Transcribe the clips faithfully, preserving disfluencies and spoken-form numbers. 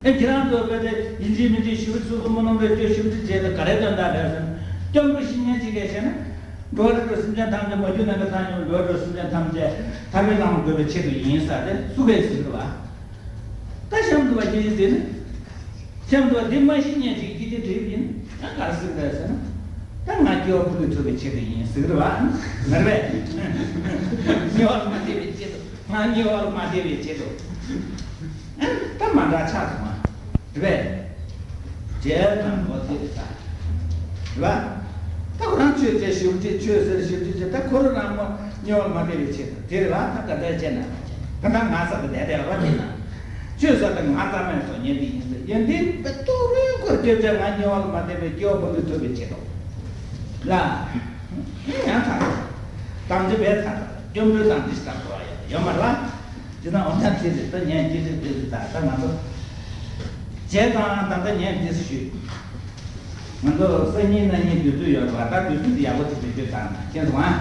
ཨེ་ཁྱེད་རང་ཚོ་དཔེ་དེ་ཡིན་གཅིག་མིན་གཅིག་ཞུ་སུ་སུ་མོ་ནང་དུ་སྐྱོ་ཞུ་གཅིག་བྱས་ཏེ་ག་རེ་དོན་དག་རེད་ཟེར་ན། སྐྱོ་འགྲོ་ཤི་ཉེན་གཅིག་གས་བྱས་ན། འགྲོ་བ་རིགས་དྲུག་སེམས་ཅན་ཐམས་ཅད་མ་གྱུར་ནམ་མཁའི་མཐའ་མཉམ་འགྲོ་བ་རིགས་དྲུག་སེམས་ཅན་ཐམས་ཅད་ཐར་པའི་ལམ་དགོས་པའི་ཆེད་དུ་ཡིན་ཟེར་ཏེ་སུ་གས་ཟེར་གི་རེད་བ། ད་གཤམ་དུ་བ་ཅི་ཡིན་ཟེར་ན། གཤམ་དུ་བ་འདི་མ་ཤི་ཉེན་གཅིག་ཀྱི་དེ་འགྲིག་ཡིན་ན་ག་རེ་ཟེར་གི་རེད་ཟེར་ན། ད་ང་སྐྱེ་བ་ཕུ་ལུས་ཐུབ་པའི་ཆེད་དུ་ཡིན་ཟེར་གི་རེད་བ། མ་རེད་པས། སྐྱེ་བ་མ་བདེ་བའི་ཆེད་དུ། ང་ཉེ་བར་མ་བདེ་བའི་ཆེད་དུ། ཨ་ནི་ད་མ་འདྲ་ཆགས་སོང་ང་། རེད་པས། རྗེས་དང་གོ་དེ་རེད་ས། རེད་པ། ད་ཁོ་རང་ཆོས་བྱས་ཞིབ་ཁྲིད་ཆོས་ཟེར་ཞིབ་ཁྲིད་བྱས་ད་ཁོ་རང་རང་མོ་ཉེ་བར་མ་བདེ་བའི་ཆེད་དུ་དེ་རེད་བ། ད་ག་འདྲ་བྱས་ན་ད་ང་ས་དེ་བསྡད་བསྡད་རོགས་བྱས་ན། ཆོས་ཟེར་ད་ང་རྩ་མེད་སོང་ཉན་འདི་ཡིན་ཟེར་ཡན་འདི་པའི་ཏོག་རུས་ཁོར་སྐྱོབ་བྱས་ང་ཉེ་བར་མ་བདེ་བའི་སྐྱེ་བ་ཕུ་ལུས་ཐུབ་པའི་ཆེད་དུ། ལ། ཡང་ཚ། དང་ཅི་བས་ཚ། སྐྱོབ་འགྲོའི་དང་ཅི་ཞིག་དང་གོ་བ་ཡོད་ཡོད་མ་རེད་བ། དེ་ན་འོ་ན་དེ་རེད་ད་ཉན་ཅི་རེད་དེ་རེད་ད་ད་ང་ཚོ། བྱས་ཙང་ད་ལྟ་ཉན་དེ་ཞུས། ང་ཚོ་སང་ཉིན་གནངས་ཉིན་དུས་ཚོད་ཡོད་རེད་བ། ད་དུས་ཚོད་དེ་ཡག་པོ་ཅིག་བེད་སྤྱོད་བཏང་ན་མཁྱེན་སོང་ཨ།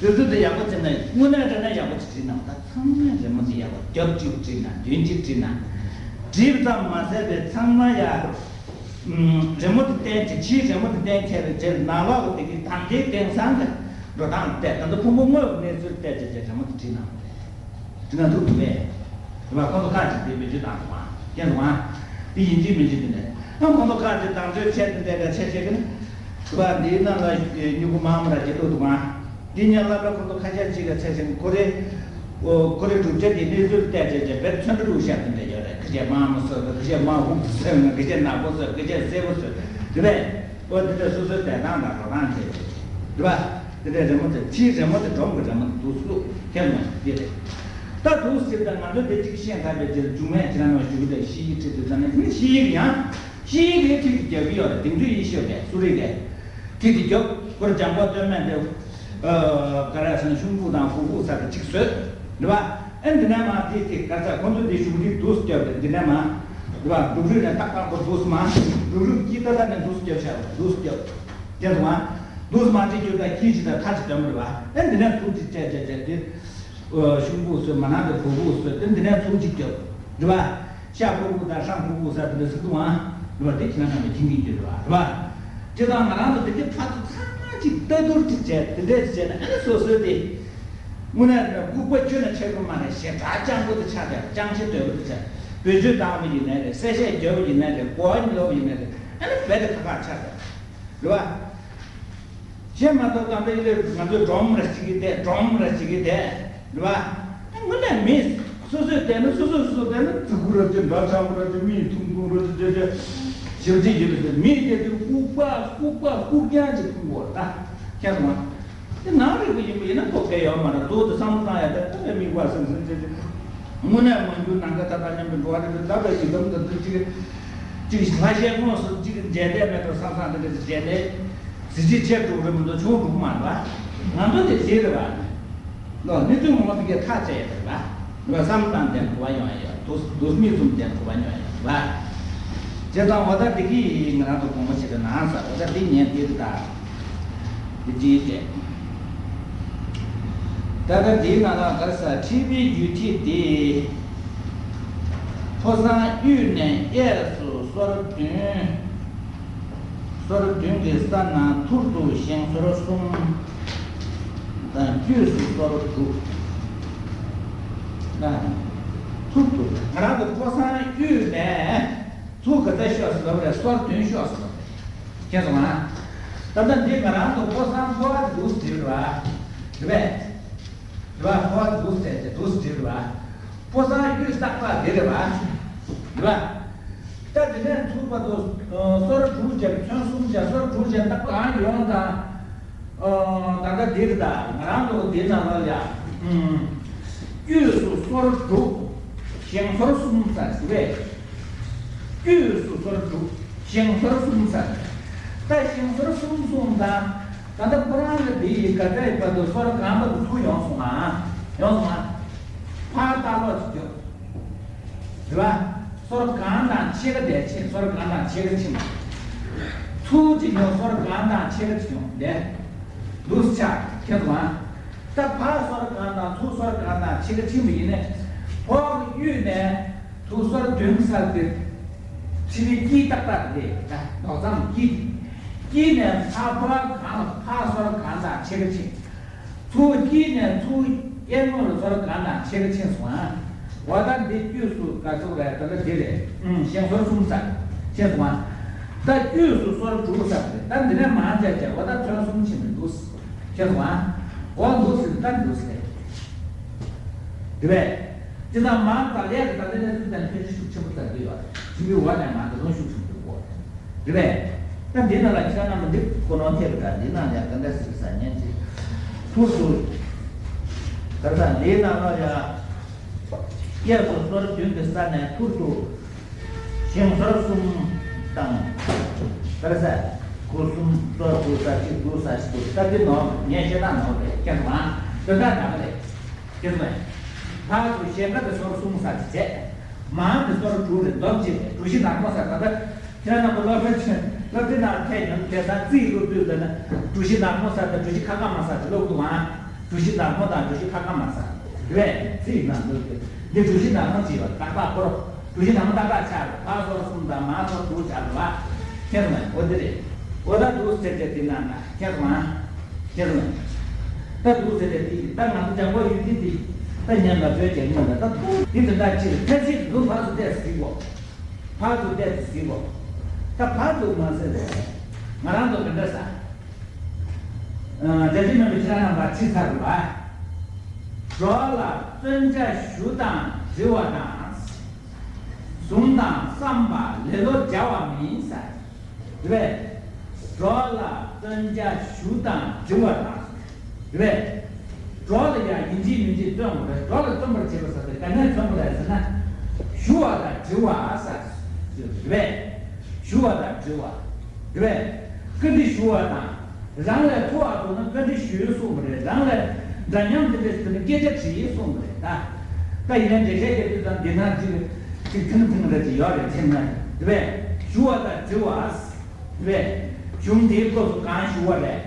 དུས་ཚོད་དེ་ཡག་པོ་བྱས་ན་དངོས་གནས་དྲན་ན་ཡག་པོ་ཅིག་བྲིས་ན་ད་ཚང་མས་རི་མོ་དེ་ཡག་པོ་རྒྱབ་གཅིག་བྲིས་ན་མདུན་གཅིག་བྲིས་ན། བྲིས་ཙམ་མ་ཟད་པའི་ཚང་མ་ཡ། རི་མོ་དེ་བསྟན་བྱས་ཕྱིའི་རི་མོ་དེ་བསྟན་ཁྱེར་བའི་རྗེས་ནང་ལོགས་ཀྱི་དེ་གི་དང་དེའི་དེང་སང་གི་འགྲོ་སྟངས་བལྟས། ད་ལྟ་ཕུང་པོ་དངོས་ཀྱི་གནས་ཚུལ་བལྟས་བྱས་བྱས་རི་མོ་དེ་བྲིས་གནང་བ་རེད། བྲིས་གནང་ཐུབ་ཐུབ་པས། རེད་བ། ཁོང་ཚོ་ཁག་ཅིག་དེ་བེད་སྤྱོད་བཏང་སོང་ང་། མཁྱེན་སོང་ང་། དེ་ཡིན་གཅིག་མིན་གཅིག་དེ་ནས་ཨ་ཁོང་ཚོ་ཁག་ཅིག་དང་འདོད་ཆེད་དུ་འདས་པའི་ཆེད་བྱེད་ཀྱི་ནི། རེད་བ། འདིའི་ནང་ལ་སྨྱུ་གུ་མང་མོ་ར་ཅིག་བླུགས་འདུག་ང་། འདི་ཉག་ལ་ལ་ཁོང་ཚོ་ཁ་ཤས་ཅིག་གི་ཚད་ཅིག་ཁོ་རེ། ཨོ་ཁོ་རེ་གྲུབ་ཆ་དེ་གནས་ཚུལ་བལྟས་བྱས་བྱས་བེད་ཚོན་ཁྲ་བླུགས་ཤག་དེ་འདྲ་ཡོད་རེད། ཁ་ཤས་དམར་མོ་བཟོས་འདུག་ཁ་ཤས་དམར་ཧུབ་བཟོས་འདུག་ཁ་ཤས་ནག་པོ་བཟོས། ཁ་ཤས་སེར་པོ་བཟོས། དེ་བས། ཨོ་དེ་འདྲ་སོ་སོའི་བསྡད་སྟངས་དང་འགྲོ་སྟངས་བྱས་བྱས། རེད་བ། དེ་འདྲའི་རི་མོ་དེ་ཕྱིའི་རི་མོ་དེ་སྒྲོམ་གྱི་རི་མོ་དེ་འདུག་སེ་བླུགས་མཁན་མ་དེ་རེད། ད་འདུག་སེ་ད་ང་ཚོ་དེ་གཅིག་ཤེས་ཐབས་པའི་ཆེད་དུ་མཇུག་མའི་ཁྱེད་རང་ལ་ཞུ་གི་རེད། ཤེས་ཡིག་ཁྲིད་དུས་ཙམ་ནས་ཤེས་ཡིག་ཡང་། ཤེས་ཡིག་ལས་ཁྲིད་དེ་རྒྱབ་ཀྱི་ཡོད་རེད། དེང་དུས་ཡིག་ཤོད་པས་སུ་རེད་ལས། ཁྲིད་དེ་རྒྱབ་ཁོར་ལྗང་པ་སྟོད་སྨད་དེ། ཨ་ག་རེ་ཟེར་ན་ཤོང་ཕུག་དང་ཧུ་ཕུག་ཟེར་ཏེ་གཅིག་བཟོས། རེད་བ། ཨེ་འདི་ནས་མ་དེ་དེ་ག་ཚ་ཁོ་ཚོ་དེ་གཞུང་འདི་འདུག་སེ་རྒྱབ་རེད། འདི་ནས་མ། རེད་བ། འབྲུག་རུས་ནས་ཏག་ཏག་པོ་འདུག་སེ་མ། འབྲུག་རུས་ཀྱི་ཏག་ཏག་ནས་འདུག་སེ་རྒྱབ་བྱ་བ་འདུག་སེ་རྒྱབ། དེ་སོང་ང་། འདུག་སེ་མ་དེ་རྒྱུ་དང་ཁྱི་ཅི་དང་ཐ་ཅི་འདྲ་མོ་རེད་བ། ཨེ་འདི་ནས་ཚུར་ཅིག་བྱས་བྱས་བྱས་དེ། ཤོང་ཕུག་བཟོས། མ་ན་དེ་ཧུ་ཕུག་བཟོས་ཏེ་འདི་ནས་ཚུར་ཅིག་རྒྱབ། རེད་བ། ཤ་ཕུ་བུ་དང་ཧྲང་ཕུ་བུ་ཟེར་དེ་འདྲ་ཟེར་འདུག་ཨང་། རེད་བ། དེ་ཁྱེད་རང་རྣམ་པས་མཁྱེན་གྱི་ཡོད་རེད་བ། རེད་བ། སྤྱིར་བཏང་ང་རང་ཚོ་དེ་གའི་ཕར་ཚུར་ཚང་མ་ཅིག་ལྟ་བསྡུར་ཅིག་བྱས་དེ་འདྲས་ཅིག་བྱས་ན་ཨ་ནི་སོ་སོའི་དེ། དངོས་གནས་རེད། ལྐུགས་པ་ཁྱོན་ནས་ཆགས་ཀྱི་མ་རེད། ཞེ་དྲག་སྤྱང་པོ་དེ་ཆགས་བསྡད། སྤྱང་ཤེས་དོད་པོ་དེ་ཆགས། བེད་སྤྱོད་བཏང་བ་ཡིན་ནའི་རེད། གསལ་བཤད་རྒྱབ་པ་ཡིན་ནའི་རེད། གོ་བ་ཉོབ་པ་ཡིན་ནའི་རེད། ཨ་ནི་རྦད་དེ་ཁག་ཁག་ཆགས་བསྡད། རེད་བ། བྱས་མ་གཏོགས་ད་ལྟ་ཡི་ལས་ང་ཚོས་སྒྲོམ་ར་ཅིག་གིས་བསྡད། སྒྲོམ་ར་ཅིག་གིས་བསྡད། རེད་བ། དངོས་གནས་མི་སོ་སོས་བསྡད་ན་སོ་སོས་སོ་སོ་བསྡད་ན་རྫི་གུ་ར་ཅིག་འདྲ་ཆགས་པོ་ར་ཅིག་མིག་ཐུང་ཐུང་ར་ཅིག་བྱས་བྱས་ཞིབ་ཅིག་ཡིན་པ་ཟེར། མི་དེ་དུས་ལྐུགས་པ་ལྐུགས་པ་ལྐུགས་རྐྱང་ཅིག་མཐོང་གི་ཡོད་རེད། ད་མཁྱེན་སོང་ང་། དེ་ནང་རིག་པ་ཡིན་པ་ཡིན་ན་ཁོ་གལ་ཡོད་མ་རེད། གཙོ་བོ་དེ་བསམ་བློ་བཏང་ཡ་དེ་ད་དེ་མིག་དཔར་ཟིང་ཟིང་བྱས་བྱས། དངོས་གནས་མ་འགྱུར་ནམ་མཁའ་མཐའ་དང་མཉམ་པའི་འགྲོ་བ་རེད། འདི་ལྟ་བུའི་ཡི་དམ་དང་འདི་གཅིག་གཅིག་སྔ་ཤེས་དངོས་སུ་གཅིག་མཇལ་འདོད་མེད་པར་བསམ་བསམ་འདི་འདྲ་ཅིག་མཇལ་ནས་གཟི་བརྗིད་ཆེ་འགྲོ་གི་རེད་མ་གཏོགས་ཆུང་འགྲོ་གི་མ་རེད་བ། ང་ཚོ་དེ་ཟེར་རེད་བ། ལོ་གནས་ཚུལ་ངོ་མ་དེ་གས་ཐག་བཅད་ཡ་རེད་བ། རེད་བ། བསམ་བཏང་དེ་གོ་བ་ཡོང་ཡ་ཡོད། དུས་དུས་མིག་བཙུམ་དེ་གོ་བ་ཡོང་ཡ་ཡོད་བ། བྱས་ཙང་འོ་ད་འདི་གི་ང་རང་ཚོ་དགོངས་པ་བཞེས་པའི་ནང་ས་འོ་ད་འདི་ཉན་འདི་རེད་ད། དེ་ཅིའི་ཐད། ད་ལྟ་འདིའི་ནང་ལ་ག་རེ་ཟེར། མཁྲིས་པའི་རྒྱུ་མཁྲིས་དེ། ཕོ་བཟང་དབུས་ནས་གཡས་སུ་སོར་བདུན། སོར་བདུན་གྱི་ས་ནས་ཐུར་དུ་ཞེང་སོར་གསུམ། དང་དཀྱུས་སུ་སོར་དྲུག། ཐུར་དུ་ང་རང་ཚོ་ཕོ་བཟང་དབུས་ནས་ཐུར་ག་ཚད་ཤོག་ཟེར་ལབ་རེད། སོར་བདུན་ཤོག་ཟེར་ལབ་རེད། མཁྱེན་སོང་ང་། ད་ལྟ་འདི་ང་རང་ཚོ་ཕོ་བཟང་ཕོ་བ་འདུག་ཟེར་བ་རེད་པས། རེད་པ། ཕོ་བ་འདུག་ཟེར་ཏེ་འདུག་ཟེར་རེད་པ། ཕོ་བཟང་དབུས་ས་པ་དེ་རེད་པ། རེད་པ། ད་དེ་ནས་ཚུར་བར་དུ་སོར་དྲུག་བྱས། ཚོན་གསུམ་བྱས། སོར་དྲུག་བྱས་ད་གང་ཡོང་དང་། ད་ལྟ་འདིར་ད་ང་རང་ཚོ་འདི་ནང་ལ་ཡ། དབུས་སུ་སོར་དྲུག་ཞེང་སོར་གསུམ་ཟེར་ཞུ་བས། དབུས་སུ་སོར་དྲུག་ཞེང་སོར་གསུམ་ཟེར། ད་ཞེང་སོར་གསུམ་གསུམ་དང་། ད་ལྟ་ཁོ་རང་ལ་འདི་ཡི་ག་འདྲ་ཡི་བར་དུ་སོར་གང་བར་དུ་ཚུར་ཡོང་སོང་ང་། ཡོང་སོང་ང་། ཕར་ལྟ་ཀློག་ཅིག་རྒྱོབ། རེད་བ། སོར་གང་དང་ཕྱེད་ཀ་དེ་ཕྱིན། སོར་གང་དང་ཕྱེད་ཀ་ཕྱིན། ཚུར་ཅིག་ཡོང་། སོར་གང་དང་ཕྱེད་ཀ་ཅིག་ཡོང་དེ། འདུག་ཆ་ཁྱེད་ཚོ་ང་། ད་ཕར་སོར་གང་དང་ཚུར་སོར་གང་དང་ཕྱེད་ཀ་ཕྱིན་པ་ཡིན་ནས། ཕོ་བ་གི་དབུས་ནས་ཐུར་སོར་བདུན་གྱི་སར་དེ། ཕྱི་མའི་དཀྱིལ་ཏག་ཏག་དེ་ད་རྡོག་རྩམ་དཀྱིལ། དཀྱིལ་ནས་ལྷག་པ་གང་ལ་ཕར་སོར་གང་དང་ཕྱེད་ཀ་ཕྱེད། ཚུར་དཀྱིལ་ནས་ཚུར་གཡས་ངོས་ལ་སོར་གང་དང་ཕྱེད་ཀ་ཕྱེད་སོང་ཨ། འོ་ད་འདི་དཀྱུས་སུ་ག་ཚོད་རེད། ད་ལྟ་འདི་རེད། ཨུམ། ཞེང་སོར་གསུམ་ཚར་ཕྱེད་སོང་ཨ། ད་དཀྱུས་སུ་སོར་དྲུག་ཚར་རེད། ད་འདི་ནས་མར་བྱས་བྱས་འོ་ད་ཚོན་གསུམ་ཕྱིན་པ་འདུག་ཕྱེད་སོང་ཨ། འོ་འདུག་ཟེར། ད་འདུག་ཟེར། དེ་བས། ཅི་ལྟར་མང་དག་ལས་ཀྱི་ད་ལྟའི་གནས་ཚུལ་དང་ཕན་ཚུན་ཤུགས་ཆེན་པོ་ཙམ་འདུས་ཡོད། ཆུ་མོའི་འོག་ནས་མང་དེ་ཚོ་ཤུགས་ཆེན་པོ་འདུག་གོ། དེ་བས། ད་འདི་ནང་ལ་ཁྱེད་རྣམས་འདི་གོ་ནོར་ཐེབས་ད་འདི་ནང་ཡང་ག་འདྲ་ཞིག་ཟ་ཉན་ཅིག་ཐུར་དུ། ད་ལྟ་འདིའི་ནང་ལ་ཡང་། གཡས་སུ་སོར་བདུན་གྱི་ས་ནས་ཐུར་དུ། ཞེང་སོར་གསུམ་དང་། ད་ལྟ་ས། གུ་གསུམ་སོར་དགུ་ས་གཅིག་དགུ་ས་གཅིག་དགུ་ད་འདི་ནོར་ངས་བཤད་སྟངས་ནོར་རེད། ཁྱེད་མང་དོན་དག་འདྲ་པོ་རེད། ཁྱེད་མ། ཕར་ཚུར་ཞེང་ཁ་དེ་སོར་གསུམ་ས་ཅིག་བྱས། མང་དེ་སོར་དྲུག་རེ་འདོམ་བྱས་ཏེ་གྲུ་བཞི་ནག་མོ་ས། ད་ལྟ་ཁྱེད་རང་རྣམ་པ་སློབ་གྲྭ་ཆེན་སློབ་གྲྭའི་ནང་ཐད་ཡོང་དེ་ད་རྩིས་སློབ་དུས་ད་ནི་གྲུ་བཞི་ནག་མོ་ས་དང་གྲུ་བཞི་ཁ་དཀར་དམར་ས་དེ་སློབ་འདུག་ཨང་། གྲུ་བཞི་ནག་མོ་དང་གྲུ་བཞི་ཁ་དཀར་དམར་ས། རེད། རྩིས་ནང་སློབ་དུས་འདི་གྲུ་བཞི་ནག་མོ་ཅིག་ཡོད། ཏག་ཏག་ཁོ་རང་གྲུ་བཞི་ནག་མོ་ཏག་ཏག་ཆགས་རེད། ཕར་སོར་གསུམ་དང་མར་སོར་དྲུག་ཆགས་རེད་བ། ཁྱེད་རང་འོ་དེ་རེད། འོ་ད་འདུག་ཟེར་དེ་དེ་ནང་ན་ཁྱེད་རང་། ཁྱེད་རང་། ད་འདུག་ཟེར་དེ་དེ་ད་ང་ཚོ་ལྗང་པ་ཡུལ་དེ་དེ་ད་ཉམས་ལ་བོད་ཀྱི་ཉམས་ལ་ད་འདུག་དེ་དེ་འདྲ་ཅིག་ཐེ་ཚིག་འདུག་ཕར་ཚུར་བལྟས་ཟིག་གོ། ཕར་ཚུར་བལྟས་ཟིག་གོ། ད་ཕར་ཚུར་མ་ཟེར་རེད། ང་རང་ཚོ་ག་འདྲ་ཟ། ཨ། རྒྱལ་སྤྱི་རྣམ་པའི་ཁྱེད་རང་རྣམ་པ་ཁྲིད་ཚར་རེད་བ། གྲོགས་ལ་བརྩོན་བྱ་ཞུ་དང་དྲི་བ་དང་། བཟུང་དང་བསམ་པ་ལེ་ལོ་བྱ་བ་མིན་ཟེར། རེད། གྲོགས་ལ་བརྩོན་བྱ་ཞུ་དང་དྲི་བ་དང་། རེད། གྲོགས་ལ་ཡང་ཡིན་གཅིག་མིན་གཅིག་བརྩོན་དགོས་རེད། གྲོགས་ལ་བརྩོན་པར་བྱེད་པ་ཟེར་དེ་ག་ནས་མཚོན་པ་རེད་ཟེར་ན། ཞུ་བ་དང་དྲི་བ་ཟེར། རེད། ཞུ་བ་དང་དྲི་བ། རེད། བཀའ་འདྲི་ཞུ་བ་དང་། རང་ལས་མཐོ་བ་འདུག་ན་བཀའ་འདྲི་ཞུས་གསུངས་པ་རེད། རང་ལས་འདྲ་མཉམ་དེ་འདྲས་ཟེར་ན་སྐད་ཆ་དྲིས་གསུངས་པ་རེད་ད། ད་ཡིན་ན་འགྲེལ་བཤད་རྒྱག་དུས་ཙམ་འདི་ན་ཅིག་ཅིག་ཐུང་ཐུང་རེ་ཅིག་ཡོད་རེད་ཅེས་ན། དེ་བས་ཞུ་བ་དང་དྲི་བ། དེ་བས་གཞུང་འདིའི་སྐབས་སུ་གང་ཞུ་བ་རེད།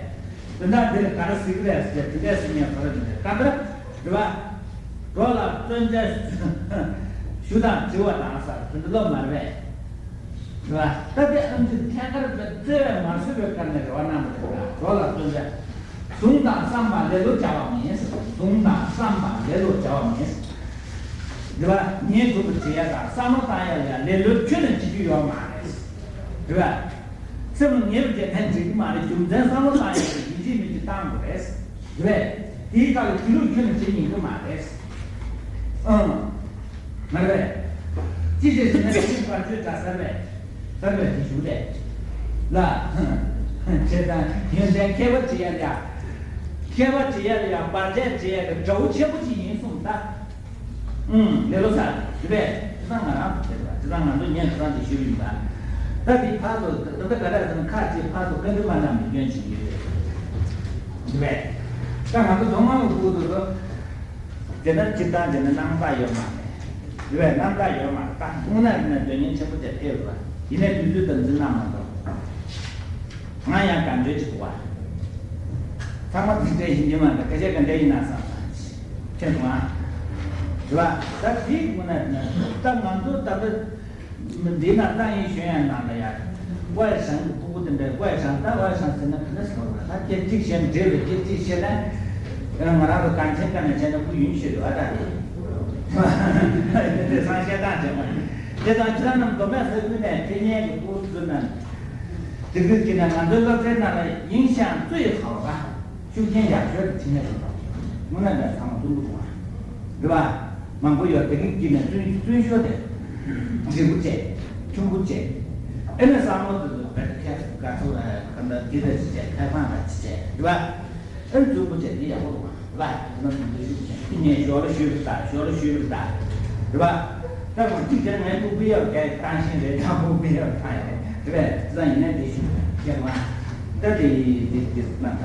དོན་དག་འདི་ལ་ག་རེ་ཟེར་གི་རེད་ཟེར་དེ་འདྲས་ཟེར་ཉན་ཁོ་རེ་མི་འདུག་ག་འདྲ་རེད་བ། འགྲོ་ལ་བརྩོན་བྱ་ཞུ་དང་དྲི་བ་དང་ཟེར་དེ་འདྲ་ལོ་མ་རེད། རེད་བ། ད་དེ་ཨམ་ཆི་ཐད་ཀར་དུ་བརྩེ་བས་མ་བཟོད་པའི་སྐབས་ནས་རེ་བ་གནང་བ་རེད་བ། འགྲོ་ལ་བརྩོན་བྱ། བཟུང་དང་བསམ་པ་ལེ་ལོ་བྱ་བ་མིན། བཟུང་དང་བསམ་པ་ལེ་ལོ་བྱ་བ་མིན། རེད་བ། ཉེས་སྒྲུབ་པ་བྱེད་ཡ་དང་བསམ་བློ་བཏང་ཡ་ལ་ཡང་ལེ་ལོའི་ཁྱོན་ནས་བྱེད་རྒྱུ་ཡོད་མ་རེད། རེད་བ། སེམས་ལ་ངེས་པ་བྱས་ནས་འགྲིག་གི་མ་རེད། རྒྱུ་མཚན་བསམ་བློ་བཏང་ཡ་དེ་ཡིན་གཅིག་མིན་གཅིག་བཏང་དགོས་རེད། རེད། དེའི་སྐབས་ལ་གི་ལུགས་ཁྱོན་ནས་བྱེད་ཉན་གི་མ་རེད། ཨང་། མ་རེད། ཅི་ཞིག་ཟེར་ན་དེ་བར་ཆོད་འདྲ་ཟེར་བས། ཟེར་བས་དེ་ཞུ་རེད། ལ། བྱས་ཙང་ཡོན་ཏན་མཁས་པ་བྱེད་ཡ་ལ་ཡ། མཁས་པ་བྱེད་ཡ་ལ་ཡ་བར་ཆད་བྱེད་ཡ་ལ་དགྲ་བོ་ཆེན་པོ་ཅིག་ཡིན་གསུངས་ད། ཨང་། ལེ་ལོ་ཟེར་རེད། དེ་ཚང་ང་རང་ཚོ་བྱེད་པ་དེ་ཚང་ང་ཚོ་ཉན་དེ་ཚང་དེ་ཞུ་ཡིན་པ། ད་དེ་ཕར་ཚུར་ད་ལྟ་ག་རེ་ཟེར་ན་ཁ་ཅིག་ཕར་ཚུར་བཀའ་འདྲི་མ་གནང་བའི་སྐྱོན་ཅིག་ཡོད་རེད། དེ་བས། ད་ང་ཚོ་མདོ་སྔགས་ལ་བསྒུག་འདུག་དོ། དེ་ལྟར་སྤྱིར་བཏང་བྱས་ན་རྣམ་དག་ཡོད་མ་རེད། དེ་བས་རྣམ་དག་ཡོད་མ་རེད། ད་དངོས་གནས་རེད་ན་དོན་སྙིང་ཆེན་པོ་དེ་ཕེབས་པ་ཡིན་ནའི་དུས་ཚོད་དམ་འཛིན་གནང་མ་གཏོགས། ང་ཡང་དགའ་འདོད་ཅིག་འདུག་བ། ཚང་མ་འཛིན་གྲྭའི་ཡིན་གྱི་མ་འདུག་སྐད་ཆ་ག་འདྲ་ཡིན་ན་བསམ་བསམ་ཁྱེད་འདུག་ཨ། རེད་བ། ད་དེའི་དངོས་གནས་ན་ད་ང་ཚོ་ད་ལྟ་འདི་ན་ཏང་ཡིན་གཞོན་ཡང་ནང་ལ་ཡ། ཝའེ་ཞང་གི་ཕྲུ་གུ་དེ་འདྲ་ཝའེ་ཞང་ད་ཝའེ་ཞང་ཟེར་ན་ག་འདྲ་ཟེར་བ་ད་སྐད་ཅིག་བཤད་ན་འདྲེ་བའི་སྐད་ཅིག་བཤད་ན། ང་རང་ཚོ་གངས་ཅན་བཀའ་ནས་བྱས་ན་སྐུ་ཡུན་ཤོས་རེད་བ་ད་རེད། དེ་སང་བཤད་སྟངས་བྱས་མ་རེད། དེ་དང་ཁྱེད་རང་རྣམས་མདོ་སྨད་ས་ཁུལ་ནས་ཕེབས་མཁན་གྱི་ཕྲུ་གུ་ཚོ་རྣམས། དེ་དུས་ཀྱི་ནང་ང་ཚོའི་སློབ་གྲྭའི་ནང་ལ་ཡིན་ཞང་ཙུའི་ཧའོ་ལ་ཤུགས་རྐྱེན་ཡག་ཤོས་དེ་ཕྱི་ནས་རེད། དངོས་གནས་ལ་ཚང་མ་ཀྲུང་གོ་ཐུང་བ་རེད་བ། མང་པོ་ཡོད། དེ་གི་དཀྱིལ་ནས་ཙུན་ཙུན་ཤོས་དེ་འབྲིང་པོ་བྱས། ཆུང་པོ་བྱས། ཨེ་ནས་བསམ་བློ་དེ་ཚོ་བེད་ཁྱད་དགའ་ཚོ་ལ་ག་འདྲ་དེ་རེད་ཅེས་བྱས་ཁ་སང་ལ་ཅི་བྱས་རེད་བ། ཨེ་ཙུན་པོ་བྱས་དེ་ཡག་པོ་རེད་བ། ལ་ཡིན་ན་ཚོང་འབྲེལ་ཞུ་ཞིང་ངས་ཞོར་ལ་ཞུས་པ་རེད་ད། ཞོར་ལ་ཞུས་པ་རེད་ད། རེད་བ། ད་ང་གཅིག་ཀྱང་ངའི་ཕྲུ་གུ་ཡག་ག་བཏང་ཤིང་རེད་དང་ཕྲུ་གུ་ཡག་བཏང་ཡག་རེད། རེད་བས། དེ་ཙང་ཡིན་ན་དེ་ཞུ་ཁྱེད་ང་ད་དེ་དེ་དེ་ན་ད།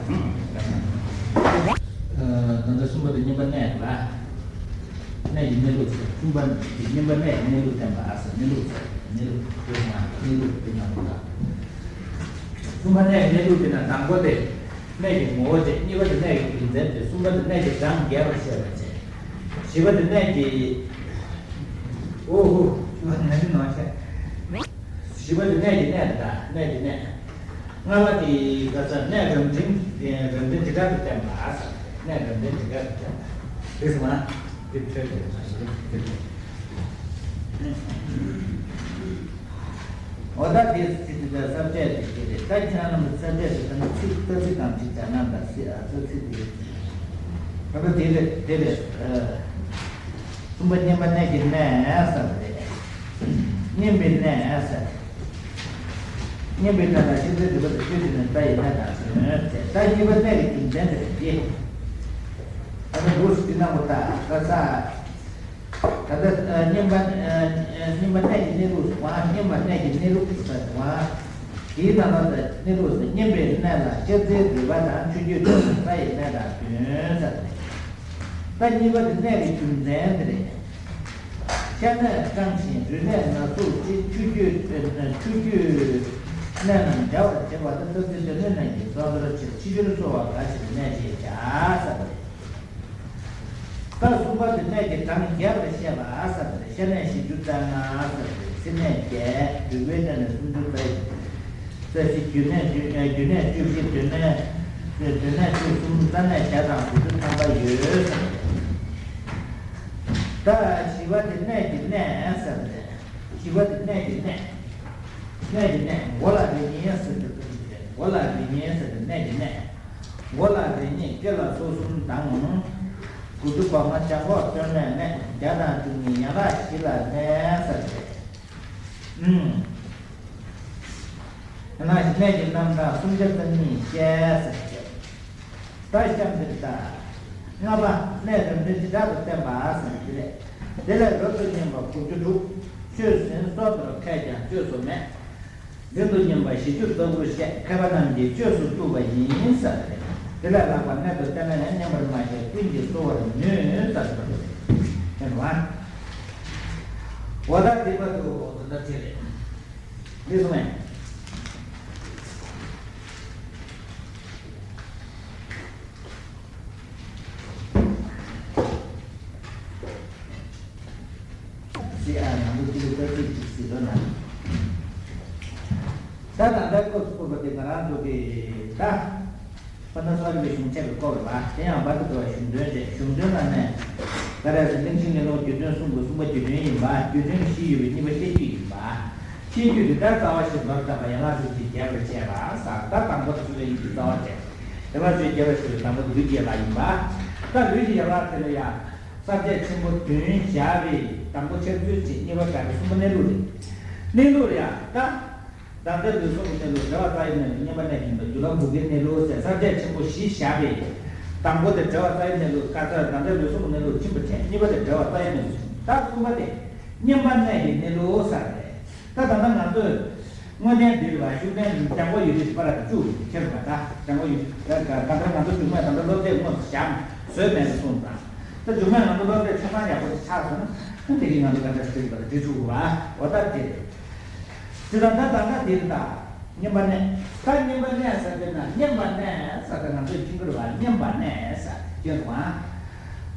ད་ལྟ་གསུམ་པ་དེ་གཉིས་པ་གནས་རེད་བ། གནས་ཀྱི་གནས་ལུགས་ཟེར། གསུམ་པ་དེ་གཉིས་པ་གནས་ཀྱི་གནས་ལུགས་བསྟན་པ་ཨ་ཟེར། གནས་ལུགས་ཟེར། གནས་ལུགས་དེ་ང་གནས་ལུགས་དེ་ང་ལ། གསུམ་པ་གནས་ཀྱི་གནས་ལུགས་དེ་ན་དང་པོ་དེ། གནས་ཀྱི་ངོ་བོ་བཅས། གཉིས་པ་དེ་གནས་ཀྱི་རྒྱུ་མཚན་བཅས། གསུམ་པ་དེ་གནས་ཀྱི་གྲངས་རྒྱས་པར་བཤད་པ་བཅས། བཞི་པ་དེ་གནས་ཀྱི། ཨོ་ཧོ། ང་ནི་ནང་བཤད། བཞི་པ་དེ་གནས་ཀྱི་གནས་རེད་ད། གནས་ཀྱི་གནས། ལྔ་པ་དེ་ག་ས་གནས་རབ་འབྲིང་། རབ་འབྲིང་བྱེ་བྲག་ཏུ་བསྟན་པ་ཟེར། གནས་རབ་འབྲིང་བྱེ་བྲག་ཏུ་བསྟན་པ། རེད་སོང་ང་། འདི་འཕྲོས་རེད་ཟེར་ཞིག་འོ་ད་དེ་ཚིག་དེ་ས་བཅད་དེ་དེ་རེད། ད་ཁྱེད་རང་རྣམས་ས་བཅད་དེ་དང་ཚིག་ད་ཚིག་དང་ཚིག་བྱ་ན་ད་སི་ཨ་ཚོ་ཚིག་དེ་རེད། ད་ད་དེ་རེད་དེ་རེད། གསུམ་པ་བསྙེན་པ་གནས་ཀྱི་གནས་ཟེར་བ་རེད། བསྙེན་པའི་གནས་ཟེར། བསྙེན་པའི་གནས་ལ་ཤེས་བྱའི་སྒྲིབ་པ་དང་བཅས་ཏེ་ནི་ལྟ་བའི་གནས་དང་བདུན་ཟེར། ད་བསྙེན་པ་གནས་ཀྱི་རྒྱུ་མཚན་དེ་རེད་དེ། ད་ནི་འདུག་སེ་སྣང་བ་ལྟ་ག་ས། ད་ལྟ་བསྙེན་པ་བསྙེན་པ་གནས་ཀྱི་གནས་ལུགས་སུ་བ། བསྙེན་པ་གནས་ཀྱི་གནས་ལུགས་སུ་ཟེར་བ། དེའི་ནང་ལ་གནས་ལུགས་སུ་བསྙེན་པའི་གནས་ལ་ཤེས་བྱའི་སྒྲིབ་པ་དང་ཆོས་བརྒྱུད་དེ་ལྟ་བའི་གནས་དང་བདུན་ཟེར་ཏེ། ད་བསྙེན་པ་དེ་གནས་ཀྱི་རྒྱུ་མཚན་དེ་རེད། ཤ་གནད་སྐྲངས་ཤིང་རུས་ནད་ན་ཟུག་ཅིང་ཆུ་སྐྱོད་ཆུ་སྐྱོད་ནད་རྣམས་བྱ་བར་བྱེད་པ་དང་། ཐབས་ཟད་དོན་ནད་རྣམས་ཀྱིས་གཙང་སྦྲ་བྱེད། ཕྱི་ཕྱིར་གསོ་བ་ག་ཕྱིར་གནས་ཞེས་བྱ་ཟེར་བ་རེད། ད་གསུམ་པ་དེ་གནས་ཀྱི་གྲངས་རྒྱས་པར་བཤད་པ་ཟེར་བ་རེད། ཤ་གནད་བཞི་བཅུ་རྩ་ལྔ་ཟེར་བ་རེད། ཚིལ་གནད་བརྒྱད། འབྲུ་བའི་གནད་ནི་སུམ་ཅུ་རྩ་བཞི། རྩ་བཞི། རྒྱུ་གནད་བཅུ་རྒྱུ་གནད་བཅུ་བཞི། སྡོད་གནས་སྡོད་གནས་བཅུ་གསུམ། རྩ་གནད་བརྒྱ་དང་དགུ་བཅུ་ཐམ་པ་ཡོད་ཟེར་བ་རེད། ད་བཞི་པ་དེ་གནས་ཀྱི་གནས་ཟེར་བ་རེད། བཞི་པ་དེ་གནས་ཀྱི་གནས། གནས་ཀྱི་གནས། མགོ་ལ་རེ་གཉིས་ཟེར་ཏེ་མགོ་ལ་རེ་གཉིས་ཟེར་ཏེ་གནས་ཀྱི་གནས། མགོ་ལ་རེ་གཉིས། སྐེ་ལ་སོར་གསུམ་དང་། དགུ་བཅུ་གོ་ལྔ། བྱང་ཁོག་སྟོད་སྨད་གནས། བརྒྱ་དང་བཅུ་གཉིས། ཡན་ལག་བཞི་ལ་གནས་ཟེར་ཏེ། ཨུམ། ཡན་ལག་བཞི་གནས་ཀྱི་རྣམ་གྲངས་སུམ་བརྒྱ་རྩ་གཉིས་བཤད་ཟེར་ཏེ། ད་གཤམ་འདིར་ལྟ། ལྔ་པ་གནས་རབ་འབྲིང་བྱེ་བྲག་ཏུ་བསྟན་པ་ཟེར་ནས་འདི་ལས། དེ་ལས་རབ་ཏུ་བསྙེན་པ་དགུ་བཅུ་དྲུག་ཆོས་ཟིན་སྲོག་དོར་མཁས་ཀྱང་བཅོས་སུ་མེད། འཛིན་དུ་བསྙེན་པ་བཞི་བཅུ་རྩ་དགུར་བཤད། མཁས་པ་རྣམས་ཀྱིས་བཅོས་སུ་བཏུབ་པ་ཡིན་ཟེར་ཏེ། དེ་ལས་ལྷག་པ་གནད་དུ་བསྟན་ན་ཡང་། བསྙེན་པར་མ་བྱས་ཀུན་གྱིས་གསོ་བར་ནུས་ཟེར་ཏེ། ཁྱེད་རང་། འོ་ད་དེ་བར་དུ་འོ་ད་ལྟ་དེ་རེད། འདི་གསུངས་མེད། སྲིད་ཨ་ནང་དུ་ཅིག་ལྟ་ཅིག་ཅིག་སྲིད་ལོ་ན། ད་ད་ལྟ་སྐབས་སུ་བབས་པ་དེ་ང་རང་ཚོ་གི་ད། པ་ན་སོ་རི་བའི་གཞུང་ཆེན་པོའི་སྐོར་ལ་དེ་ཡང་བར་དུ་འགྲོ་བའི་གཞུང་དོན་རེད། གཞུང་དོན་ལ་ནས་ག་རེ་ཟེར། གླེང་གཞི་གླེང་ལུགས་རྒྱུ་དོན་གསུམ་གྱི་གསུམ་པ་རྒྱུ་དོན་ཡིན་པ། རྒྱུ་དོན་བཞི་ཡོད་པའི་གཉིས་པ་བཤད་རྒྱུད་ཡིན་པ། བཤད་རྒྱུད་དེ་ལྟར་རྩ་བ་བཞིར་མདོར་བསྟན་པ། ཡན་ལག་བཅུ་གཅིག་རྒྱས་པར་བཤད་པ་ཟེར། ད་དང་པོ་དེ་ཚོ་ལ་ཡིན་གྱི་རྩ་བ་བྱས། ཡན་ལག་བཅུ་གཅིག་རྒྱས་པར་བཤད་པའི་དང་པོ་ལུས་ཀྱི་ཡན་ལག་ཡིན་པ། ད་ལུས་ཀྱི་ཡན་ལག་དེ་ལ་ཡང་ས་བཅད་ཆེན་པོ་བདུན་བཞག་པའི་དང་པོ་འཆར་ཚུལ་གཅིག་གཉིས་པ་དགག་པའི་གསུམ་པ་གནས་ལུགས་རེད། གནས་ལུགས་ལ་ཡང་ད། བདག་འཛིན་ལུས་ཟུངས་ཀྱི་གནས་ལུགས། བྲལ་བ་རྩ་བའི་གནས་ལུགས། བསྙེན་པ་གནས་ཀྱི་གནས་ལུགས། རྒྱུ་ལམ་འགོག་པའི་གནས་ལུགས་ཟེར་ས་བཅད་ཆེན་པོ་བཞི་བཞག་པས། དང་པོ་དེ་བྲལ་བ་རྩ་བའི་གནས་ལུགས། བཀའ་ལྟར་བདག་འཛིན་ལུས་ཟུངས་ཀྱི་གནས་ལུགས་ཕྱིན་པ་བྱས། གཉིས་པ་དེ་བྲལ་བ་རྩ་བའི་གནས་ལུགས་ཕྱིན། ད་གསུམ་པ་དེ་བསྙེན་པ་གནས་ཀྱི་གནས་ལུགས་ཟེར་རེད། ད་ད་ལྟ་ང་ཚོས་དངོས་བསྟན་འདིར་བ་ཤུགས་བསྟན་ལུང་སྦྱང་བ་ཡོད་དུས་པ་ར་བཅུ་ཁྱེར་བ། ད་སྦྱང་བ་ཡོད་ད་ག་ག་འདྲ་ང་ཚོ་སྒྱུ་མས་ད་ལྟ་སློབ་དེབ་དངོས་སུ་བཞག་བཟོས་མེད་ཟེར་གསུངས་དང་། ད་སྒྱུ་མས་ང་ཚོ་སློབ་དེབ་ཆ་ཚང་ཡག་པོ་ཞིག་ཆགས་སོང་ན་ད་དེ་གིས་ང་ཚོ་ག་འདྲ་ཞིག་བྲིས་པ་ལ་འབྲི་ཚུགས་པ། འོ་ད་དེ་རེད། དེ་དང་ད་ད་ལྟ་དེ་རེད་ད། བསྙེན་པ་གནས། ད་བསྙེན་པ་གནས་ཟེར་དེ་ན་བསྙེན་པ་གནས་ཟེར་དེ་ང་ཚོས་ཅི་འགྱུར་བ་བསྙེན་པ་གནས་ཟེར་སྐྱོན་དང་།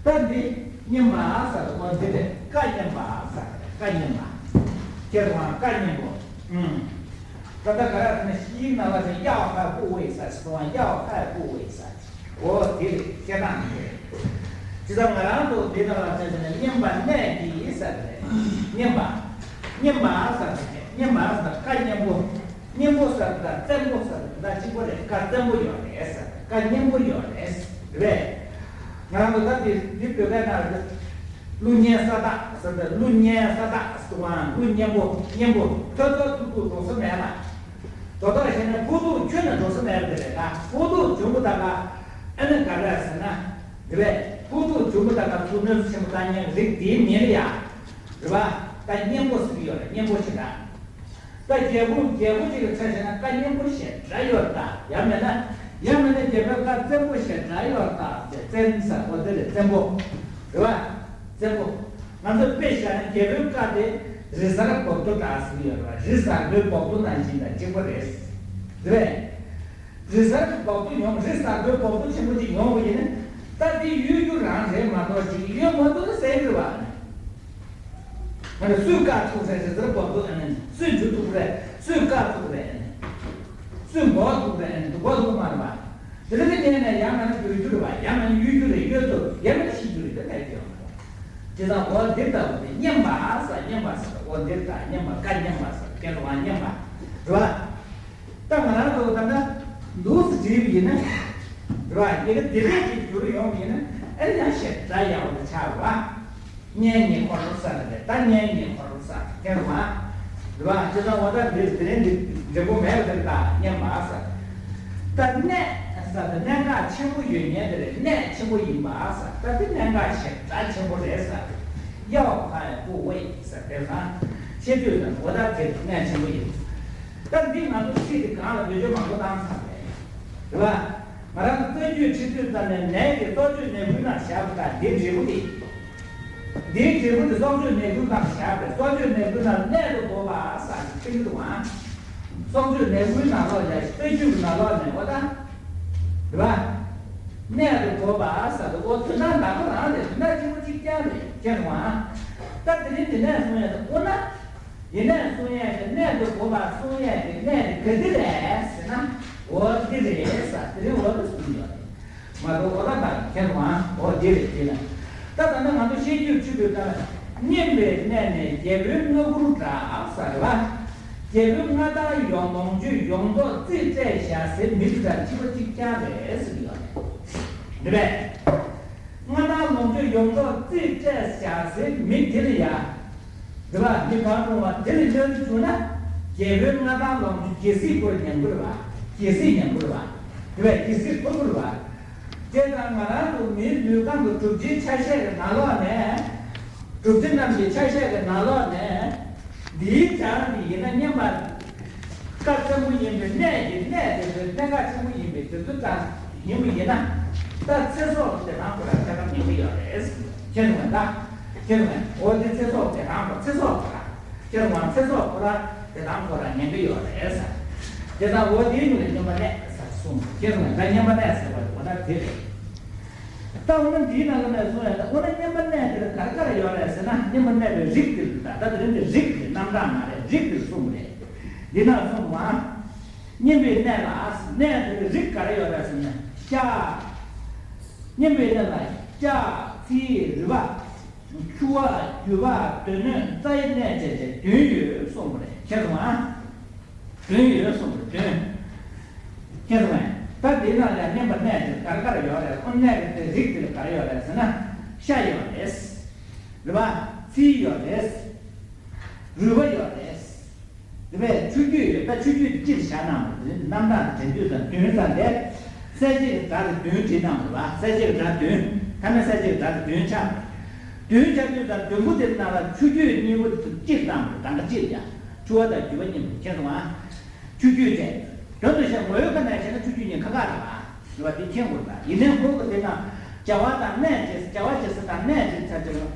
ད་འདི་བསྙེན་པ་ཟེར་དེ་འོ་འདི་རེད། བཀའ་བསྙེན་པ་ཟེར་བཀའ་བསྙེན་པ། སྐྱོན་དང་བཀའ་བསྙེན་པོ། ཨུམ། ད་ལྟ་ག་རེ་ཟེར་ན་ཤིང་ནང་ལ་ཟེར་གཡའ་ཁ་བུ་ཝེ་ཟེར་སོང་བ། གཡའ་ཁ་བུ་ཝེ་ཟེར། འོ་དེ་རེད། བཤད་སྟངས་དེ་རེད། ཇི་ལྟར་ང་རང་ཚོ་འདི་ནང་ལ་བྱས་ཟེར་ན་བསྙེན་པ་གནས་ཀྱི་ཟེར་རེད། བསྙེན་པ། བསྙེན་པ་ཟེར་ནས་བསྙེན་པ་ཟེར་བཀའ་གཉན་པོ། གཉན་པོ་ཟེར་ད་བཙན་པོ་ཟེར་ད་གཅིག་པོ་རེད། བཀའ་བཙན་པོ་ཡོད་རེད་ཟེར། བཀའ་གཉན་པོ་ཡོད་རེད་རེད། ང་རང་ཚོ་ད་འདི་འདི་བོད་སྐད་ནང་ལ་ཀླུ་གཉན་ས་བདག་ཟེར་ད། ཀླུ་གཉན་ས་བདག་ཟེར་བ། ཀླུ་གཉན་པོ་གཉན་པོ་ཐོས་རྩ་ཐུག་ཐུག་འགྲོ་ས་མེད་ལ། དོ་བདག་བྱས་ན་ཕོ་ཐུག་ཁྱོན་ནས་འགྲོ་ས་མེད་པ་དེ་རེད་ད། ཕོ་ཐུག་འཇོན་པོ་ད་ག་ཨ་ནི་ག་རེ་ཟེར་ན། དེ་བས་ཕོ་ཐུག་འཇོན་པོ་ད་ག་ཚུར་གནོད་འཚེ་ཆེན་པོ་བཏང་མཁན་རིགས་དེའི་མིང་ལ་ཡ། རེད་པ། ད་གཉན་པོ་ཟེར་གྱི་ཡོད་རེད། གཉན་པོ་ཞེ་དྲག་ད་རྒྱལ་པོ་རྒྱལ་པོ་ཅིག་གི་ཆ་བཞག་ན་བཀའ་གཉན་པོ་ཞེ་དྲག་ཡོད་རེད་ད། ཡང་མིན་ན། ཡང་མིན་ན་རྒྱལ་པོའི་བཀའ་བཙན་པོ་ཞེ་དྲག་ཡོད་རེད་ད་ཟེར། བཙན་ཟེར་བ་དེ་རེད། བཙན་པོ། རེད་པ། བཙན་པོ། ང་ཚོས་དཔེ་བཞག་ན་རྒྱལ་པོའི་བཀའ་དེ་རི་གཟར་སྦུབ་ཏོ་འདྲ་ཟེར་གྱི་ཡོད་རེད་པ། རི་གཟར་པོའི་སྦུབ་ཏོ་ནང་བཞིན་དང་གཅིག་པ་རེད། རེད་པས། རི་གཟར་གྱི་སྦུབ་ཏོ་ཡོང་། རི་གཟར་པོའི་སྦུབ་ཏོ་ཆེན་པོ་ཅིག་ཡོང་བ་ཡིན་ན། ད་དེ་གཡོལ་རྒྱུ་རང་རེད་མ་གཏོགས་ཅིག་གཡོལ་མ་ཐུབ་ན་ཟེར་གྱི་རེད་པ། ང་ཚོས་སུས་བཀའ་ཐུག་ཟེར། རི་གཟར་སྦུབ་ཏོ་ཨ་ནི་སུས་འཇུ་ཐུབ་རེད། སུས་བཀག་ཐུབ་རེད། སུས་འགོག་ཐུབ་རེད། འགོག་ཐུབ་མ་རེད་པ། དེ་ལ་དེ་ཉན་ནས་ཡང་ན་འགྱུར་རྒྱུ་རེད་པ། ཡང་ན་གཡོལ་རྒྱུ་རེད། གཡོལ་ཐུབ། ཡང་ན་ཤི་རྒྱུ་རེད། དེ་ལས་ཀྱི་ཡོང་། བྱས་ཙང་འོ་འདི་ལྟ་བུ་དེ་སྙན་པ་ཟེར། སྙན་པ་ཟེར། འོ་འདི་ལྟ་སྙན་པ། བཀའ་སྙན་པ་ཟེར། ཁྱེད་ཚོ་བ་སྙན་པ་རེད་པ། ད་ང་རང་ཚོ་ད་ལྟ་འདུག་སེ་བྲིས་པ་ཡིན་ན་རེད་པ། ཡི་གེ་དེ་འདྲས་ཅིག་འགྱུར་ཡོང་བ་ཡིན་ན་ཨེ་ཡང་ཞེ་དྲག་ཡག་པོ་དེ་ཆགས་རེད་པ། སྙན་ཉེ་འཁོར་ལོ་ས་རེད། ད་སྙན་ཉེ་འཁོར་ལོ་ས་དེ་རུ་མ་རེད་པ། ཇི་ལྟར་འོ་ད་འདིར་དེ་རིང་འདི་འབྲས་བུ་མེད་པ་དེར་ད་སྙན་པ་ས། ད་གནད་ས་དེ་གནད་འགག་ཆེན་པོ་ཡོད་མཁན་དེ་རེད། གནད་ཆེན་པོ་ཡིན་པ་ས། ད་དེ་གནད་འགག་ཞེ་དྲག་ཆེན་པོ་རེད་ས། དབྱེ་བ་ཕར་ཡང་བཀོད་དགོས་ཡིན་ས། དེ་ཚང་ཤེས་དུས་ད་འོ་ད་དེ་གནད་ཆེན་པོ་ཡིན། ད་འདི་ང་ཚོ་ཚིག་དེ་གང་ལ་བེད་སྤྱོད་མང་པོ་བཏང་ཚར་རེད། རེད་པ། ང་རང་ཚོ་རྩ་རྒྱུད་ཁྲིད་དུས་ཙམ་ནས་ནད་ཀྱི་སྲོག་གཅོད་ནད་ཀུན་ནང་བཞག་པ་དང་། འདིའི་འབྲས་བུ་དེ། འདིའི་འབྲས་བུ་དེ་སྲོག་གཅོད་ནད་ཀུན་ནང་བཞག་པས། སྲོག་གཅོད་ནད་ཀུན་ནང་གནད་དུ་དགོས་པ་ཟེར་གྱི་ཡོད་འདུག་ཨང་། སྲོག་གཅོད་ནད་ཀུན་ནང་ལོགས་ལ་རྩ་རྒྱུད་ཀྱི་ནང་ལོགས་ནས་འོ་ད། རེད་པ། གནད་དུ་དགོས་པ་ཟེར་དུས་འོ་དོན་དག་འདྲ་པོ་རང་རེད། དོན་དག་གཅིག་པ་གཅིག་རྐྱང་རེད། ཁྱེད་རང་ཨང་། ད་དེ་རིང་དེ་ནས་གསུང་ཡ་དེ་འོ་ན། ཡིན་ནས་གསུང་ཡས་ཀྱི་གནད་དུ་དགོས་པ་གསུང་ཡས་ཀྱི་གནད་དེ་ག་དེ་རེད་ཟེར་ན། འོ་འདི་རེད་ཟེར། དེ་རིང་འོ་དེ་གསུང་ཡོད་རེད། མ་གཏོགས་འོ་ད་ད་ཁྱེད་རང་འོ་འདི་རེད་དེ་ལ། ད་ད་ནི་ང་ཚོ་ཤེས་རྒྱུད་ཁྲིད་པའི་སྐབས་ལ་སྙན་པའི་གནད་ནི་རྒྱལ་པོའི་མངའ་ཁུར་འདྲ་ཟེར་བ། རྒྱལ་པོའི་མངའ་ཐང་ཡོངས་ལོངས་སྤྱོད་ཡོངས་རྫོགས་རྩིས་སྤྲད་བཞག་སའི་མི་དེ་དང་གཅིག་པ་གཅིག་རྐྱང་རེད་ཟེར་གྱི་ཡོད་རེད། འདི་རེད། མངའ་ཐང་ལོངས་སྤྱོད་ཡོངས་རྫོགས་རྩིས་སྤྲད་བཞག་སའི་མི་དེ་ལ་ཡ། འདི་བ་འདི་གང་རུང་བ་དེ་ལ་ཉོན་བྱུང་ན། རྒྱལ་པོའི་མངའ་ཐང་ལོངས་སྤྱོད་རྒྱལ་སྲིད་སྐོར་ཉན་དགོས་རེད་བ། རྒྱལ་སྲིད་ཉན་དགོས་རེད་བ། འདི་བས་རྒྱལ་སྲིད་ཐོབ་དགོས་རེད་བ། དེ་ལྟར་ང་རང་ཚོ་མིའི་ལུས་ཁམས་ཀྱི་གྲུབ་ཆའི་ཆ་ཤས་ཀྱི་ནང་ལོགས་ནས། གྲུབ་ཆ་རྣམས་ཀྱི་ཆ་ཤས་ཀྱི་ནང་ལོགས་ནས། འདིའི་གྲངས་འདི་ཡིན་ན་སྙན་པ། སྐབས་ཆེན་པོ་ཡིན་པའི་གནད་ཀྱི་གནད་དེ་ཚོའི་གནད་འགག་ཆེན་པོ་ཡིན་པའི་དེ་ཚོའི་གྲངས་ཡིན་པ་ཡིན་ན། ད་ཚེ་སྲོག་གི་བདེ་ཐང་ཁོ་རང་ཐད་ཀར་ཉན་གྱི་ཡོད་རེད། ཁྱེད་རང་ད། ཁྱེད་རང་འོ་དེ་ཚེ་སྲོག་བདེ་ཐང་ཁོ་ཚེ་སྲོག་ཁོ་རང་། ཁྱེད་རང་ཚེ་སྲོག་ཁོ་རང་བདེ་ཐང་ཁོ་རང་ཉན་གྱི་ཡོད་རེད་ཟེར། དེ་དང་འོ་དེའི་ནང་ནས་སྙན་པ་གནད་ཟེར་གསུངས། ཁྱེད་རང་ད་སྙན་པ་གནད་ཟེར་བ་འོ་ད་དེ་རེད། ད་འོ་ན་འདིའི་ནང་ལ་ནས་གསུངས་ཡ་ད་འོ་ན་སྙན་པ་གནད་དེ་ལ་ག་རེ་ག་རེ་ཡོད་རེད་ཟེར་ན། སྙན་པ་གནད་པའི་རིགས་དེ་ལ་ད་ད་དེ་རིང་འདི་རིགས་དེ་རྣམ་གྲངས་མ་རེད། རིགས་དེ་གསུངས་རེད། འདི་ན་གསུངས་པ། སྙན་པའི་གནད་ལ་གནད་དེ་ལ་རིགས་ག་རེ་ཡོད་རེད་ཟེར་ན། ཤ། སྙན་པའི་གནད་ལ་ཤ། ཚིལ། རུས་པ། ཆུ་བ། རྒྱུ་བ། སྡོད་གནས། རྩ་ཡི་གནད་བཅས་བཅས་བདུན་ཡོད་གསུངས་པ་རེད། ཁྱེད་རང་། བདུན་ཡོད་གསུངས་པ་བདུན། ཁྱེད་རང་། ད་འདི་ནང་ལ་སྙན་པ་གནད་དེ་ག་རེ་ག་རེ་ཡོད་རེད། ཨོ་གནད་དེ་རིགས་དེ་ལ་ག་རེ་ཡོད་རེད་ཟེར་ན། ཤ་ཡོད་རེད། རེད་པ། ཚིལ་ཡོད་རེད། རུས་པ་ཡོད་རེད། དེ་བས་ཆུ་རྒྱུས་ཡོད། ད་ཆུ་རྒྱུས་དེ་སྤྱིར་བཞག་གནང་བ་རེད། རྣམ་གྲངས་དེ་དྲན་དུས་ཙམ་བདུན་ཙམ་ལས། གསལ་བྱེད་ཀྱི་སྒྲ་དེ་བདུན་བྲིས་གནང་བ་རེད་པ། གསལ་བྱེད་ཀྱི་སྒྲ་བདུན། ཐ་མའི་གསལ་བྱེད་ཀྱི་སྒྲ་དེ་བདུན་ཆགས་པ་རེད། བདུན་ཆགས་དུས་ཙམ་བདུན་པོ་དེ་ནང་ལ་ཆུ་རྒྱུས་གཉིས་པོ་དེ་སྤྱིར་བཏང་བ་རེད། གང་ག་སྤྱིར་ཡ། ཆུ་བ་དང་རྒྱུ་བ་གཉིས་པོ་མཁྱེན་སོང་ང་། ཆུ་རྒྱུས་དེ། དོན་དུ་བཤད་ངོ་བོའི་ཁ་ནས་བཤད་ན་ཆུ་རྒྱུས་གཉིས་ཁ་ཁ་རེད་པ། རེད་པ། དེ་མཁྱེན་དགོས་རེད་པ། ཡིན་ནའི་ཁོ་གི་དེ་ན། བྱ་བ་དང་གནས་བྱེད། བྱ་བ་བྱེད་ས་དང་གནས་བྱེད་ས་དེ། བྱ་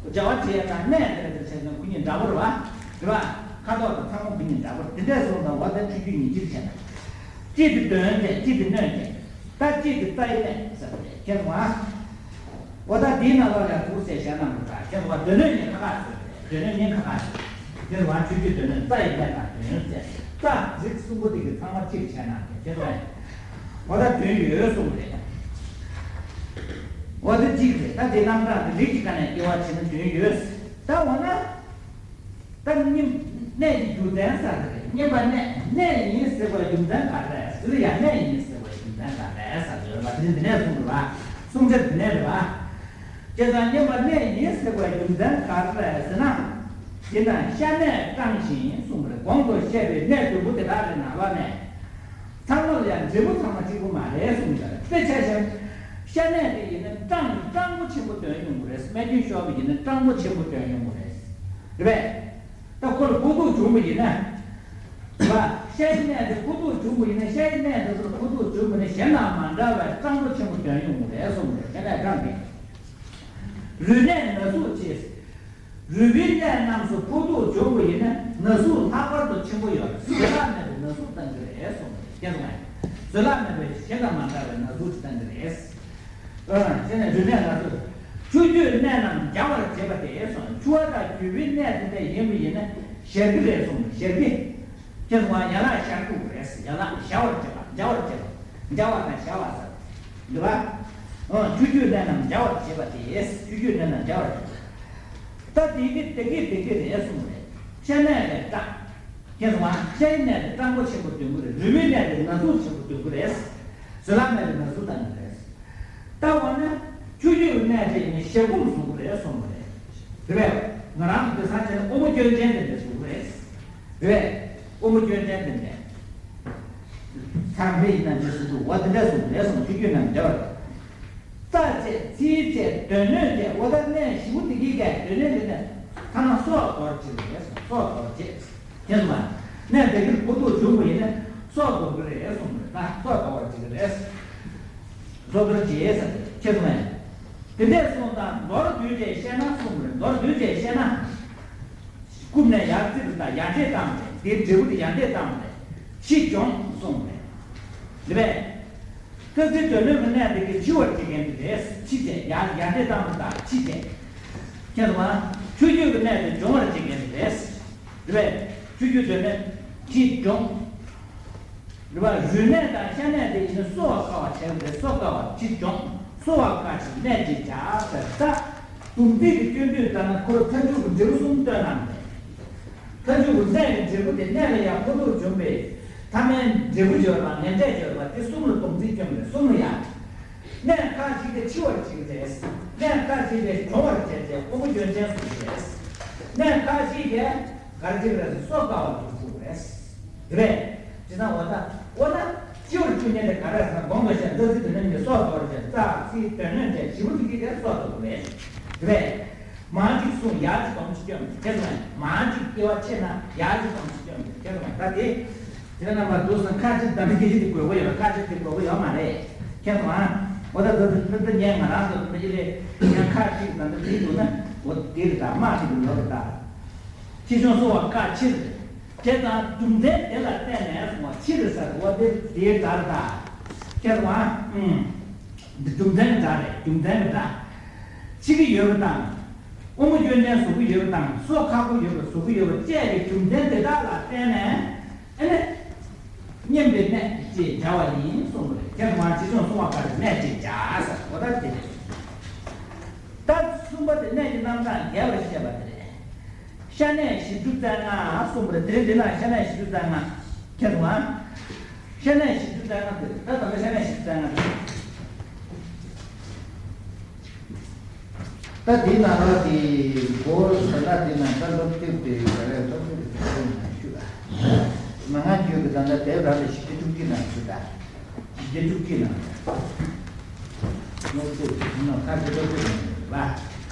བ་བྱེད་ཡ་དང་གནས་དེ་ལ་དེ་བྱས་ན་ཁོ་གཉིས་འདྲ་པོ་རེད་པ། རེད་པ། ཁ་དོག་དང་ཚང་མ་ཁོ་གཉིས་འདྲ་པོ་རེད། དེ་འདྲས་སོང་ཙང་འོ་ད་ཆུ་རྒྱུས་གཉིས་གཅིག་བྱས་ན། གཅིག་དེ་དོན་བྱེད། གཅིག་དེ་གནས་བྱེད། ད་གཅིག་དེ་རྩ་ཡི་གནད་ཟེར་བ་རེད། མཁྱེན་སོང་ང་། འོ་ད་འདིའི་ནང་ལོགས་ལ་འདུག་སེ་བཤད་ན་མི་འདྲ། མཁྱེན་སོང་ང་། སྡེ་སྣོད་གཉིས་ཁ་ཁ་ཟེར། སྡེ་སྣོད་གཉིས་ཁ་ཁ་ཟེར། མཁྱེན་སོང་ང་། ཆུ་རྒྱུས་སྡེ་སྣོད། རྩ་ཡི་གནད་དང་དོན་ཟེར། རྩ་རིགས་གསུམ་པོ་དེ་གི་ཚང་མ་གཅིག་བྱས་ན་མཁྱེན་སོང་ང་། འོ་ད་དོན་ཡོད་གསུངས་རེད། འོ་ད་གཅིག་རེད། ད་དེ་རྣམ་གྲངས་དེ་རིགས་ཀྱི་སྒང་ནས་དབྱེ་བ་ཕྱེ་ན་དོན་ཡོད། ད་འོ་ན། ད་སྙན། གནད་ཀྱི་རྒྱུ་མཚན་ཟེར་རེད། སྙན་པ་གནད། གནད་ཡིན་ཟེར་བའི་རྒྱུ་མཚན་ག་རེ་རེད། ཟེར་ཡ། གནད་ཡིན་ཟེར་བའི་རྒྱུ་མཚན་ག་རེ་རེད་ཟེར་ཡོད་པ། དེ་འདི་ནས་གསུངས་རེད་པ། གསུང་ཆ་འདི་ནས་རེད་པ། བྱས་ཙང་སྙན་པ་གནད་ཡིན་ཟེར་བའི་རྒྱུ་མཚན་ག་རེ་རེད་ཟེར་ན། དེ་ན་ཤ་གནད་སྐྲངས་ཤིང་གསུངས་པ་རེད། གོང་དུ་བཤད་པའི་གནད་བདུན་པོ་དེ་དག་གི་ནང་ལོགས་ནས། ཚང་མ་ལ་ཡང་འབྲས་བུ་ཚང་མ་གཅིག་པུ་མ་རེད་གསུངས་ཀྱང་། དཔེ་ཆ་བཞག་ན། ཤ་གནད་དེ་ཡིན་ན་སྐྲངས། སྐྲངས་པོ་ཆེན་པོ་འདོན་ཡོང་གི་རེད། སྨན་ཆུང་ཤོར་བ་ཡིན་ན་སྐྲངས་པོ་ཆེན་པོ་འདོན་ཡོང་གི་རེད། རེད་པས། ད་ཁོ་ལ་ཕོག་ཐུག་བྱུང་བ་ཡིན་ན། རེད་པ། ཤ་ཡི་གནད་དེ་ཕོག་ཐུག་བྱུང་བ་ཡིན་ན། ཤ་ཡི་གནད་དེ་ཚོ་ལ་ཕོག་ཐུག་བྱུང་བ་ཡིན་ན་གཞན་དང་མ་འདྲ་བའི་སྐྲངས་པོ་ཆེན་པོ་འདོན་ཡོང་གི་རེད་གསུངས་རེད། ཤ་གནད་སྐྲངས་ཏེ། རུས་ནད་ན་ཟུག་ཆེ། རུས་པའི་གནད་རྣམས་སུ་ཕོག་ཐུག་བྱུང་བ་ཡིན་ན་ན་ཟུག་ལྷག་པར་དུ་ཆེན་པོ་ཡོད་རེད། བཟོད་གླགས་མེད་པའི་ན་ཟུག་བཏང་གི་རེད་གསུངས་རེད། མཁྱེན་སོང་ངས། བཟོད་གླགས་མེད་པའི་གཞན་དང་མ་འདྲ་བའི་ན་ཟུག་ཅིག་བཏང་གི་རེད། ཨ། དེ་ནས་རུས་ནད་ན་ཟུག་ཆུ་རྒྱུས་གནད་རྣམས་འཇགས་པར་བྱེད་པ་སྟེ་གསུངས། ཆུ་བ་དང་རྒྱུ་བའི་གནད་དེ་འདྲ་ཡིན་པ་ཡིན་ན་ཞེར་གི་རེད་གསུངས་རེད། ཞེར་གི། ཁྱེད་ཚོ་ཡན་ལག་ཤར་དགོས་རེད། ཡན་ལག་བྱ་བར་བྱེད་པ། བྱ་བར་བྱེད་པ། བྱ་བ་དང་བྱ་བ་ཟེར། འདི་བ། ཨང་། ཆོས་བརྒྱུད་གནས་རྣམས་བྱ་བར་བྱེད་པ་སྟེ། ཆོས་བརྒྱུད་གནས་རྣམས་བྱ་བར་བྱེད་པ། ད་དེ་གི་དེ་གི་དེ་གི་རེད་གསུངས་རེད། སྐྱེ་གནས་ལས་སྐྲག་ཁྱེད་ཚོ་ཨ། སྐྱེ་གནས་དེ་སྐྲག་སྣང་ཆེན་པོ་སྟོན་གི་རེད། རུས་པའི་གནས་དེ་ན་ཟུག་ཆེན་པོ་སྟོན་གི་རེད། བཟོད་གླགས་གནས་དེ་ན་ཟུག་བཏང་གི་རེད། ད་འོ་ན་ཆོས་བརྒྱུད་ཀྱི་གནས་དེ་ནི་ཞལ་སྒོམ་བཟུང་གི་རེད་གསུངས་པ་རེད། རེད་པས། ང་རང་གི་དེང་སང་བྱས་ན་དབུ་མ་སྐྱོན་ཅན་དེ་འདྲ་བཟུང་གི་རེད། རེད་པས། དབུ་མ་སྐྱོན་ཅན་དེ་འདྲ། ཚང་མས་ཡིན་ན་འདྲ་བཟུང་འདུག་འོ་དེ་འདྲ་བཟུང་གི་རེད་གསུངས། ཆོས་བརྒྱུད་རྣམས་བདེ་བར། རྩ་བཅད། ཚིགས་བཅད། དོན་སྣོད་བཅད། འོ་ད་གནས་བཞི་པོ་དེ་གི་གས་དོན་སྣོད་དེ་ནས་ཐ་ན་སྲོག་དོར་བྱེད་རེད་གསུངས། སྲོག་དོར་བྱེད། ཁྱེད་ཚོ་མ། གནས་དེ་གིར་ཕོ་ཐུག་བྱུང་བ་ཡིན་ན་སྲོག་དོར་གི་རེད་གསུངས་རེད། ད་སྲོག་དོར་བར་བྱེད་ཀྱི་རེད། སྲོག་དོར་བྱེད་ཟེར་ཏེ་ཁྱེད་ཚོ་མ། དེ་འདྲས་གསུངས་དང་མདོར་བསྡུས་བྱས་བཤད་ན་གསུངས་རེད། མདོར་བསྡུས་བྱས་བཤད་ན། རྐུབ་ནས་ཡར་བརྩིགས་པ་དང་ཡར་འདྲེད་བཏང་བ་རེད། དེའི་འབྲས་བུ་དེ་ཡར་འདྲེད་བཏང་བ་རེད། འཆི་འགྱོང་གསུངས་རེད། འདི་བས། རྩ་ཚིག་དོན་སྣོད་ཀྱི་གནས་དེ་གིས་འཆི་བར་བྱེད་མཁན་དེ་རེད། འཆི་བྱས་ཡར་ཡར་འདྲེད་བཏང་བ་དང་འཆི་བྱས། ཁྱེད་ཚོ་མ། ཆོས་བརྒྱུད་ཀྱི་གནས་དེ་སྦྱོང་བར་བྱེད་མཁན་དེ་རེད། རེད་པས། ཆོས་བརྒྱུད་དོན་ནི་འཆི་འགྱོང་། རེད་པ། རུས་གནས་དང་ཤ་གནས་དེ་ཡིན་ན་གསོ་བ་དཀའ་བ་བྱས་པ་རེད། གསོ་དཀའ་བ་འཆི་འགྱོང་། གསོ་བ་དཀའ་ཞིང་གནས་འདྲེད་བྱ་ཟེར་ད། སྡོམ་ཚིག་གི་སྐྱོན་བརྗོད་ལྟར་ན་ཁོ་མཐའ་མཇུག་གི་འབྲས་བུ་གསུམ་སྟོན་གནང་རེད། མཐའ་མཇུག་གི་གནས་ཀྱི་འབྲས་བུ་དེ་གནས་ལ་ཡང་ཕོ་ཐུག་བྱུང་བས་ཐ་མའི་འབྲས་བུ་ཡོད་པ་ངན་འབྲས་ཡོད་པ་དེ་གསུམ་ལ་སྡོམ་ཚིག་སྐྱོན་རེད། གསུམ་ལ་ཡང་། གནས་ཁ་ཅིག་དེ་འཆི་བར་བྱེད་ཀྱི་རེད། གནས་ཁ་ཅིག་དེ་གྱོང་བར་བྱེད་ཀྱི་རེད། དབུ་མ་སྐྱོན་ཅན་ཟེར་གྱི་རེད། གནས་ཁ་ཅིག་དེ་ག་རེ་བྱེད་ཀྱི་རེད་ཟེར་གསོ་དཀའ་བ་ལ་འགྱུར་ཐུབ་རེད། རེད། བྱས་ཙང་འོ་ད་འོ་ན་སྤྱི་བོར་བཅུག་མཁན་དེ་ག་རེ་ཟེར་ན་གོང་དུ་བཤད་རྩ་ཚིག་དེ་ནི་མི་སྲོག་དོར་བྱས་རྩ་ཚིག་དོན་སྣོད་བཅས་བཞི་པོ་དེ་གིས་དེ་སྲོག་དོར་རེད། རེད། མང་གཅིག་གསུངས་ཡར་གཅིག་སྡོམ་གཅིག་སྐྱོན་མེད་ཁྱེད་ཚོ་མང་གཅིག་སྐྱེ་བ་ཆེ་ན་ཡར་གཅིག་སྡོམ་གཅིག་སྐྱོན་མེད་ཁྱེད་ཚོ་མ་ད་དེ། དེ་རྣམ་པ་འདུག་སེ་ཁ་ཅིག་ད་ལྟ་སྐད་ཆ་དེ་དགོས་ཀྱི་ཡོད། ཁ་ཅིག་དེ་དགོས་ཀྱི་ཡོད་མ་རེད། ཁྱེད་ཚོ་ཨ། འོ་ད་ད་ད་ད་ངས་ང་རང་ཚོ་ད་ལྟ་ཡིན་ལས་ཡང་ཁ་ཅིག་ད་ལྟ་དེ་འདུག་ན་འོ་དེ་རེད་ད་དམག་ཅིག་ཡོད་རེད་ད། ཆེ་ཆུང་གསོ་བ་དཀའ་ཕྱིར། དེ་དང་རྒྱུ་མཚན་དེ་ལ་བརྟེན་ནས་སོང་བ་ཕྱིར་ཟེར་འོ་དེ་དེའི་ཟླར་ད། ཁྱེད་ཚོ་ཨ། ཨུམ། འདི་རྒྱུ་མཚན་གྱི་སྒྲ་རེད། རྒྱུ་མཚན་གྱི་སྒྲ། འཆི་གི་ཡོད་པ་དང་། དབུ་མ་སྐྱོན་ཅན་བཟོ་གི་ཡོད་པ་དང་སྲོག་ཁག་པོ་ཡོད་པ་བཟོ་གི་ཡོད་པ་བཅས་ཀྱི་རྒྱུ་མཚན་དེ་དག་ལ་བརྟེན་ནས་ཨེ་ནས། སྙན་པའི་གནས་ཅེས་བྱ་བ་ཡིན་གསུངས་པ་རེད། དེ་མ་ཆེ་ཆུང་གསུང་བ་ག་རེ་གནས་ཅེས་བྱ་ཟེར་འོ་ད་དེ་རེད། ད་གསུམ་པ་དེ་གནས་ཀྱི་རྣམ་གྲངས་རྒྱས་པར་བཤད་པ་དེ་རེད། ཤ་གནས་བཞི་བཅུ་རྩ་ལྔ་གསུངས་པ་རེད། དེ་རིང་འདི་ན་ཤ་གནས་བཞི་བཅུ་རྩ་ལྔ། ཁྱེད་ཚོ་ཨ། ཤ་གནས་བཞི་བཅུ་རྩ་ལྔ་དེ་ད་ད་ལྟ་ཤ་གནས་བཞི་བཅུ་རྩ་ལྔ་དེ། ད་དེ་ནང་ལ་དེ་སྒོར་ད་ལྟ་དེ་ནང་ད་སློབ་དེབ་དེ་ག་རེ་སློབ་དེབ་དེ་ནང་ཞུ་ལ། མ་ང་ཁྱོད་ཀྱི་ད་ལྟ་དེབ་རང་ལ་བཞི་བཅུ་དྲུག་ཅུ་ནང་ཞུ་ད། བཞི་བཅུ་དྲུག་ཅུ་ནང་། སློབ་དེབ་དེ་ནང་ཁ་ཤས་སློབ་དེབ་ནང་ལ།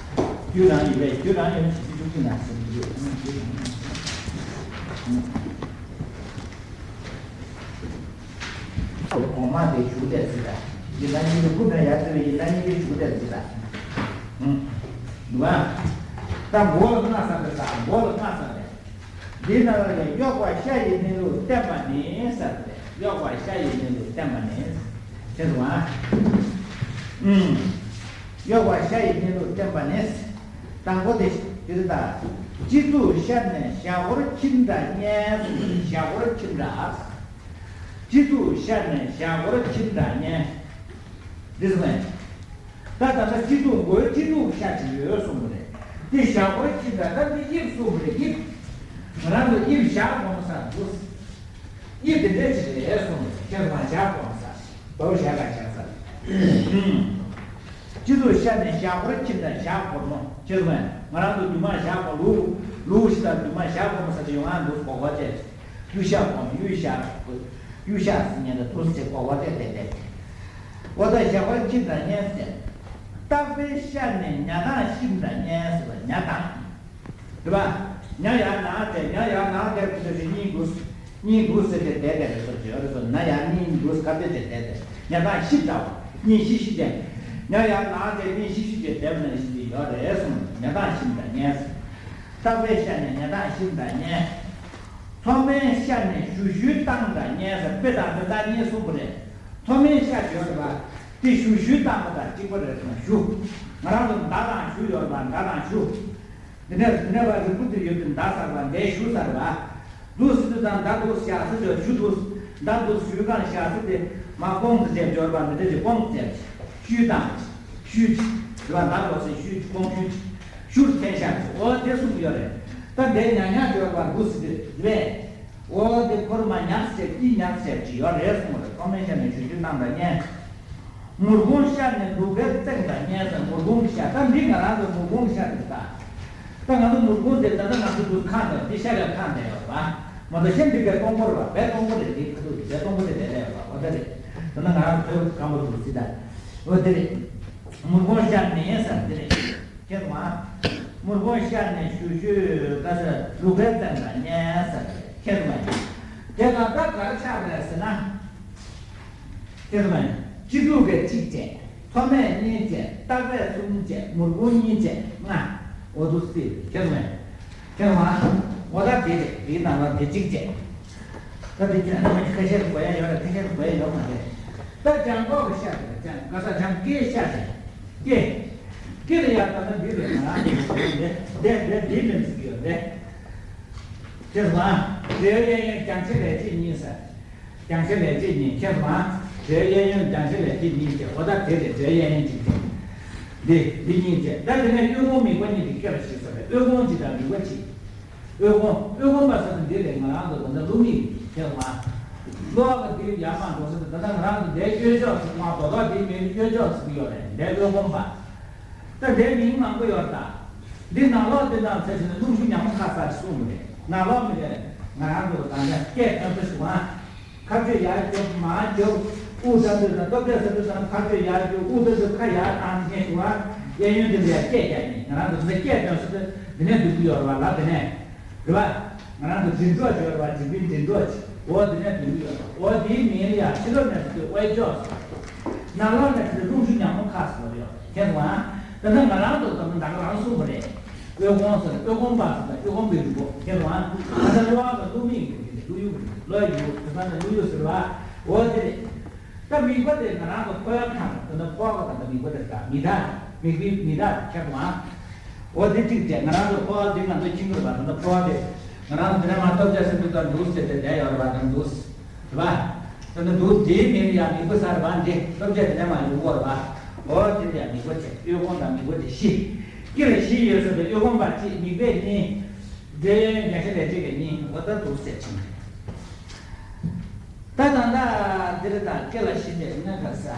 རྒྱུ་རང་ཡོད་པས་རྒྱུ་རང་ཡོད་ན་བཞི་བཅུ་དྲུག་ཅུ་ནང་ཞུ་རྒྱུ་ཡོད་ན་རྒྱུ་རང་ཡོད། གོང་མ་དེ་ཞུ་བསྡད་ཟེར་ད། ཡིན་ན་གཉིས་ཀྱི་རྐུབ་ནས་ཡར་བརྩིས་པའི་ཡིན་ན་གཉིས་ཀྱི་ཞུ་བསྡད་ཟེར་ད། ཨུམ། འདུག་ག་ད་མགོ་ལ་སྔགས་ཟེར་དེ་ད་མགོ་ལ་སྔགས་ཟེར་དེ། འདི་ན་ལ་ཡང་གཡོགས་པ་ཤ་ཡི་གནས་ལུགས་བསྟན་པ་ནི་ཟེར་དེ། གཡོགས་པ་ཤ་ཡི་གནས་ལུགས་བསྟན་པ་ནི། དེ་འདུག་ག་ཨུམ། གཡོགས་པ་ཤ་ཡི་གནས་ལུགས་བསྟན་པ་ནི། དང་པོ་དེ་དེ་ད། སྤྱི་གཙུག་ཤར་ནས་ཞབས་སྒོར་ཁྱིམ་དང་གཉེན་གསུངས་པ་རེད། ཞབས་སྒོར་ཁྱིམ་དང་། སྤྱི་གཙུག་ཤར་ནས་ཞབས་སྒོར་ཁྱིམ་དང་གཉེན། འདི་གསུངས་པས། ད་ད་ལྟ་སྤྱི་གཙུག་མགོའི་སྤྱི་གཙུག་ཤར་གྱི་ཡོད་གསུངས་པ་རེད། དེ་ཞབས་སྒོར་ཁྱིམ་དང་ད་འདི་དབྱིབས་གསུངས་པ་རེད། དབྱིབས། ང་རང་ཚོ་དབྱིབས་ཞག་གོང་ས་འདུག་དབྱིབས་དེ་འདྲ་ཅིག་རེད་གསུངས་པ་རེད། ཁྱེད་ཚོ་ཞག་གོང་ས། བའོ་ཞག་ག་ཞག་ས། སྤྱི་གཙུག་ཤར་ནས་ཞབས་སྒོར་ཁྱིམ་དང་ཞབས་སྒོར་མོ། ཁྱེད་ཚོ་ང་རང་ཚོ་རྒྱུ་མ་ཞབས་སྒོར་ལུག་ལུག་ཞིག་དང་རྒྱུ་མ་ཞབས་སྒོར་མོ་ས་ཅིག་ཡོང་ང་འདུག་གོ་གོ་བྱས། གཡུ་ཞབས་སྒོར་མོ་གཡུ་ཞབས་གཡུ་ཞབས་ཟེར་མཁན་དང་དུ་ཟེར་གོ་གོ་བྱས་བསྡད་བསྡད། འོ་ད་ཞབས་སྒོར་ཁྱིམ་དང་གཉེན་ཟེར། ལྟག་པའི་ཤར་ནས་ཉ་དང་ཤིང་དང་གཉེན་ཟེར་བ་ཉ་དང་། རེད་པ། ཉ་ཡར་ནང་དེ་ཉ་ཡར་ནང་དེ་ཁོ་ཚོ་གཉིས་འདུག་གཉིས་འདུག་ཟེར་ཏེ་བསྡད་དེ་རེད་སོ་ཅི་ཡོད་རེད་སོ། ན་ཡར་གཉིས་འདུག་ག་དེ་དེ་བསྡད་དེ་ཉ་དང་ཤི་འདྲ་བ་གཉིས་ཤི་ཤི་དེ། ཉ་ཡར་ནང་དེ་གཉིས་ཤི་ཤི་དེ་བསྡད་པ་ན་ཤི་དེ་ཡོད་རེད་སོང་། ཉ་དང་ཤི་འདྲ་གཉེན་ཟེར། ལྟག་པའི་ཤར་ནས་ཉ་དང་ཤི་འདྲ་གཉེན། མཐོ་དམན་ཤར་ནས་གཞུ་གཞུའི་སྟངས་འདྲ་གཉེན་ཟེར། དཔེ་དང་དོན་དག་གཉིས་གསུངས་པ་རེད། མཐོ་དམན་ཤར་ཡོད་རེད་པ། དེ་གཞུ་གཞུའི་སྟངས་པ་དང་གཅིག་པ་རེད་སོང་གཞུ། ང་རང་ཚོ་མདའ་དང་གཞུ་ཡོད་རེད་པ། མདའ་དང་གཞུ། འདི་ནས་འདི་ནས་བ་རིང་པོ་དེ་ཡོད་དུས་མདའ་ཟེར་བ་མདའི་གཞུ་ཟེར་བ། འདུག་ཟེར་དུས་དང་མདའ་འདུག་བཞག་ཟེར་དུས་ཞུ་འདུག་མདའ་འདུག་ཞུ་གང་བཞག་ཟེར་ཏེ་མ་ཁོང་དུ་ཅེས་འབྱོར་པ་འདི་འདྲ་ཅིག་ཁོང་དུ་ཅེས་ཞུས་དང་ཞུས་ཅིག་རེད་བ། མདའ་འདུག་ཟེར་ཞུས་ཅིག་ཁོང་ཞུས་ཅིག་ཞུར་འཐེན་བཞག་ཅིག་འོ་དེ་གསུངས་ཡོད་རེད། ད་འདིར་ཉག་ཉག་འབྱོར་པ་འདུག་ཟེར་དུས་རེད། འོ་དེ་ཁོར་མ་ཉག་ཟེར་ཀྱི་ཉག་ཟེར་ཅིག་ཡོད་རེད་གསུངས་རེད། ཐོག་མའི་ཆ་ནས་ཞུ་རྒྱུ་རྣམས་ལ་སྙན། མུར་གོང་ཤར་ནས་ལུག་པའི་རྩེ་ལ་སྙན་ཟེར། མུར་གོང་གི་ཤར་ད་འདི་ང་རང་ཚོ་མུར་གོང་གི་ཤར་རེད་ད། ད་ང་ཚོ་མུར་གོང་དེ་ད་ལྟ་ང་ཚོ་འདུག་ཁ་འདུག་འདི་ཤར་ལ་ཁ་འདུག་ཡོད་པ། མ་གཏོགས་གཞན་འདི་བའི་སྟོང་པོ་རེད་པ། བའི་སྟོང་པོ་རེད། འདི་ཁ་ཐུག་བའི་སྟོང་པོ་དེ་ལས་ལས་ཡོད་པ། འོ་དེ་རེད། ད་ལྟ་ང་རང་ཚོའི་སྐམ་པོ་འདུག་སྲིད་ད། འོ་དེ་རེད། མུར་གོང་ཤར་ནས་ཟེར་དེ་རེད། ཁྱེད་མ། མུར་གོང་ཤར་ནས་ཞུ་ཞུ་ད་ཟེར་ལུག་པའི་རྩེ་ལ་སྙན་ཟེར་དེ་རེད། ཁྱེད་མ། དེ་ག་ད་གར་ཆགས་རེད་ཟེར་ན། ཁྱེད་རང་། སྤྱི་གཙུག་གི་གཅིག་བྱས། མཐོ་སྨད་གཉིས་བྱས། ལྟག་པའི་གསུམ་བྱས། མུར་གོང་གཉིས་བྱས། ལྔ། འོ་འདུག་སེ། ཁྱེད་རང་། ཁྱེད་རང་། འོ་ད་དེ་རེད། དེའི་ནང་ལ་དེ་གཅིག་བྱས། ད་དེ་ཁྱེད་རང་ཁ་ཤས་དགོས་ཡ་ཡོད་རེད། ཁ་ཤས་དགོས་ཡ་ཡོད་མ་རེད། ད་བྱང་ཁོག་གི་ཤ་རེད། བྱང་ག་ས་བྱང་སྐེ་ཤ་རེད། སྐེ། སྐེ་ལ་ཡ་ད་ལྟ་འདི་རེད་ང་རང་གི་འདི་འདི་འདི་འདི་ལེན་ཟིག་ཡོད་རེད། ཁྱེད་རང་། རེད་ཡ་ཡ་རྒྱང་ཆ་ལས་ཅི་ཉིན་ཟེར། རྒྱང་ཆ་ལས་ཅི་ཉིན་ཁྱེད་མ། བྲེལ་གཡས་གཡོན་རྒྱང་ཆ་ལས་ཅི་ཉིན་བྱས། འོ་ད་དེ་རེད། བྲེལ་གཡས་གཡོན་གཅིག་བྱས། འདི་འདི་གཉིས་བྱས། ད་དེ་ནས་དབུས་གོང་མིག་པ་གཉིས་དེ་སྐེ་ལ་ཞིག་ཟེར་བས། དབུས་གོང་གཅིག་དང་མིག་པ་གཅིག་དབུས་གོང་དབུས་གོང་པ་ཟེར་ན་འདི་རེད། ང་རང་ཚོ་ད་ལྟ་ཀླུ་མིག་ཁྱེད་མ། ཀླུ་ཨ་ག་འདི་ཡར་མར་འགྲོ་ས་དེ་ད་ལྟ་ང་རང་ཚོ་འདིའི་གཡོན་ཕྱོགས་སུ་མ་རྡོ་ཐོག་འདིའི་མིང་གཡོན་ཕྱོགས་སུ་ཡོད་རེད། འདིའི་དབུས་གོང་པ། ད་འདིའི་མིང་མང་པོ་ཡོད་ད། འདི་ནང་ལོགས་འདི་ནང་ཚེ་ཟིན་ན་རླུང་ཤུགས་ཉག་མོ་ཁ་གསར་གསུངས་མི་རེད། ནང་ལོགས་མི་རེད། ང་རང་ཚོ་ད་ལྟ་སྐད་ཐོན་ས་ཞུ་ཨ། ཁ་གཅོད་ཡར་རྒྱོབ་མར་རྒྱོབ། དབུགས་ད་འདོད་ན་སྟོབས་ཆེ་ས་འདོད་ན་ཁ་གཅོད་ཡར་རྒྱོབ། དབུགས་ད་འདོད་ཁ་ཡར་བཏང་མཁན་ཞུ་ཨ། གཡས་གཡོན་འདི་ལ་ཡར་སྐད་རྒྱག་མཁན། ང་རང་ཚོ་འདི་སྐད་ཐོན་ས་འདི་འདི་ནས་འདུག་གི་ཡོད་རེད་བ། ལབ་འདི་ནས། རེད་བ། ང་རང་ཚོ་མགྲིན་གྲོགས་ཅིག་ཡོད་རེད་བ། འཇིགས་པའི་མགྲིན་གྲོགས་ཅིག་འོ་འདི་ནས་འདུག་གི་ཡོད་རེད། འོ་འདིའི་མིང་ལ་ཡང་ཕྱི་ལོགས་ནས་ཚུར་དབལ་ཕྱོགས་སུ། ནང་ལོགས་ནས་ཚུར་རླུང་ཤུགས་ཉག་མོ་ཁ་སོ་ཡོད། མཁྱེན་སོང་ཨ། ད་ལྟ་ང་རང་ཚོ་ད་ལྟ་ང་རང་གསུངས་པ་རེད། དབུས་གོང་ཟེར་དབུས་གོང་པ་ཟེར་དབུས་གོང་པའི་རིགས་པོ། མཁྱེན་སོང་ཨ། ད་ལྟ་ཀླུ་ཨ་ག་ཀླུ་མིག་གི་རིགས་ཀླུ་ཡུལ་གི་རིགས་ཀླུ་ཡུལ་དེ་ཚང་ནས་ཀླུ་ཡུལ་ཟེར་བ། འོ་དེ་རེད། ད་མིག་པ་དེ་ང་རང་ཚོ་ཕོ་ཡ་ཁང་དེ་ནས་ཕོ་བ་དང་མིག་པ་དེ་དག་མི་དག་མིག་པའི་མི་དག་ཁྱབ་མ། འོ་དེ་གཅིག་བྱས། ང་རང་ཚོ་ཕོ་བ་དེ་ང་ཚོ་ཁྱིམ་གྱི་བ་དེ་ནས་ཕོ་བ་དེ་ང་རང་ཚོ་དེ་ནས་མ་སྟོབས་ཆེ་སེ་འདུག་ད་འདུག་ཟེར་ཏེ་བསྡད་ཡོད་རེད་བ། ད་འདུག་རེད་བ། ད་ནི་འདུག་དེའི་མིང་ཡང་མིག་པ་ཟེར་བ་འདི་སྟོབས་ཆེ་དེ་ནས་མ་ཡོང་གོ་རེད་བ། འོ་དེ་ཡང་མིག་པ་བྱས། དབུས་གོང་དང་མིག་པ་དེ་བཞི། སྐེ་ལ་བཞི་ཡོད་ཟེར་ཏེ་དབུས་གོང་པ་གཅིག་མིག་པ་གཉིས། འདི་ཉ་ཤ་ལས་གཅིག་གི་གཉིས། འོ་ད་འདུག་ཟེར་ཕྱིན། ད་ད་ལྟ་འདིར་ད་སྐེ་ལ་བཞི་ནས་ལྔ་ག་ས།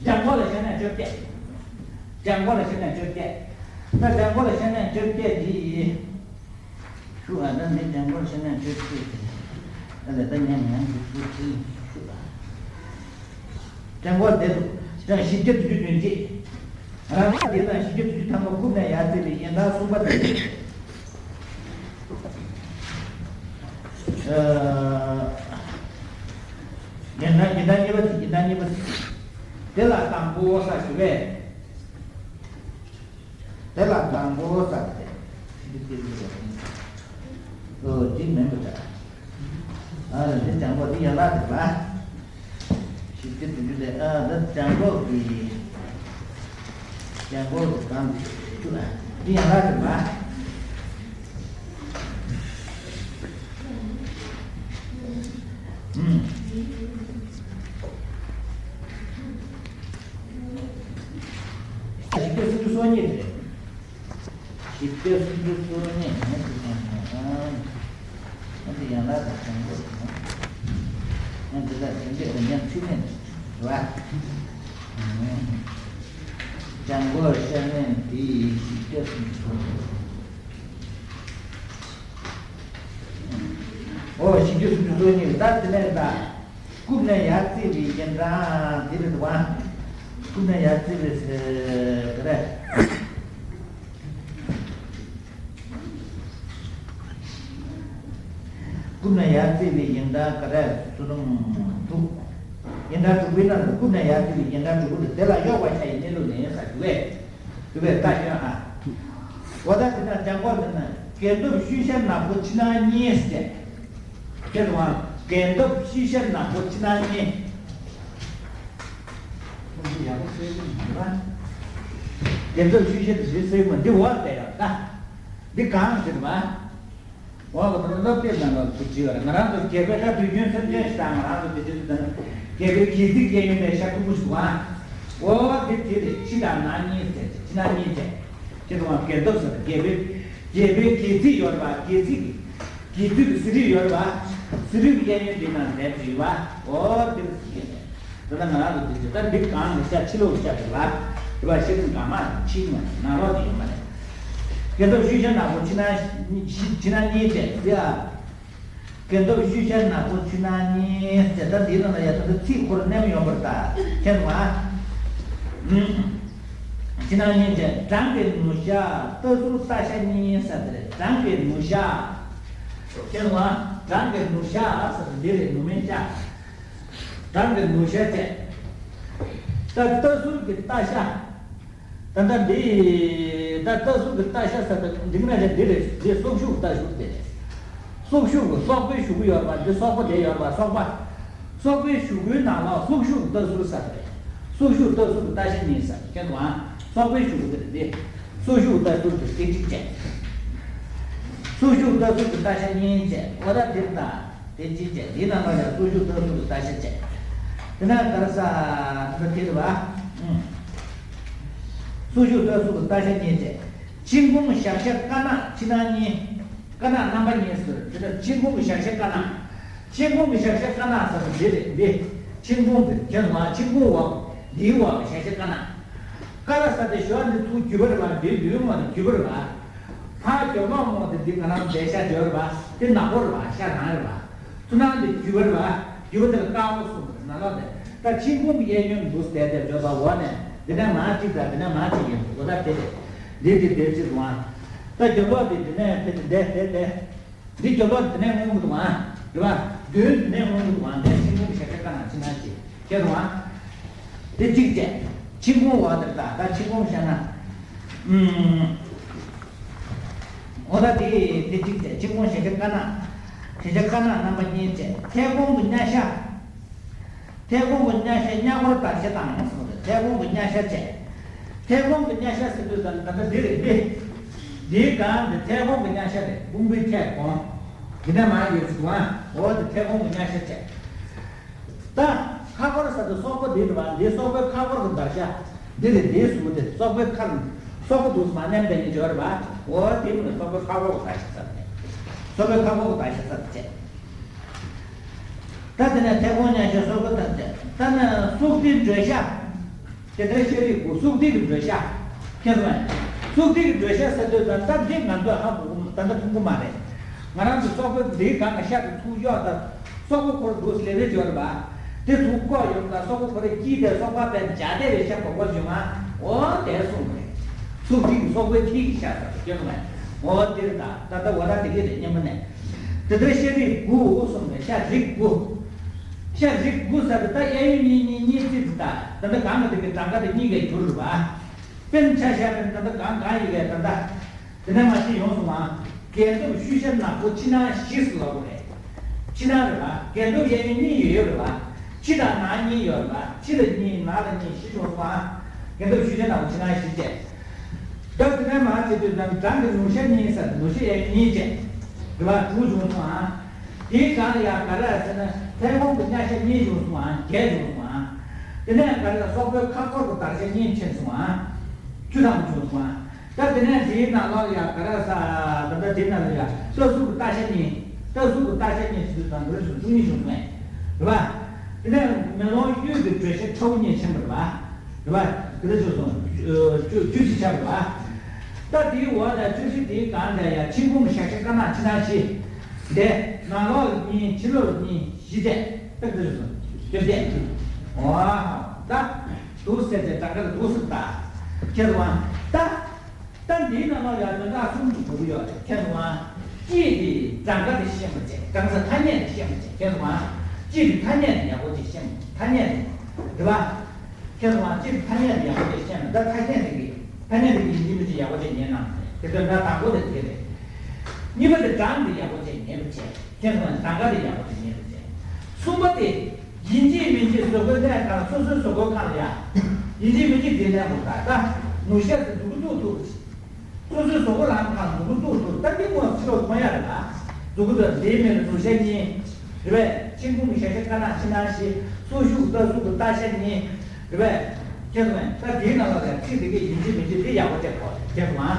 ལྗང་གུ་ལ་བཤད་ན་བཅོ་བརྒྱད། ལྗང་གུ་ལ་བཤད་ན་བཅོ་བརྒྱད། ད་ལྗང་གུ་ལ་བཤད་ན་བཅོ་བརྒྱད་འདི་ཡིན། ཤུ་ཨ་ད་འདི་ལྗང་གུ་ལ་བཤད་ན་བཅོ་བརྒྱད་ཡིན། ད་ལྟ་ད་ཉན་ཉན་གྱི་ཤུ་ཨ། ལྗང་གུ་དེ་ཚོ་ད་བཞི་བརྒྱ་བདུན་ཅུ་དོན་གཅིག་རང་ད་དེ་དང་བཞི་བརྒྱ་བདུན་ཅུ་ཐམ་པ་རྐུབ་ནས་ཡར་བརྩིས་པའི་ཡིན་ད་གསུམ་པ་དེ། ཡིན་ན་ཡིན་ན་གཉིས་པ་དེ་ཡིན་ན་གཉིས་པ་དེ། དེ་ལ་དང་པོ་ས་ཞུ་བས། དེ་ལ་དང་པོ་ས་དེ། ཨོ་དེ་མིན་པ་འདྲ། ཨ་རེ་དེ་ལྗང་གུ་དེ་ཡན་ལག་དེ་ལ། ཞིབ་ཀྱི་དུས་ཚོད་དེ་ཨ་ད་ལྗང་གུ་གི། ལྗང་གུ་གི་གང་དེ་ཞུ་ན་དེ་ཡན་ལག་དེ་ལ། ཨུམ། ཞིབ་ཀྱི་སུམ་ཅུ་སོ་གཉིས་རེད། ཞིབ་ཀྱི་སུམ་ཅུ་སོ་གཉིས་ནས་སུ་ཡང་ཨ་འདི་ཡང་ལ་དང་ལྗང་གུ་ཡང་འདི་ལ་ཞིབ་ཀྱི་ཉམས་ཆུ་མེད་རེད་བ། ལྗང་གུ་ཤ་མེད་འདི་ཞིབ་ཀྱི་སུམ་ཅུ་སོ་གཉིས། ཨོ་ཞིབ་ཀྱི་སུམ་ཅུ་སོ་གཉིས་ད་དེ་ནས་ད། རྐུབ་ནས་ཡར་བརྩིས་པའི་ཡིན་གྲངས་དེ་རེད་འདུག་ཨ། རྐུབ་ནས་ཡར་བརྩིས་པའི་ག་རེ། རྐུབ་ནས་ཡར་བརྩིས་པའི་ཡིན་གྲངས་ག་རེ་སུ་རུང་དུ། ཡིན་གྲངས་དྲུག་པའི་ནང་དུ་རྐུབ་ནས་ཡར་བརྩིས་པའི་ཡིན་གྲངས་དྲུག་པོ་དེ་དེ་ལ་གཡོག་པ་ཆ་ཡི་གནས་ལུགས་ལེན་ས་ཞུ་བས། ཞུ་བས་ད་ཡོད་ཨ། འོ་ད་དེ་ན་ལྗང་གུ་དེ་ན་རྒྱན་སྟོབས་ཤུལ་ཤར་ནག་པོ་ཕྱི་ནང་གཉིས་ཟེར། ཁྱེད་དབང་རྒྱན་སྟོབས་ཤུལ་ཤར་ནག་པོ་ཕྱི་ནང་གཉིས། ཁོང་ཚོ་ཡག་པོ་གསལ་པོ་མི་འདུག་ཨ། རྒྱན་སྟོབས་ཤུལ་ཤར་དེ་གསལ་པོ་འདི་འོག་ལ་ཡོད་ད། འདི་གང་ཟེར་བ། འོ་ད་ལྟ་སློབ་དེབ་ནང་ལ་ཚུར་བྲིས་པ་རེད། ང་རང་ཚོ་རྒྱལ་པོའི་ད་དུས་རྒྱུན་སེམས་ཅན་ཞིག་དང་ང་རང་ཚོ་དེ་དུས་དང་རྒྱལ་པོའི་སྒལ་ཚིགས་གཡས་གཡོན་ལ་ཤ་མཐུག་པོ་ཞིག་འདུག་ཨ། འོ་དེ་དེ་རེད། ཕྱི་དང་ནང་གཉིས་ཟེར་ཏེ་ཕྱི་ནང་གཉིས་བྱས། ཁྱེད་ཚོ་ང་རྒྱལ་ཐབས་ཟེར་རྒྱལ་པོའི་རྒྱལ་པོའི་སྒལ་ཚིགས་ཡོད་རེད་པ། སྒལ་ཚིགས་ཀྱི་སྒལ་ཚིགས་ཀྱི་ཟི་རིབ་ཡོད་རེད་པ། ཟི་རིབ་གཡས་གཡོན་དེ་ནང་ལ་བྲིས་པ། འོ་དེ་རེད། ད་ལྟ་ང་རང་ཚོ་འདི་ཚོ་ད་འདི་གང་གི་ཤ་ཕྱི་ལོགས་ཤ་རེད་ལ། རེད་པ། ཤ་རིམ་གང་མ་ཕྱི་མ་ནང་ལོགས་དེ་ཡོད་མ་རེད། རྒྱལ་ཐབས་ཤུལ་བཞག་ནག་པོ་ཕྱི་ནང་ཕྱི་ནང་གཉིས་བྱས་ཟེར་ཨ། རྒྱལ་ཐབས་ཤུལ་བཞག་ནག་པོ་ཕྱི་ནང་གཉིས་ཟེར། ད་འདི་ནང་ལ་ཡ་ད་ཚིག་ཁོ་རང་མནན་ཡོང་བར་ད་མཁྱེན་སོང་ཨ། ཕྱི་ནང་གཉིས་བྱས། བྲང་གི་ནུ་ཤ་རྟ་ཟུར་རྟ་ཤ་གཉིས་ཟེར་དེ་རེད། བྲང་གི་ནུ་ཤ། མཁྱེན་སོང་ཨ། བྲང་གི་ནུ་ཤ་ཟེར་དེ་འདི་རེད། ནུ་མའི་ཤ། བྲང་གི་ནུ་ཤ་བྱས། ད་རྟ་ཟུར་གྱི་རྟ་ཤ། ད་ལྟ་འདི་ད་རྟ་ཟུར་གྱི་རྟ་ཤ་ཟེར་ད་འདི་ན་ཅན་འདི་རེད། འདི་སྲོག་ཤུགས་རྟ་ཤུགས་དེ་རེད། སྲོག་ཤུགས་ཀྱི་སོག་པོའི་གཞུག་གུ་ཡོད་པ་འདི་སོག་པོ་དེ་ཡོད་པ་སོག་པ། སོག་པོའི་གཞུག་གུའི་ནང་ལ་སྲོག་ཤུགས་རྟ་ཟུར་ཟེར་རེད། སྲོག་ཤུགས་རྟ་ཟུར་གྱི་རྟ་ཤ་གཉིས་ཟེར་མཁྱེན་སོང་ཨ། སོག་པོའི་གཞུག་གུ་དེ་རེད། འདི་སྲོག་ཤུགས་རྟ་ཟུར་གྱི་སྐད་ཅིག་བྱས། སྲོག་ཤུགས་རྟ་ཟུར་གྱི་རྟ་ཤ་གཉིས་བྱས། འོ་ད་དེ་ད། དེ་གཅིག་བྱས། དེའི་ནང་ལ་ཡང་སྲོག་ཤུགས་རྟ་ཟུར་གྱི་རྟ་ཤ་བྱས། དེ་ནས་ག་རེ་ཟ་འདི་དེ་རེད་པ། ཨུམ། སྲོག་ཤུགས་རྟ་ཟུར་གྱི་རྟ་ཤ་གཉིས་བྱས། མཆིན་ཁུང་ཞག་ཤ་དཀར་ནག་ཕྱི་ནང་གཉིས། དཀར་ནག་རྣམ་པ་གཉིས་སུ། དེ་ལ་མཆིན་ཁུང་གི་ཞག་ཤ་དཀར་ནག་མཆིན་ཁུང་གི་ཞག་ཤ་དཀར་ནག་ཟེར་བ་འདི་རེད། འདི་མཆིན་ཁུང་གི་མཁྱེན་སོང་ང་། མཆིན་ཁུང་འོག་འདིའི་འོག་གི་ཞག་ཤ་དཀར་ནག་དཀར་ལ་ཟེར་དེ་ཞོ་འདི་ཚུར་རྒྱུས་པ་རེད་པ། འདི་འདིའི་ངོས་ནས་རྒྱུས་པ་རེད་པ། ཕར་རྒྱབ་ལོགས་ངོས་དེ་འདི་ང་རང་འདི་ཤ་འདི་རེད་པ། འདི་ནག་པོ་རེད་པ། ཤ་རང་རེད་པ། ཚུར་ནང་འདི་རྒྱུས་པ་རེད་པ། རྒྱུས་པ་དེ་ལ་དཀར་པོ་གསུམ་རེད། ནང་ལོགས་དེ་ད་མཆིན་ཁུང་གི་གཡས་གཡོན་འདུག་བསྡད་དེ་བརྗོད་པ་འོག་ནས་འདི་ནས་མར་གཅིག་དང་འདི་ནས་མར་གཅིག་ཡིན་འདུག་འོ་ད་དེ་རེད། འདི་འདི་འདིར་གཅིག་འདུག་ཨང་། ད་རྒྱབ་ལོགས་དེ་འདི་ནས་དེ་འདི་འདི་འདི། འདི་རྒྱབ་ལོགས་འདི་ནས་མངོན་གྱི་འདུག་ཨང་། རེད་པ། མདུན་འདི་ནས་མངོན་གྱི་འདུག་ཨང་། འདི་མཆིན་ཁུང་ཞག་ཤ་དཀར་ནག་ཕྱི་ནང་གཅིག་ཁྱེད་འདུག་ཨང་། འདི་གཅིག་བྱས། མཆིན་ཁུང་འོག་དེར་ད་ད་མཆིན་ཁུང་བཤད་ན། ཨུམ། འོ་ད་དེ་དེ་གཅིག་བྱས། མཆིན་ཁུང་ཞག་ཤ་དཀར་ནག་ཞག་ཤ་དཀར་ནག་རྣམ་པ་གཉིས་བྱས། ཐལ་སྒོང་གི་གཉའ་ཤ། ཐལ་སྒོང་གི་གཉའ་ཤ་གཉའ་སྒོར་དར་ཤ་དང་གསུངས་ཏེ་ཐལ་སྒོང་གི་གཉའ་ཤ་བྱས། ཐལ་སྒོང་གི་གཉའ་ཤ་ཟེར་དུས་ཙམ་ད་ལྟ་འདི་རེད། འདི་འདིའི་སྒང་འདི་ཐལ་སྒོང་གི་གཉའ་ཤ་རེད། དཔུང་པའི་ཐད་གོང་། འདི་ནས་མར་ཡོད་ཚུལ་དུའང་འོ་དེ་ཐལ་སྒོང་གི་གཉའ་ཤ་བྱས། ད་ཁ་སྒོར་ཟེར་དུས་སོག་པོ་འདི་རེད་པ། འདི་སོག་པོའི་ཁ་སྒོར་གྱི་དར་ཤ་འདི་རེད། འདིའི་གཟུགས་དེ་སོག་པོའི་ཁ། སོག་པོ་འདུག་མ་མནན་པའི་ཉིན་འབྱོར་བ། འོ་དེ་མིན་སོག་པོའི་ཁ་སྒོར་གྱི་དར་ཤ་ཟེར་ཏེ། སོག་པོའི་ཁ་སྒོར་གྱི་དར་ཤ་ཟེར་ཏེ་བྱས། ད་དེ་ནས་ཐལ་སྒོང་གཉའ་ཤ་སོག་པོ་དར་ཤ། ད་ནི་སུག་ཏིའི་འགྲོས་ཤ། དེ་ལྟར་ཤ་རིགས་དགུ། སུག་ཏི་གི་འགྲོས་ཤ། མཁྱེན་སོང་ངས། སུག་ཏི་གི་འགྲོས་ཤ་ཟེར་དུས་ད་ལྟ་འདི་ང་ཚོས་ཧ་གོ་གི་ད་ལྟ་མཐོང་གི་མ་རེད། ང་རང་ཚོ་སོག་པོ་འདིའི་སྒང་གི་ཤ་དེ་ཚུར་གཡོག་ད། སོག་པོ་ཁོར་འདུག་ལེ་ལེ་འབྱོར་བ། དེ་ཚུར་བཀོག་ཡོང་ད་སོག་པོ་ཁོ་རེ་སྐྱིད་དེ་སོག་པ་པའི་འཇའ་དེ་བའི་ཤ་གོ་གོ་བྱུང་ང་། འོ་དེ་གསུངས་རེད། སུག་ཏི་གི་སོག་པོའི་ཐིག་གི་ཤ་ཟེར་མཁྱེན་སོང་ངས། འོ་དེ་རེད། ད་ད་ལྟ་འོ་ད་དེ་གི་རེད་སྙམ་པ་ནས། དེ་ལྟར་ཤ་རིགས་དགུ་གསུངས་ནས་ཤ་རིགས་དགུ། ཤ་རིགས་དགུ་ཟེར་ཏེ་ད་གཡས་གཡོན་གཉིས་གཉིས་གཉིས་བརྩིས་ཏེ་ད་ད་ལྟ་གང་གི་དེ་གི་གྲངས་ཀ་དེ་གཉིས་ཀས་བསྒྱུར་རེད་པ། དཔེར་ན་ཆ་བཞག་པ་ཡིན་ན་ད་ལྟ་གང་གང་ཡིན་པས་ད་ལྟ། དེ་ནས་མར་ཅིག་ཡོང་སོང་ང་། རྒྱལ་ཐབས་ཤུལ་བཞག་ནག་པོ་ཕྱི་ནང་བཞི་ཟེར་ལབ་དགོས་རེད། ཕྱི་ནང་རེད་པ། རྒྱལ་ཐབས་གཡས་གཡོན་གཉིས་ཡོད་ཡོད་རེད་པ། ཕྱི་དང་ནང་གཉིས་ཡོད་རེད་པ། ཕྱི་ལ་གཉིས་ནང་ལ་གཉིས་བཞི་བྱུང་སོང་ང་། རྒྱལ་ཐབས་ཤུལ་བཞག་ནག་པོ་ཕྱི་ནང་བཞི་བྱས། ད་དེ་ནས་མར་བྱེད་དུས་ཙམ་བྲང་གི་ནུ་ཤ་གཉིས་ཟེར་ནུ་ཤ་གཡས་གཡོན་གཉིས་བྱས། རེད་པ། དྲུག་བྱུང་སོང་ང་། དེའི་སྒང་ལ་ཡང་ག་རེ་ཟེར་ན་ཐལ་སྒོང་གི་གཉའ་ཤ་གཉིས་བྱུང་སོང་ང་། བརྒྱད་བྱུང་སོང་ང་། དེ་ནས་ག་རེ་ཟེར་སོག་པོའི་ཁ་སྒོར་གྱི་དར་ཤ་གཉིས་ཕྱིན་སོང་ང་། བཅུ་ཐམ་པ་བྱུང་སོང་ང་། ད་དེ་ནས་དེའི་ནང་ལོགས་ལ་ཡང་ག་རེ་ཟེར་ད་ལྟ་དེའི་ནང་ལ་ཡང་རྟ་ཟུར་གྱི་རྟ་ཤ་གཉིས། རྟ་ཟུར་གྱི་རྟ་ཤ་གཉིས་ཟེར་དུས་ཙམ་དེ་རེ་ཟུར་བཅུ་གཉིས་བྱུང་སོང་ངས། རེད་པ། དེ་ནས་མེ་ལོང་གཡུ་གི་འགྲོས་ཤ་ཁྲ་བོ་གཉིས་ཕྱིན་པ་རེད་པ། རེད་པ། དེ་ལ་བཅུ་སོང་། བཅུ་བཅུ་བཞི་ཆགས་པ། ད་དེའི་འོག་ལ་བཅུ་བཞི་དེའི་སྒང་ལ་ཡང་མཆིན་ཁུང་ཞག་ཤ་དཀར་ནག་ཕྱི་ནང་བཞི། དེ་ནང་ལོགས་གཉིས་ཕྱི་ལོགས་གཉིས་བཞི་བྱས། ད་དེ་ལ་བཅུ་སོང་། བཅོ་བརྒྱད། འོ། ད་འདུག་ཟེར་ཏེ་གྲངས་ཀ་ལ་འདུག་ཟེར་ད། ཁྱེད་དབང་ད། ད་འདིའི་ནང་ལ་ཡང་དོན་དག་གསུམ་གྱི་འགྲོ་གི་ཡོད་རེད། མཁྱེན་སོང་ང་། གཅིག་གིས་གྲངས་ཀ་དེ་ཤེས་པ་བྱས། གྲངས་ས་ཐ་སྙད་དེ་ཤེས་པ་བྱས། མཁྱེན་སོང་ང་། གཅིག་གིས་ཐ་སྙད་དེ་ཡག་པོ་ཅིག་ཤེས་པ། ཐ་སྙད་དེ། རེད་པ། མཁྱེན་སོང་ང་། གཅིག་གིས་ཐ་སྙད་དེ་ཡག་པོ་ཅིག་ཤེས་ན་ད་ཐ་སྙད་དེ་གི་ཐ་སྙད་དེ་གི་ཡིན་གཅིག་མིན་གཅིག་ཡག་པོ་ཅིག་ཉན་གནང་། དེ་དོན་དག་དང་པོ་དེ་དེ་རེད། གཉིས་པ་དེ་གྲངས་དེ་ཡག་པོ་ཅིག་ཉན་པ་བྱས། མཁྱེན་སོང་ང་། གྲངས་ཀ་དེ་ཡག་པོ་ཅིག་ཉན་པ་བྱས། གསུམ་པ་དེ། ཡིན་གཅིག་མིན་གཅིག་བཟོ་བཀོད་ལས་ཁང་སོ་སོའི་བཟོ་བཀོད་ཁང་ལ་ཡ། ཡིན་གཅིག་མིན་གཅིག་དེ་ལས་མོ་ད་ད་ནུ་ཤ་དེ་འདུག་འདུག་འདུག་སོ་སོའི་བཟོ་བཀོད་ལས་ཁང་འདུག་འདུག་འདུག་ད་འདི་མོ་ཕྱི་ལོགས་མཐོང་ཡ་རེད་ད། གཟུགས་སྐུ་དང་འདིའི་མིང་ལ་གཟུགས་ཤ་གཉིས། རེད་པས། མཆན་ཁུང་གི་ཤ་ཤ་དཀར་ནག་ཕྱི་ནང་བཞི། སོར་ཤུགས་ཀྱི་ལྟ་གཟུགས་ཀྱི་ལྟ་ཤ་གཉིས། རེད་པས། ཁྱེད་ཚོ་ད་དེའི་ནང་ལ་ཡང་ཚིག་དེ་གས་ཡིན་གཅིག་མིན་གཅིག་དེ་ཡག་པོ་བྱས་གོ། ཁྱེད་ཚོ་ཨ།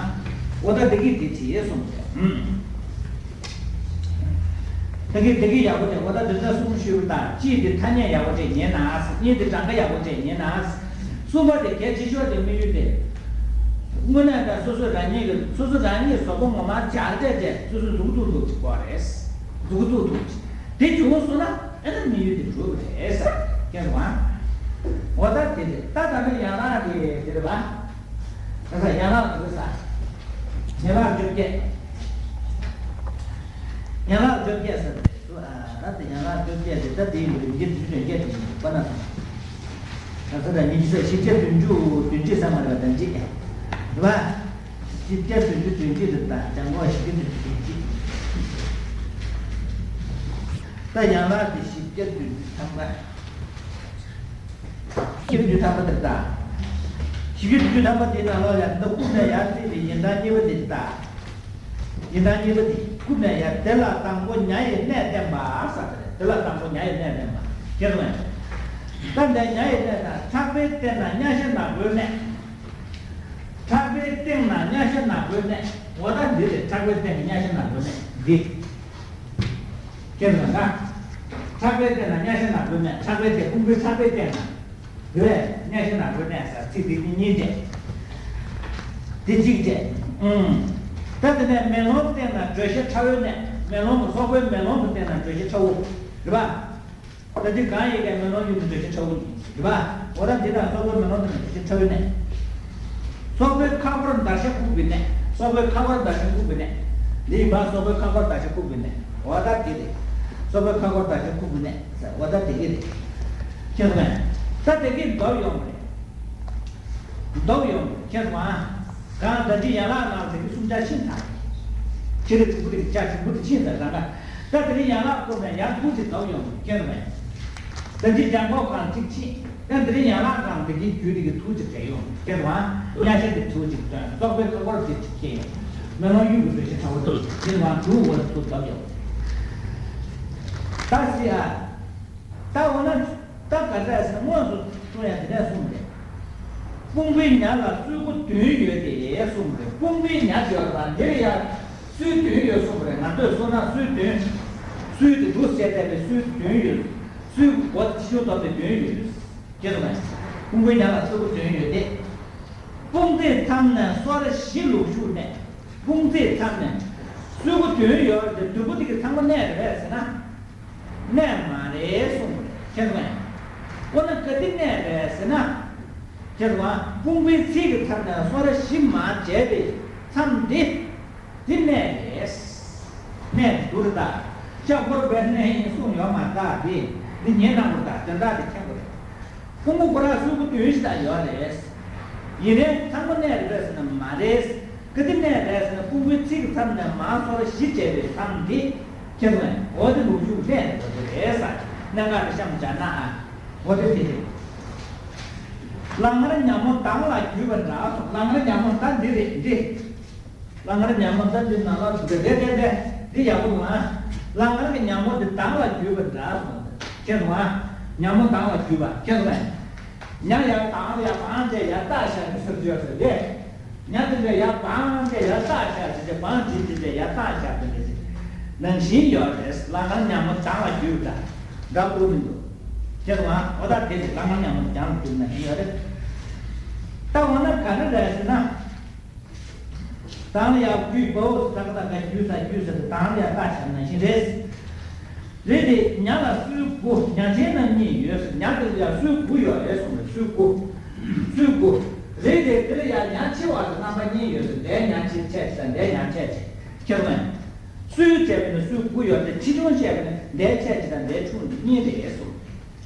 འོ་ད་དེ་གས་དེ་བྱེད་གསུངས་ཟེར། ཨུམ། དེ་གས་དེ་གས་ཡག་པོ་བྱས། འོ་ད་དེ་ཚོ་གསུམ་ཞུས་པ་དང་། གཅིག་དེ་ཐ་སྙད་ཡག་པོ་བྱས་ཉན་ན། གཉིས་དེ་གྲངས་ཀ་ཡག་པོ་བྱས་ཉན་ན། གསུམ་པ་དེ་གལ་ཆེ་ཤོས་དེ་དམིགས་ཡུལ་དེ། དངོས་གནས་ད་སོ་སོ་རང་ཉིད་ཀྱི་སོ་སོ་རང་ཉིད་གཟུགས་པོ་ངོ་མ་འཇགས་བསྡད་བྱས་སོ་སོ་གཟུགས་ཐུབ་ཐུབ་ཅིག་དགོས་རེད། གཟུགས་ཐུབ་ཐུབ་ཅིག་དེ་བྱུང་སོང་ན་ཨེ་ན་དམིགས་ཡུལ་དེ་གྲུབ་པ་རེད་ཟེར། ཁྱེད་ཚོ་ཨ། འོ་ད་དེ་རེད། ད་ད་ལྟ་ཡན་ལག་དེ་དེ་རེད་པ། ད་ལྟ་ཡན་ལག་དེ་རེད་ས། ཡན་ལག་བཅོ་བརྒྱད། ཡན་ལག་བཅོ་བརྒྱད་ཟེར་བ་རེད། ད་ལྟ་ཡན་ལག་བཅོ་བརྒྱད་དེ་ད་དེའི་ནང་རིམ་གྱིས་བདུན་ཅུ་དོན་བརྒྱད་དེ་ཡིན་པ་ན། ད་ལྟ་ཉི་ཤུ་རྩ་བཞི་བརྒྱ་བདུན་ཅུ་བདུན་ཅུ་ཟེར་མ་རེད་པ། དོན་གཅིག་རེད་པ། བཞི་བརྒྱ་བདུན་ཅུ་དོན་གཅིག་རེད། ད་གྱང་གོག་བཞི་བརྒྱ་བདུན་ཅུ་དོན་གཅིག་ད་ཡན་ལག་དེ་བཞི་བརྒྱ་བདུན་ཅུ་ཐམ་པ། བཞི་བརྒྱ་བདུན་ཅུ་ཐམ་པ་དེ་ད། བཞི་བརྒྱ་བདུན་ཅུ་ཐམ་པ་དེའི་ནང་ལོགས་ལ་འདི་རྐུབ་ནས་ཡར་བརྩིས་པའི་ཡིན་གྲངས་གཉིས་པ་དེ་ད། ཡིན་གྲངས་གཉིས་པ་དེ་རྐུབ་ནས་ཡར། དེ་ལ་དང་པོ་ཉ་ཡི་གནས་བསྟན་པ་ཟེར་བ་རེད། དེ་ལ་དང་པོ་ཉ་ཡི་གནས་བསྟན་པ། ཁྱེད་ཚོ་ད་འདི་ཉ་ཡི་གནས་ད་ཕྲག་པའི་སྟེང་ན་གཉའ་ཤ་ནག་པོའི་གནས། ཕྲག་པའི་སྟེང་ན་གཉའ་ཤ་ནག་པོའི་གནས། འོ་ད་འདི་རེད། ཕྲག་པའི་སྟེང་ན་གཉའ་ཤ་ནག་པོའི་གནས་འདི། ཁྱེད་ཚོ་ད། ཕྲག་པའི་སྟེང་ན་གཉའ་ཤ་ནག་པོའི་གནས། ཕྲག་པའི་སྟེང་། དཔུང་པའི་ཕྲག་པའི་སྟེང་ན། དེ་བས་གཉའ་ཤ་ནག་པོའི་གནས་ཟེར་ཚིག་འདི་གཉིས་བྱས། འདི་གཅིག་བྱས། ཨུམ། ད་དེ་ནས་མེ་ལོང་སྟེང་ན་དྲོད་ཤ་ཁྲ་བོའི་གནས། མེ་ལོང་གི་སོག་པོའི་མེ་ལོང་གི་སྟེང་ན་དྲོད་ཤ་ཁྲ་བོ། རེད་པ། ད་འདི་གང་ཡིན་གྱི་མེ་ལོང་ཡུལ་དུ་དྲོད་ཤ་ཁྲ་བོ་ཡིན། རེད་པ། འོ་ད་འདི་དང་སོག་པོའི་མེ་ལོང་དུ་དྲོད་ཤ་ཁྲ་བོའི་གནས། སོག་པོའི་ཁ་སྐོར་འདར་ཤ་ཁུག་པའི་གནས། སོག་པོའི་ཁ་སྐོར་འདར་ཤ་ཁུག་པའི་གནས། འདི་ཡིན་པ། སོག་པོའི་ཁ་སྐོར་འདར་ཤ་ཁུག་པའི་གནས། འོ་ད་དེ་རེད། སོག་པོའི་ཁ་སྐོར་འདར་ཤ་ཁུག་པའི་གནས། འོ་ད་དེ་གི་རེད། ཁྱེད་ཚོ་མེད། ད་དེ་གི་ལྡོག་ཡོང་བ་རེད། ལྡོག་ཡོང་བ་རེད། ཁྱེད་ཚོ་མ། གང་ད་འདི་ཡན་ལག་ནང་དེ་གི་གསུམ་ཆ་ཕྱིན་ཚར། ཁྱེད་རེ་དྲུག་པོ་དེ་གི་ཆ་དྲུག་པོ་དེ་ཕྱིན་ཚར་རང་ག་ད་དེ་རིང་ཡན་ལག་སྐོར་ནས་ཡར་ཐུག་ཅིག་ལྡོག་ཡོང་བ་རེད། ཁྱེད་ཚོ་མེད། ད་འདི་གྱང་གོག་གང་གཅིག་ཕྱིན། ད་དེ་རིང་ཡན་ལག་གང་དེ་གི་རྒྱུད་དེ་གི་ཐུག་ཅིག་བྲལ་ཡོང་། ཁྱེད་ཚོ་མ། གཉའ་ཤ་དེ་ཐུག་ཅིག་བཏོན། སོག་པོའི་ཁ་སྐོར་དེ་ཅིག་ཁྱེར་ཡོང་། མེ་ལོང་ཡུལ་གྱི་དྲོད་ཤ་ཁྲ་བོ་དེ་ཁྱེད་ཚོ་མ་དྲུག་འོ་ཐུག་ལྡོག་ཡོང་། ད་སི་ཨ། ད་འོ་ན། ད་ག་འདྲ་ཟེར་ན་དངོས་སུ་གསུང་ཡ་དེ་ནས་གསུངས་རེད། དཔུང་པའི་ཉ་ལ་སོལ་ཁུ་བདུན་ཡོད་དེ་གསུངས་རེད། དཔུང་པའི་ཉ་ཟེར་བ་དང་འདིར་ཡ་སོལ་བདུན་ཡོད་གསུངས་རེད། ང་ཚོས་སོལ་ན་སོལ་བདུན། སོལ་དེ་འདུག་བཤད་བསྡད་པའི་སོལ་བདུན་ཡོད། སོལ་གོ་ཆེ་ཆུང་ཐོབ་པའི་བདུན་ཡོད། ཁྱེད་ཚོ་ལ་དཔུང་པའི་ཉ་ལ་སོལ་ཁུ་བདུན་ཡོད་དེ། དཔུང་མཛེས་མཚམས་ནས་སོར་བཞི་ལུག་ཤུགས་གནས། དཔུང་མཛེས་མཚམས་ནས། སོལ་ཁུ་བདུན་ཡོད་དེ་བདུན་པོ་དེ་གི་ཚང་མ་གནས་རེད་ཟེར་ན། གནས་མ་རེད་གསུངས་པ་རེད། ཁྱེད་ཚོ་མ། འོ་ན་ག་དེ་གནས་རེད་ཟེར་ན། ཁྱེད་ཚོ་མ། དཔུང་པའི་ཚིགས་ཀྱི་མཚམས་ནས་སོར་བཞི་མར་བྱས་པའི་མཚམས་འདི། འདི་གནས་རེད། གནས་འདུག་རེད་ད། ལྕགས་ཕོར་པའི་གནས་ཡིན་གསུངས་ཡོད་མ་རེད་ད། འདི་འདི་ཉན་གནང་དགོས་རེད་ད། དོན་དག་འདི་མཁྱེན་དགོས་རེད། ཕུང་པོ་ཁོ་རང་སོལ་ཁུ་བདུན་ཞིག་ད་ཡོད་རེད། ཡིན་ནའི་ཚང་མ་གནས་རེད་ཟེར་ན་མ་རེད། ག་དེ་གནས་རེད་ཟེར་ན་ཕུང་པོའི་ཚིགས་ཀྱི་མཚམས་ནས་མར་སོར་བཞི་བྱས་པའི་མཚམས་འདི། ཁྱེད་ཚོ་འོ་དེ་ལུག་ཤུགས་གནས་རེད་འགྲོ་གི་རེད་ཟེར། གནད་འགག་དེ་གཤམ་སྦྱར་ན་ཨ། འོ་དེ་དེ་རེད། ལག་ངར་ཉ་མོ་མདངས་ལ་བརྒྱུས་པ་འདྲ་སོང་། ལག་ངར་ཉ་མོ་ད་འདི་རེད་འདི། ལག་ངར་ཉ་མོ་ད་འདི་ནང་ལ་འདུག་གི་རེད་རེད་རེད། འདི་ཡག་པོ་འདུག་ཨ། ལག་ངར་གྱི་ཉ་མོ་འདི་མདངས་ལ་བརྒྱུས་པ་འདྲ་སོང་། ཁྱེད་ཚོ་ཨ། ཉ་མོ་མདངས་ལ་བརྒྱུས་པ་ཁྱེད་ཚོ་ཨ། ཉ་ཡར་མདངས་ལ་ཡར་སྤང་སྟེ་ཡར་ལྟ་ཤར་གྱི་ཟེར་རྒྱུ་ཡོད་ཟེར་ཏེ། ཉ་དེ་འདྲ་ཡར་སྤང་སྟེ་ཡར་ལྟ་ཤར་ཟེར་ཏེ་སྤང་བྱེད་དེ་འདྲ་ཡར་ལྟ་ཤར་དེ་འདྲ་ཟེར། ནང་བཞིན་ཡོད་རེད། ལག་ངར་ཉ་མོ་མདངས་ལ་བརྒྱུས་པ་འདྲ་འདྲ་པོ་མི་འདུག་ཁྱེད་ཚོ་ཨ། འོ་ད་དེ་ལས་ལག་ངར་ཉ་མོ་མདངས་ལ་བརྒྱུས་ན་ཡིན་ཡོད་རེད། ད་འོ་ན་ག་འདྲ་རེད་ཟེར་ན། དང་ཡང་བརྒྱུད་པའོ། ས་ཀ་ད་ག་བརྒྱུད་ས་བརྒྱུད་ས་དེ་དང་ཡང་ལྟ་བྱ་ན་བཞིན་རེད། རེད་དེ་ཉ་ལ་སོལ་དགུ། ཉ་ཆེན་རྣམ་གཉིས་ཡོད་ཟེར། ཉ་དེ་ལ་ཡང་སོལ་དགུ་ཡོད་རེད་གསུངས་རེད། སོལ་དགུ། སོལ་དགུ། རེད་དེ་དེ་ལ་ཡང་ཉ་ཆེ་བ་དང་རྣམ་པ་གཉིས་ཡོད་ཟེར། འདས་ཉ་ཆེ་ཆེ་ཆེ་དང་འདས་ཉ་ཆེ་ཆེ། ཁྱེད་རང་། སོལ་བྱས་པ་ནི་སོལ་དགུ་ཡོད་དེ་ཆེ་ཆུང་བྱས་པ་ནི་འདས་ཆེ་ཆེ་དང་འདས་ཆུང་གཉིས་རེད་གསུངས།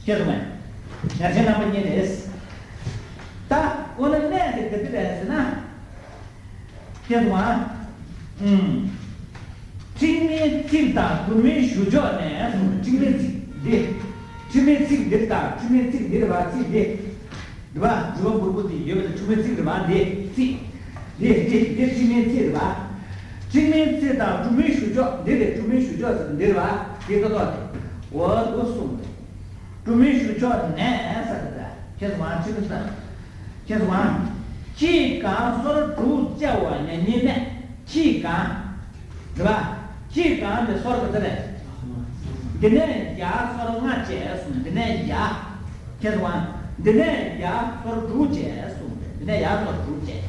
ཁྱེད་རང་། ཉ་ཆེན་རྣམ་པ་གཉིས་རེད། ད་འོ་ན་གནས་དེ་ག་དེ་རེད་ཟེར་ན། ཁྱེད་ཚོ་ཨ། ཨུམ། ཁྲིག་མའི་ཚིགས་དང་གུར་མའི་གཞུ་ཕྱོགས་ནས། ཁྲིག་མའི་ཚིགས་འདི། ཁྲིག་མའི་ཚིགས་འདིར་དང་ཁྲིག་མའི་ཚིགས་འདིར་བ་ཚིགས་འདི། འདི་བ་འདི་བ་འབུར་པོ་འདི་ཡོད་པ་དེ་ཁྲིག་མའི་ཚིགས་རེད་བ། འདི་ཚིགས། འདི་འདི་འདི་ཁྲིག་མའི་ཚིགས་རེད་བ། ཁྲིག་མའི་ཚེ་དང་སྦྲུམ་མའི་གཞུ་ཕྱོགས་འདི་རེད། སྦྲུམ་མའི་གཞུ་ཕྱོགས་ཟེར་འདི་རེད་བ། འདི་ལྟ་ཐོག་དེ་འོ་འདུག་གསུངས་རེད། སྦྲུམ་མའི་གཞུ་ཕྱོགས་ནས་ཟེར་ཏེ། ཁྱེད་ཚོ་ང་ཁྲིག་མ་ཟེར། ཁྱེད་ཚོ་ང་། ཁྱི་གང་སོར་དྲུག་བཅའ་བ་ཉ་གཉིས་ནས། ཁྱི་གང་། རེད་བ། ཁྱི་གང་དེ་སོར་ག་ཚོད་རེད། འདི་ནས་ཡར་སོར་ལྔ་བཅས་གསུངས། འདི་ནས་ཡར། ཁྱེད་ཚོ་ང་། འདི་ནས་ཡར་སོར་དྲུག་བཅས་གསུངས། འདི་ནས་ཡར་སོར་དྲུག་བཅས།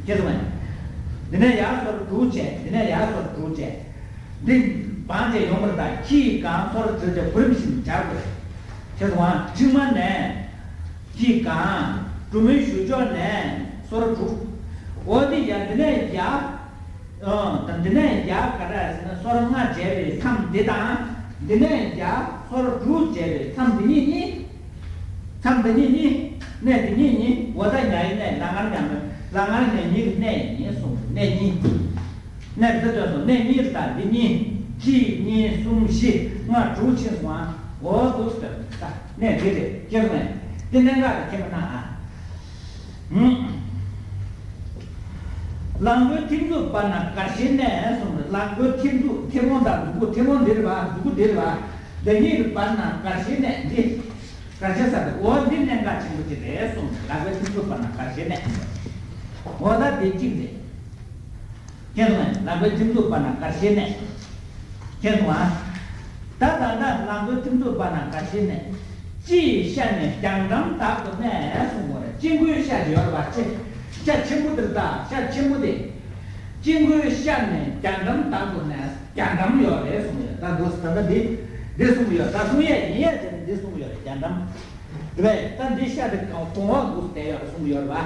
ཁྱེད་ཚོ་ང་། འདི་ནས་ཡར་སོར་དྲུག་བཅས། འདི་ནས་ཡར་སོར་དྲུག་བཅས། འདི་བང་བཅས་ཡོང་བར་ད་ཁྱི་གང་སོར་དྲུག་བཅས་གོ་རིམ་བཞིན་སྦྱར་དགོས། ཁྱེད་ཚོ་ང་། ཁྲིག་མ་ནས། ཁྱི་གང་། སྦྲུམ་མའི་གཞུ་ཕྱོགས་ནས་སོར་དྲུག་འོ་དེ་ཡང་འདི་ནས་ཡར། ཨང་། ད་འདི་ནས་ཡར་ག་འདྲ་ཟེར་ན་སོར་ལྔ་བྱས་པའི་མཚམས་འདི་དང་། འདི་ནས་ཡར་སོར་དྲུག་བྱས་པའི་མཚམས་འདི་གཉིས་གཉིས། མཚམས་འདི་གཉིས་གཉིས། གནས་འདི་གཉིས་གཉིས། འོ་ད་ཉ་ཡི་གནས། ལ་ངར་ཉ་མོ། ལ་ངར་ཉ་གཉིས་ཀྱི་གནས་ཡིན་གསུངས། གནས་གཉིས། གནས་འདི་ལྟོས་སོ། གནས་གཉིས་རེད་ད། འདི་གཉིས། གཅིག་གཉིས་གསུམ་བཞི་ལྔ་དྲུག་ཕྱིན་སོང་ཨ། འོ་འདུག་ཟེར་ད། གནས་འདི་རེད། ཁྱེད་ཚོ་ནས་འདི་གནད་འགག་རེད། ཁྱེད་མ་གནང་ཨ། ཧུམ། གླང་པོའི་ཐིམ་མཛུབ་བར་ན་གར་ཞེན་གནས་གསུངས་རེད། གླང་པོའི་ཐིམ་མཛུབ། ཐེ་བོང་དང་མཛུབ་གུ། ཐེ་བོང་འདི་རེད་བ། མཛུབ་གུ་འདི་རེད་བ། འདི་གཉིས་ཀྱི་བར་ན་གར་ཞེན་གནས། འདི་གར་ཞེན་ཟེར་ཏེ། འོ་འདི་གནད་འགག་ཆེན་པོ་ཅིག་རེད་གསུངས་རེད། གླང་པོའི་ཐིམ་མཛུབ་བར་ན་གར་ཞེན་གནས། འོ་ད་འདི་གཅིག་རེད། ཁྱེད་ཚོ་ནས་གླང་པོའི་ཐིམ་མཛུབ་བར་ན་གར་ཞེན་གནས། ཁྱེད་ཚོ་ང་། ད་ད་ལྟ་གླང་པོའི་ཐིམ་མཛུབ་བར་ན་གར་ཞེན་གནས། དཔྱི་ཡི་ཤ་ནི་རྒྱང་འགྲམ་དག་ཏུ་གནས་གསུངས་པ་རེད། དཔྱི་མགོའི་ཤ་ཅིག་ཡོད་རེད་བ། ཅི། ཤ་ཆེན་པོ་དེར་ད། ཤ་ཆེན་པོ་དེ། དཔྱི་མགོའི་ཤ་ནི་རྒྱང་འགྲམ་དག་ཏུ་གནས། རྒྱང་འགྲམ་ཡོད་རེད་གསུངས་ཡོད། ད་འདུག་ད་ལྟ་འདི། འདི་གསུངས་ཡོད། ད་གསུང་ཡས་ཡིན་ཡས་དེ་ནི་འདི་གསུངས་ཡོད་རེད། རྒྱང་འགྲམ། རེད། ད་འདི་ཤ་དེ་གང་གོང་འོག་འདུག་བསྡད་ཡོད་རེད་གསུངས་ཡོད་རེད་བ།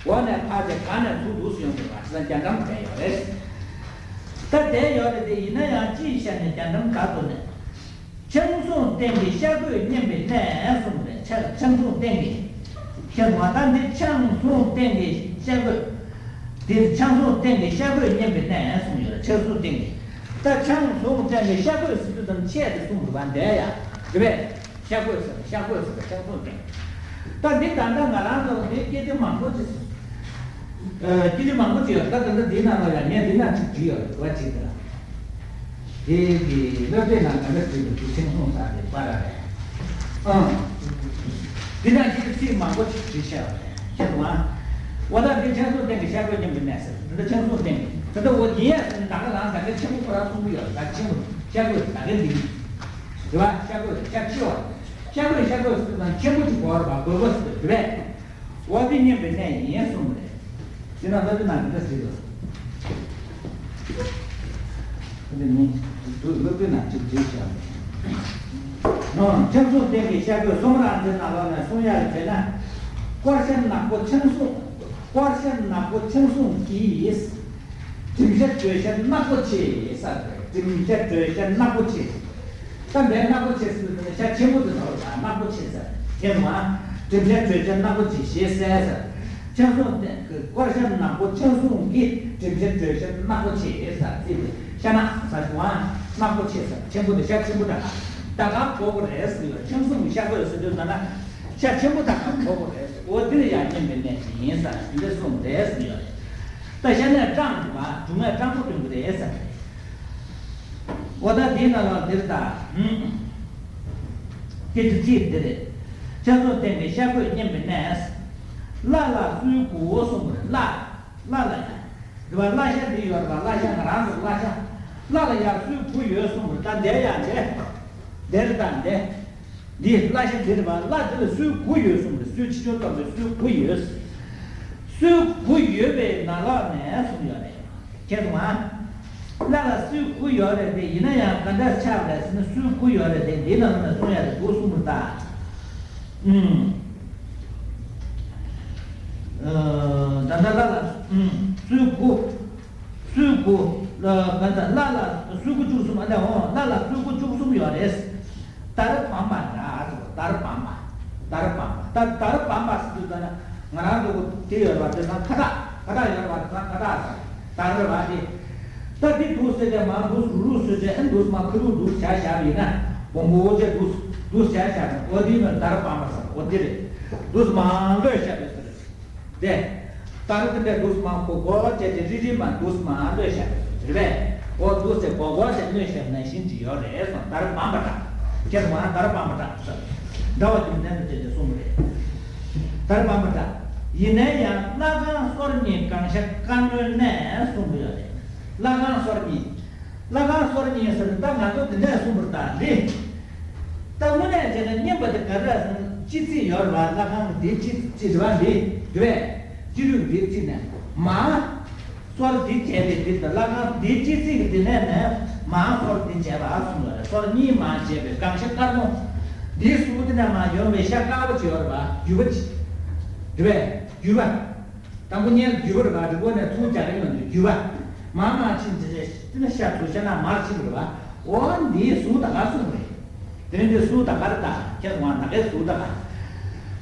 འོག་ནས་ཕར་དེ་གང་ནས་ཚུར་འདུག་ཡོང་དགོས་པ་ཅི་ལ་རྒྱང་འགྲམ་བསྡད་ཡོད་རེད། ད་བསྡད་ཡོད་རེད་དེ། ཡིན་ན་ཡང་དཔྱི་ཡི་ཤ་ནི་རྒྱང་འགྲམ་དག་ཏུ་གནས། ཆང་འཚོང་སྟེང་གི་ཤ་རྒོད་སྙེམས་པའི་གནས་གསུངས་རེད། ཆ་ཆང་འཚོང་སྟེང་གི། ཁྱེད་ཚོ་ང་། ད་འདི་ཆང་འཚོང་སྟེང་གི་ཤ་རྒོད། འདིར་ཆང་འཚོང་སྟེང་གི་ཤ་རྒོད་སྙེམས་པའི་གནས་གསུངས་ཡོད་རེད། ཆང་འཚོང་སྟེང་གི། ད་ཆང་འཚོང་སྟེང་གི་ཤ་རྒོད་ཟེར་དུས་ཙམ་ཆས་དེ་གསུངས་འདུག་བ། འདས་ཡ་རེད་པས། ཤ་རྒོད་ཟེར། ཤ་རྒོད་ཟེར་བའི་ཤ་ཚོང་སྟེང་། ད་འདི་ད་ལྟ་ང་རང་ཚོ་འདི་སྐད་ཆ་མང་པོ་ཅིག་ཨ། སྐད་ཆ་མང་པོ་ཅིག་ཡོད། ད་ད་ལྟ་འདི་ནང་ལ་ཡང་ངས་འདི་ན་ཅིག་བྲིས་ཡོད་རེད་བ། ཅིག་ད་དེ་གི་སློབ་དེབ་ནང་ད་ལྟ་བྲིས་འདུག་དེ་ཆེན་སོང་ས་དེ་པར་ར་རེད། ཨང་། འདི་ན་ཅིག་ཚིག་མང་པོ་ཅིག་བྲིས་བཞག་རེད། ཁྱེད་ཚོ་ང་། འོ་ད་འདི་ཆང་ཚོང་སྟེང་གི་ཤ་རྒོད་སྙེམས་པའི་གནས་ཟེར། འདི་ཆང་ཚོང་སྟེང་གི་ད་ལྟ་འོ་ཡིན་ཡ་ཟེར། ད་ག་རང་ད་ག་ཆེན་པོ་ཁོ་རང་གསུང་གི་ཡོད་རེད། ད་ཆེན་པོ་ཤ་རྒོད་ད་ག་འདི་གི་རེད་བ། ཤ་རྒོད་ཤ་ཆེ་བ། ཤ་རྒོད་ཤ་རྒོད་ཟེར་དུས་ན་ཆེན་པོ་ཅིག་གོ་བར་བ་དགོས་པ་ཟེར་དུས་རེད། འོ་དེ་སྙེམས་པའི་གནས་ཡིན་གསུངས་རེད། དེ་ན་སློབ་དེབ་ནང་འདི་འདྲ་ཞིག་འདུག་འདི་ནི་སློབ་དེབ་ནང་ཅིག་བྲིས་བཞག་ནོ། ཆང་འཚོང་སྟེང་གི་ཤ་རྒོད་གསུམ་རང་འདི་ནང་ལོགས་ནས་གསུང་ཡག་བྱས་ན། དཀར་ཤ་ནག་པོ་ཆང་འཚོང་། དཀར་ཤ་ནག་པོ་ཆང་འཚོང་གིས། གྲིམ་ཤ་དྲོད་ཤ་ནག་པོ་ཆེ་ཟེར། གྲིམ་ཤ་དྲོད་ཤ་ནག་པོ་ཆེ། ད་འདི་ནག་པོ་ཆེ་ཟེར་དུས་ཤ་ཆེན་པོ་དེ་ཚོ་ལ་ནག་པོ་ཆེ་ཟེར། དེ་མ། གྲིམ་ཤ་དྲོད་ཤ་ནག་པོ་ཆེ་ཞེས་གསལ་ཟེར། ཆང་འཚོང་སྟེང་གི་དཀར་ཤ་ནག་པོ་ཆང་འཚོང་གིས། གྲིམ་ཤ་དྲོད་ཤ་ནག་པོ་ཆེ་ཟེར། ཚིག་དེ་ཤ་ནག་ཟེར་བ། ནག་པོ་ཆེ་ཟེར། ཆེན་པོ་དེ་ཤ་ཆེན་པོ་དང་ད་ག་གོ་དགོས་རེད་ཟེར་ཡོད། ཆང་འཚོང་གི་ཤ་རྒོད་ཟེར་དུས་ད་ན་ཤ་ཆེན་པོ་དང་ག་གོ་དགོས་རེད་ཟེར། འོ་འདི་ལ་ཡང་སྙེམས་པའི་གནས་ཡིན་ཟེར། འདི་གསུངས་རེད་ཟེར་ཡོད་རེད། ད་ཤ་ནས་སྐྲངས་འདུག་བ། སྒྲུང་ལས་སྐྲངས་པོ་སྟོན་གྱི་རེད་ཟེར། འོ་ད་དེའི་ནང་ལ་འདིར་ད། སྐད་ཆ་ཚིག་འདི་རེད། ཆང་འཚོང་སྟེང་གི་ཤ་རྒོད་སྙེམས་པའི་གནས། བརླ་ལ་སོའི་གུ་གསུངས་པ་རེད། བརླ། བརླ་ལ་ཡ། འདི་བ་བརླ་ཤ་འདི་ཡོད་རེད་བ། བརླ་ཤ་ང་རང་ཚོ་བརླ་ཤ། བརླ་ལ་ཡ་སོའི་གུ་ཡོད་གསུངས་པ་རེད། ད་འདིར་ཡ་འདི། འདིར་ད་འདི། འདི་བརླ་ཤ་འདི་རེད་བ། བརླ་འདི་ལ་སོའི་གུ་ཡོད་གསུངས་པ་རེད། སོའི་ཆེ་ཆུང་ཙམ་པའི་སོའི་གུ་ཡོད། སོའི་གུ་ཡོད་པའི་ནང་ལོགས་ནས་གསུངས་ཡོད་རེད། ཁྱེད་ཚོ་ང་། བརླ་ལ་སོའི་གུ་ཡོད་རེད་དེ། ཡིན་ན་ཡང་ག་འདྲ་ཆགས་རེད་ཟེར་ན། སོའི་གུ་ཡོད་རེད་དེ། འདི་ནང་ལ་གསུང་ཡ་རེད་འདུག་གསུངས་པ་རེད་ད། ཨུམ། ཨ། ད་ལྟ་བརླ་ལ། ཨུམ། སོའི་གུ། སོའི་གུ། ལ་ག་ད་བརླ་ལ་སོའི་གུ་བཅུ་གསུམ། ཨ་ནི་འོ་བརླ་ལ་སོའི་གུ་བཅུ་གསུམ་ཡོད་རེད། དར་བམ་པ་འདྲ་ཟེར། དར་བམ་པ། དར་བམ་པ། ད་དར་བམ་པ་ཟེར་དུས་ད་ན་ང་རང་ཚོ་དེ་ཡོད་རེད་བ། དེ་ཚང་ཁ་བཏགས། ཁ་བཏགས་ཡོད་རེད་བ། དེ་ཚང་ཁ་བཏགས་ཟེར། དར་རེད་བ་དེ། ད་དེ་འདུག་ཟེར་ཏེ་མར་འདུག་རུག་རུག་ཟེར་ཏེ། ཨ་འདུག་མར་ཁ་རུག་འདུག་བྱ་བཞག་པ་ཡིན་ན། བོང་བུ་འོ་ཅག་འདུག་འདུག་བྱ་བཞག་པ། འོ་དེ་ཡིན་ན་དར་བམ་པ་ཟེར། འོ་དེ་རེད། འདུག་མར་ལྷོད་བཞག་པའི་ཟེར། དེ། དར་དེ་འདྲ་འདུག་མར་གོ་གོ་བྱས་ཏེ་རི་རི་མར་འདུག་མར་ལྷོད་བཞག་པའི་ཟེར། རེད་པས། འོ་འདུག་སེ་གོ་གོ་ཟེར་གནོད་བྱེད་ནང་བཞིན་གྱི་ཡོད་རེད་སོང་། དར་བམ་པ་འདྲ། ཁྱེད་ཚོ་ང་དར་བམ་པ་འདྲ་ཟེར། འདྲ་བ་རྒྱུ་མཚན་དུ་བྱས་ཏེ་གསུངས་པ་རེད། དར་བམ་པ་འདྲ། ཡིན་ན་ཡང་ལྷ་ཁང་སོར་གཉིས་གང་ཤ་དཀར་མོའི་གནས་གསུངས་པ་ཡོད་རེད། ལྷ་ཁང་སོར་གཉིས། ལྷ་ཁང་སོར་གཉིས་ཟེར་ན་ད་ང་ཚོ་འདི་འདྲས་གསུངས་པ་རེད་ད་འདི། ད་དངོས་གནས་བྱས་ན་བསྙེན་པ་དེ་ག་རེ་རེད་ཟེར་ན་སྤྱི་རྩིས་ཡོད་རེད་བ། ལྷ་ཁང་གི་འདི་སྤྱི་རྩིས་རེད་བ། འདི་འདི་བས་སྤྱི་རུས་འདི་རྩིས་ནས་མ། སོར་འདི་བྱས་པའི་འདི་དང་ལྷ་ཁང་འདི་སྤྱི་རྩིས་ཀྱི་འདི་ནས་ནས་མ་སོར་འདི་བྱས་པ་གསུངས་པ་རེད། སོར་གཉིས་མ་བྱས་པའི་གང་ཤ་དཀར་མོ། འདིའི་གཟུགས་འདི་ནས་མ་ཡོང་བའི་ཤ་དཀར་པོ་ཅིག་ཡོད་རེད་བ། རྒྱུས་པ་ཅིག་འདི་བས་རྒྱུས་པ། དང་པོ་ཉལ་རྒྱུ་བར་བ་འགྲིག་པོ་ནས་ཚུར་རྒྱ་རིང་ལ་འགྲོ་རྒྱུ་བ། མ་མ་ཕྱིན་ཅི་ཅི་ཏི་ན་ཤ་ཚུར་ཤ་ན་མར་ཕྱིན་པར་བ། འོ་འདིའི་གཟུགས་ད་ག་གསུངས་རེད། དེ་རིང་འདི་གཟུགས་ད་ག་རེད་ད། ཁྱེད་ཚོ་ང་ད་གའི་གཟུགས་ད་ག་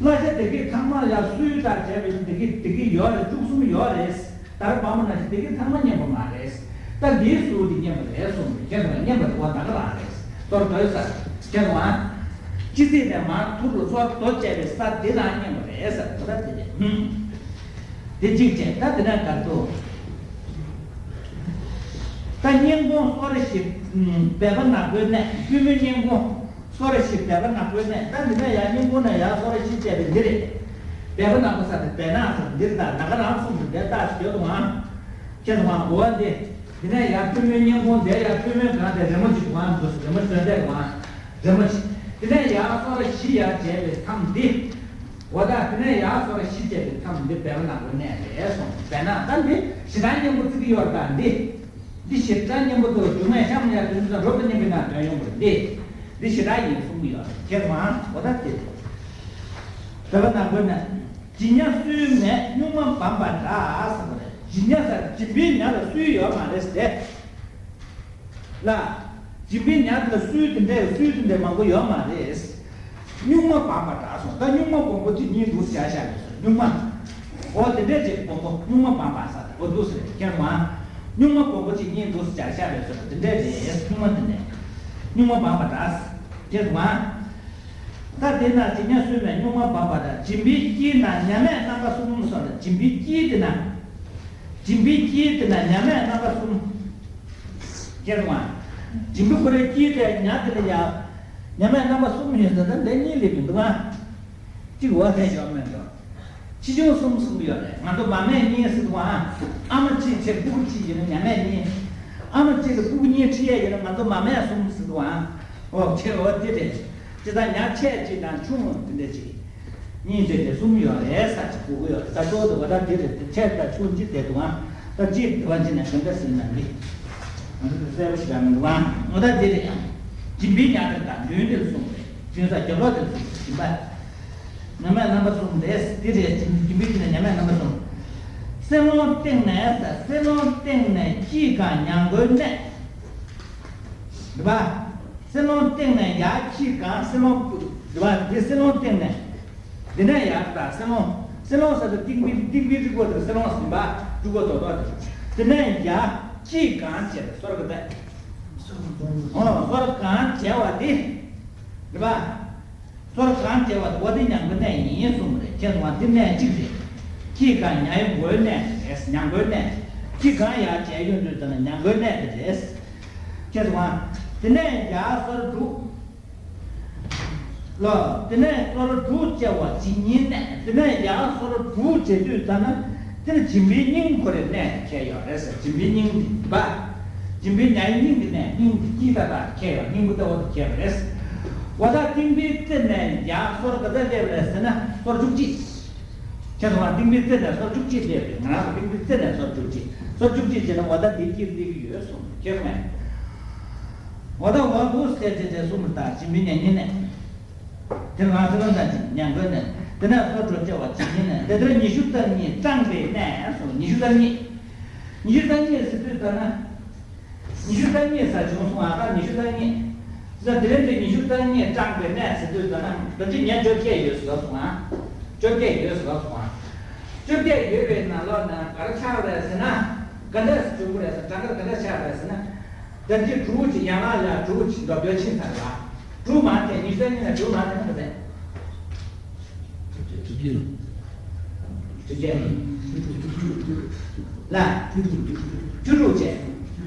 ལྷ་ཤ་དེ་གའི་ཚང་མ་ཡ་སུའི་ད་བྱས་པའི་དེ་གའི་དེ་གའི་ཡོད་རེད། བཅུ་གསུམ་ཡོད་རེད། ད་ར་བ་མོ་ན་ཤ་དེ་གའི་ཚང་མ་མཉམ་པོ་མ་རེད། ད་འདིའི་གཟུགས་འདི་མཉམ་པོ་རེད་གསུངས་རེད། ཁྱེད་ཚོ་ང་མཉམ་པོ་དེ་བ་ད་ག་རང་རེད། གཏོར་དོད་ས། ཁྱེད་ཚོ་ང་། སྤྱི་ཚེས་ནས་མར་ཐུར་ལ་སོར་དོ་བཅད་པའི་ས་འདི་དང་མཉམ་པོ་རེད་ས། ད་དེ་རེད། དེ་གཅིག་བྱས། ད་དེ་ནས་གར་དུ། ད་སྙིང་ཁོང་སོར་བཞི། སྦལ་པ་ནག་པོའི་གནས། པུས་མོའི་སྙིང་ཁོང་། སོར་བཞི་སྦལ་པ་ནག་པོའི་གནས། ད་འདི་ནས་ཡང་སྙིང་ཁོང་ནས་ཡང་སོར་བཞི་བྱས་པའི་འདི་རེད། སྦལ་པ་ནག་པོ་ས་དེ་སྦལ་ནག་ས་འདིར་ད་ད་ག་རང་གསུངས་འདུག་དེ་ལྟ་ཞིག་ཡོད་དུ་མ། ཁྱེད་ཚོ་མ་འོ་འདི། དེ་ནས་ཡང་པུས་མོའི་སྙིང་ཁོང་དེ་ཡང་པུས་མོའི་སྒང་དེ་རི་མོ་གཅིག་བང་འདུག་རི་མོ་བཟོས་དེ་བང་། རི་མོ་གཅིག་དེ་ནས་ཡང་སོར་བཞི་ཡང་བྱས་པའི་མཚམས་འདི། འོ་ད་དེ་ནས་ཡང་སོར་བཞི་བྱས་པའི་མཚམས་འདི་སྦལ་པ་ནག་པོའི་གནས་རེད་གསུངས། སྦལ་ནག་ད་འདི་ཞེ་སྡང་གཉེན་པོ་བརྩི་གི་ཡོད་རེད་ད་འདི། འདི་ཞེ་སྡང་གཉེན་པོ་དུ་སྒྱུ་མས་ཤམ་ཡ་དོན་དུ་རོ་དང་མཉམ་པའི་ནང་དོན་ཡོང་བ་རེད་འདི། འདི་ཞེ་སྡང་ཡིན་གསུང་གི་ཡོད་རེད། ཁྱེད་མང་འོ་ད་དེ་རེད། སྦལ་པ་ནག་པོའི་གནས། བྱི་ཉ་སུའི་མེད་སྨྱུག་མ་སྦམ་པ་འདྲ་ཟེར་བ་རེད། བྱི་ཉ་ཟེར་བྱིས་པའི་ཉ་ལ་སུའི་ཡོད་མ་རེད་ཟེར། ལ། བྱིས་པའི་ཉ་ལ་སུའི་དེ་འདྲའི་སུའི་དེ་འདྲའི་མང་པོ་ཡོད་མ་རེད། སྨྱུག་མ་སྦམ་པ་འདྲ་སོང་། ད་སྨྱུག་མ་སྦོམ་པོ་གཅིག་གཉིས་འདུག་བྱ་བཞག་ཡོད་ཟེར་སྨྱུག་མ། འོ་དེ་འདྲའི་ཅིག་སྦོམ་པོ་སྨྱུག་མ་སྦམ་པ་ཟེར་འོ་འདུག་ཟེར་ཁྱེད་མ། སྨྱུག་མ་སྦོམ་པོ་གཅིག་གཉིས་འདུག་བྱ་བཞག་ཡོད་ཟེར་དེ་འདྲའི་རེད། སྨྱུག་མ་དེ་འདྲའི། སྨྱུག་མ་སྦམ་པ་འདྲ། ཁྱེད་མ། ད་དེ་ན་བྱི་ཉ་སུའི་མེད་སྨྱུག་མ་སྦམ་པ་དང་། སྦྱིན་པའི་དཀྱིལ་ན་ཉ་མེད་རྣམ་པ་གསུམ་སོགས་ལ། སྦྱིན་པའི་དཀྱིལ་དེ་ན། སྦྱིན་པའི་དཀྱིལ་དེ་ན་ཉ་མེད་རྣམ་པ་གསུམ། ཁྱེད་རང་། སྦྱིན་པའི་ཁོ་རའི་དཀྱིལ་དེ་ཉ་དེ་ལ་ཡ། ཉ་མེད་རྣམ་པ་གསུམ་ཡོད་ཟེར་ད་འདི་གཉིས་ལས་མི་འདུག་ཨ། གཅིག་འོ་ཐལ་ཡོད་མེད་འགྲོ། ཆེ་ཆུང་གསུམ་གསུམ་ཡོད་རེད། ང་ཚོ་མ་སྨད་གཉིས་ཟེར་འདུག་ཨ། ཨ་མ་གཅིག་བྱས་སྤུ་གུ་གཅིག་ཡིན་ན་ཉ་མེད་གཉིས། ཨ་མ་གཅིག་ལ་སྤུ་གུ་གཉིས་ཁྲིད་ཡས་ཡིན་ན་ང་ཚོ་མ་སྨད་གསུམ་ཟེར་འདུག་ཨ། འོ་ཁྱེད་འོ་དེ་རེད། ཇི་ལྟར་ཉ་ཆེ་གཅིག་དང་ཆུང་དེ་འདྲ་གཅིག་གཉིས་བྱས་ཏེ་གསུམ་ཡོད་རེད་ས་ཅིག་གོ་གི་ཡོད་རེད། ད་གཙོ་བོ་དེ་བ་ད་དེ་རེད། དེ་ཆེ་དང་ཆུང་གཅིག་དེ་འདུག་ཨ། ད་གཅིག་དེ་བ་གཅིག་ནས་གང་འདྲ་ཟིན་ན་འདི་ང་ཚོ་དེ་གསལ་པོ་ཞིག་ཡང་མི་འདུག་ཨ། འོ་ད་དེ་རེད་ཡང་། སྦྱིན་པའི་ཉ་དེ་དང་མདུན་དེ་གསུམ་རེད། མདུན་ས་རྒྱབ་ལོགས་དེ་གསུམ་རེད། སྦྱིན་པ། ཉ་མེད་རྣམ་པ་གསུམ་རེད། འདི་རེད། སྦྱིན་པའི་དཀྱིལ་ནས་ཉ་མེད་རྣམ་པ་གསུམ། སེ་ལོང་སྟེང་ནས་ས། སེ་ལོང་སྟེང་ནས་དཀྱིལ་གང་ཉ་མགོའི་གནས། རེད་པ། སེ་ལོང་སྟེང་ནས་ཡར་དཀྱིལ་གང་སེ་ལོང་། རེད་པ། འདི་སེ་ལོང་སྟེང་ནས། འདི་ནས་ཡར་ད་སེ་ལོང་། སེ་ལོང་ཟེར་དུས་ཏིང་པི་ཏིང་པི་རི་བོ་དེ་སེ་ལོང་ཟིན་པ་འབྲུག་པ་རྡོག་རྡོག་དེ། འདི་ནས་ཡར་དཀྱིལ་གང་བྱས་ཏེ་སོར་ག་ད། འོ་སོར་གང་བྱས་པ་འདི། རེད་པ། སོར་གང་བྱས་པ་དེ་བ་དེ་ཉ་མགོའི་གནས་ཡིན་གསུངས་པ་རེད། ཁྱེད་ཚོ་བ་འདི་གནས་གཅིག་རེད། དཀྱིལ་གང་ཉ་མགོའི་གནས་རེད། ཉ་མགོའི་གནས། དཀྱིལ་གང་ཡར་བྱས་ཡོང་དུས་ཙམ་ན་ཉ་མགོའི་གནས་དེ་རེད། ཁྱེད་ཚོ་བ། དེ་ནས་ཡར་སོར་དྲུག་ལོ། དེ་ནས་སོར་དྲུག་བྱས་པ་བྱིན་ཉིན་གནས། དེ་ནས་ཡར་སོར་དྲུག་བྱེད་དུས་ཙམ་ན། དེ་ནི་སྦྱིན་པའི་སྙིང་ཁོ་རའི་གནས་དེ་ཁྱེར་ཡོད་རེད་ཟེར། སྦྱིན་པའི་སྙིང་དེ་པ། སྦྱིན་པའི་ཉའི་སྙིང་གི་གནས། སྙིང་གི་དཀྱིལ་ད་ལྟ་ཁྱེར་ཡོད། སྙིང་པོ་ལྟ་བུ་དེ་ཁྱེར་ཡོད་རེད། འོ་ད་ཏིང་པི་ཏི་ནས་ཡར་སོར་ག་ཚོད་སླེབས་རེད་ཟེར་ན་སོར་བཅུ་གཅིག་ཁྱེད་ཚོ་ལ་ཏིང་པི་ཏི་ནས་སོར་བཅུ་གཅིག་སླེབས་རེད། ང་རང་ཚོ་ཏིང་པི་ཏི་ནས་སོར་བཅུ་གཅིག་སོར་བཅུ་གཅིག་བྱས་ན་འོ་ད་འདི་དཀྱིལ་སླེབས་ཀྱི་ཡོད་གསུངས། ཁྱེད་ཚོ་ལ། འོ་ད་འོ་འདུག་ཟེར་བྱས་བྱས་གསུངས་པ་ད་སྦྱིན་པའི་ཉ་སྙིང་གནས། དེ་ང་ཚོ་ལ་ད་ཉ་མགོའི་གནས། དེ་ནས་སོར་དྲུག་བྱས་པ་བྱིན་ཉིན་གནས། དེ་ལྟར་ཉི་ཤུ་རྩ་གཉིས་བགྲངས་པའི་གནས་སོ། ཉི་ཤུ་རྩ་གཉིས། ཉི་ཤུ་རྩ་གཉིས་ཟེར་དུས་ད་ན། ཉི་ཤུ་རྩ་གཉིས་ས་བྱུང་སོང་ཨ། ད་ཉི་ཤུ་རྩ་གཉིས། ཟེར་དེ་རིང་དེ་ཉི་ཤུ་རྩ་གཉིས་བགྲངས་པའི་གནས་ཟེར་དུས་ད་ན་ད་ཅི་ཉ་བཅོ་བརྒྱད་ཡོད་ཟེར་སོང་ཨ། བཅོ་བརྒྱད་ཡོད་ཟེར་སོང་ཨ། བཅོ་བརྒྱད་ཡོད་པའི་ནང་ལོགས་ན་ག་རེ་ཆགས་རེད་ཟེར་ན། ག་འདྲས་བྱུང་རེད་ཟེར། གྲངས་ཀ་ག་འདྲས་ཆགས་རེད་ཟེར་ན། ད་ཅི་དྲུག་ཅིག་ཡང་ལ་ཡ་དྲུག་ཅིག་འདོགས་འདོགས་ཕྱིན་ཚར་བ། དྲུག་མ་ཐེ་ཉི་ཤུ་རྩ་གཉིས་ལ་དྲུག་མ་ཐེ་ན་ག་ཚད། བཅུ་བརྒྱད། ལ། བཅུ་དྲུག་བཅས།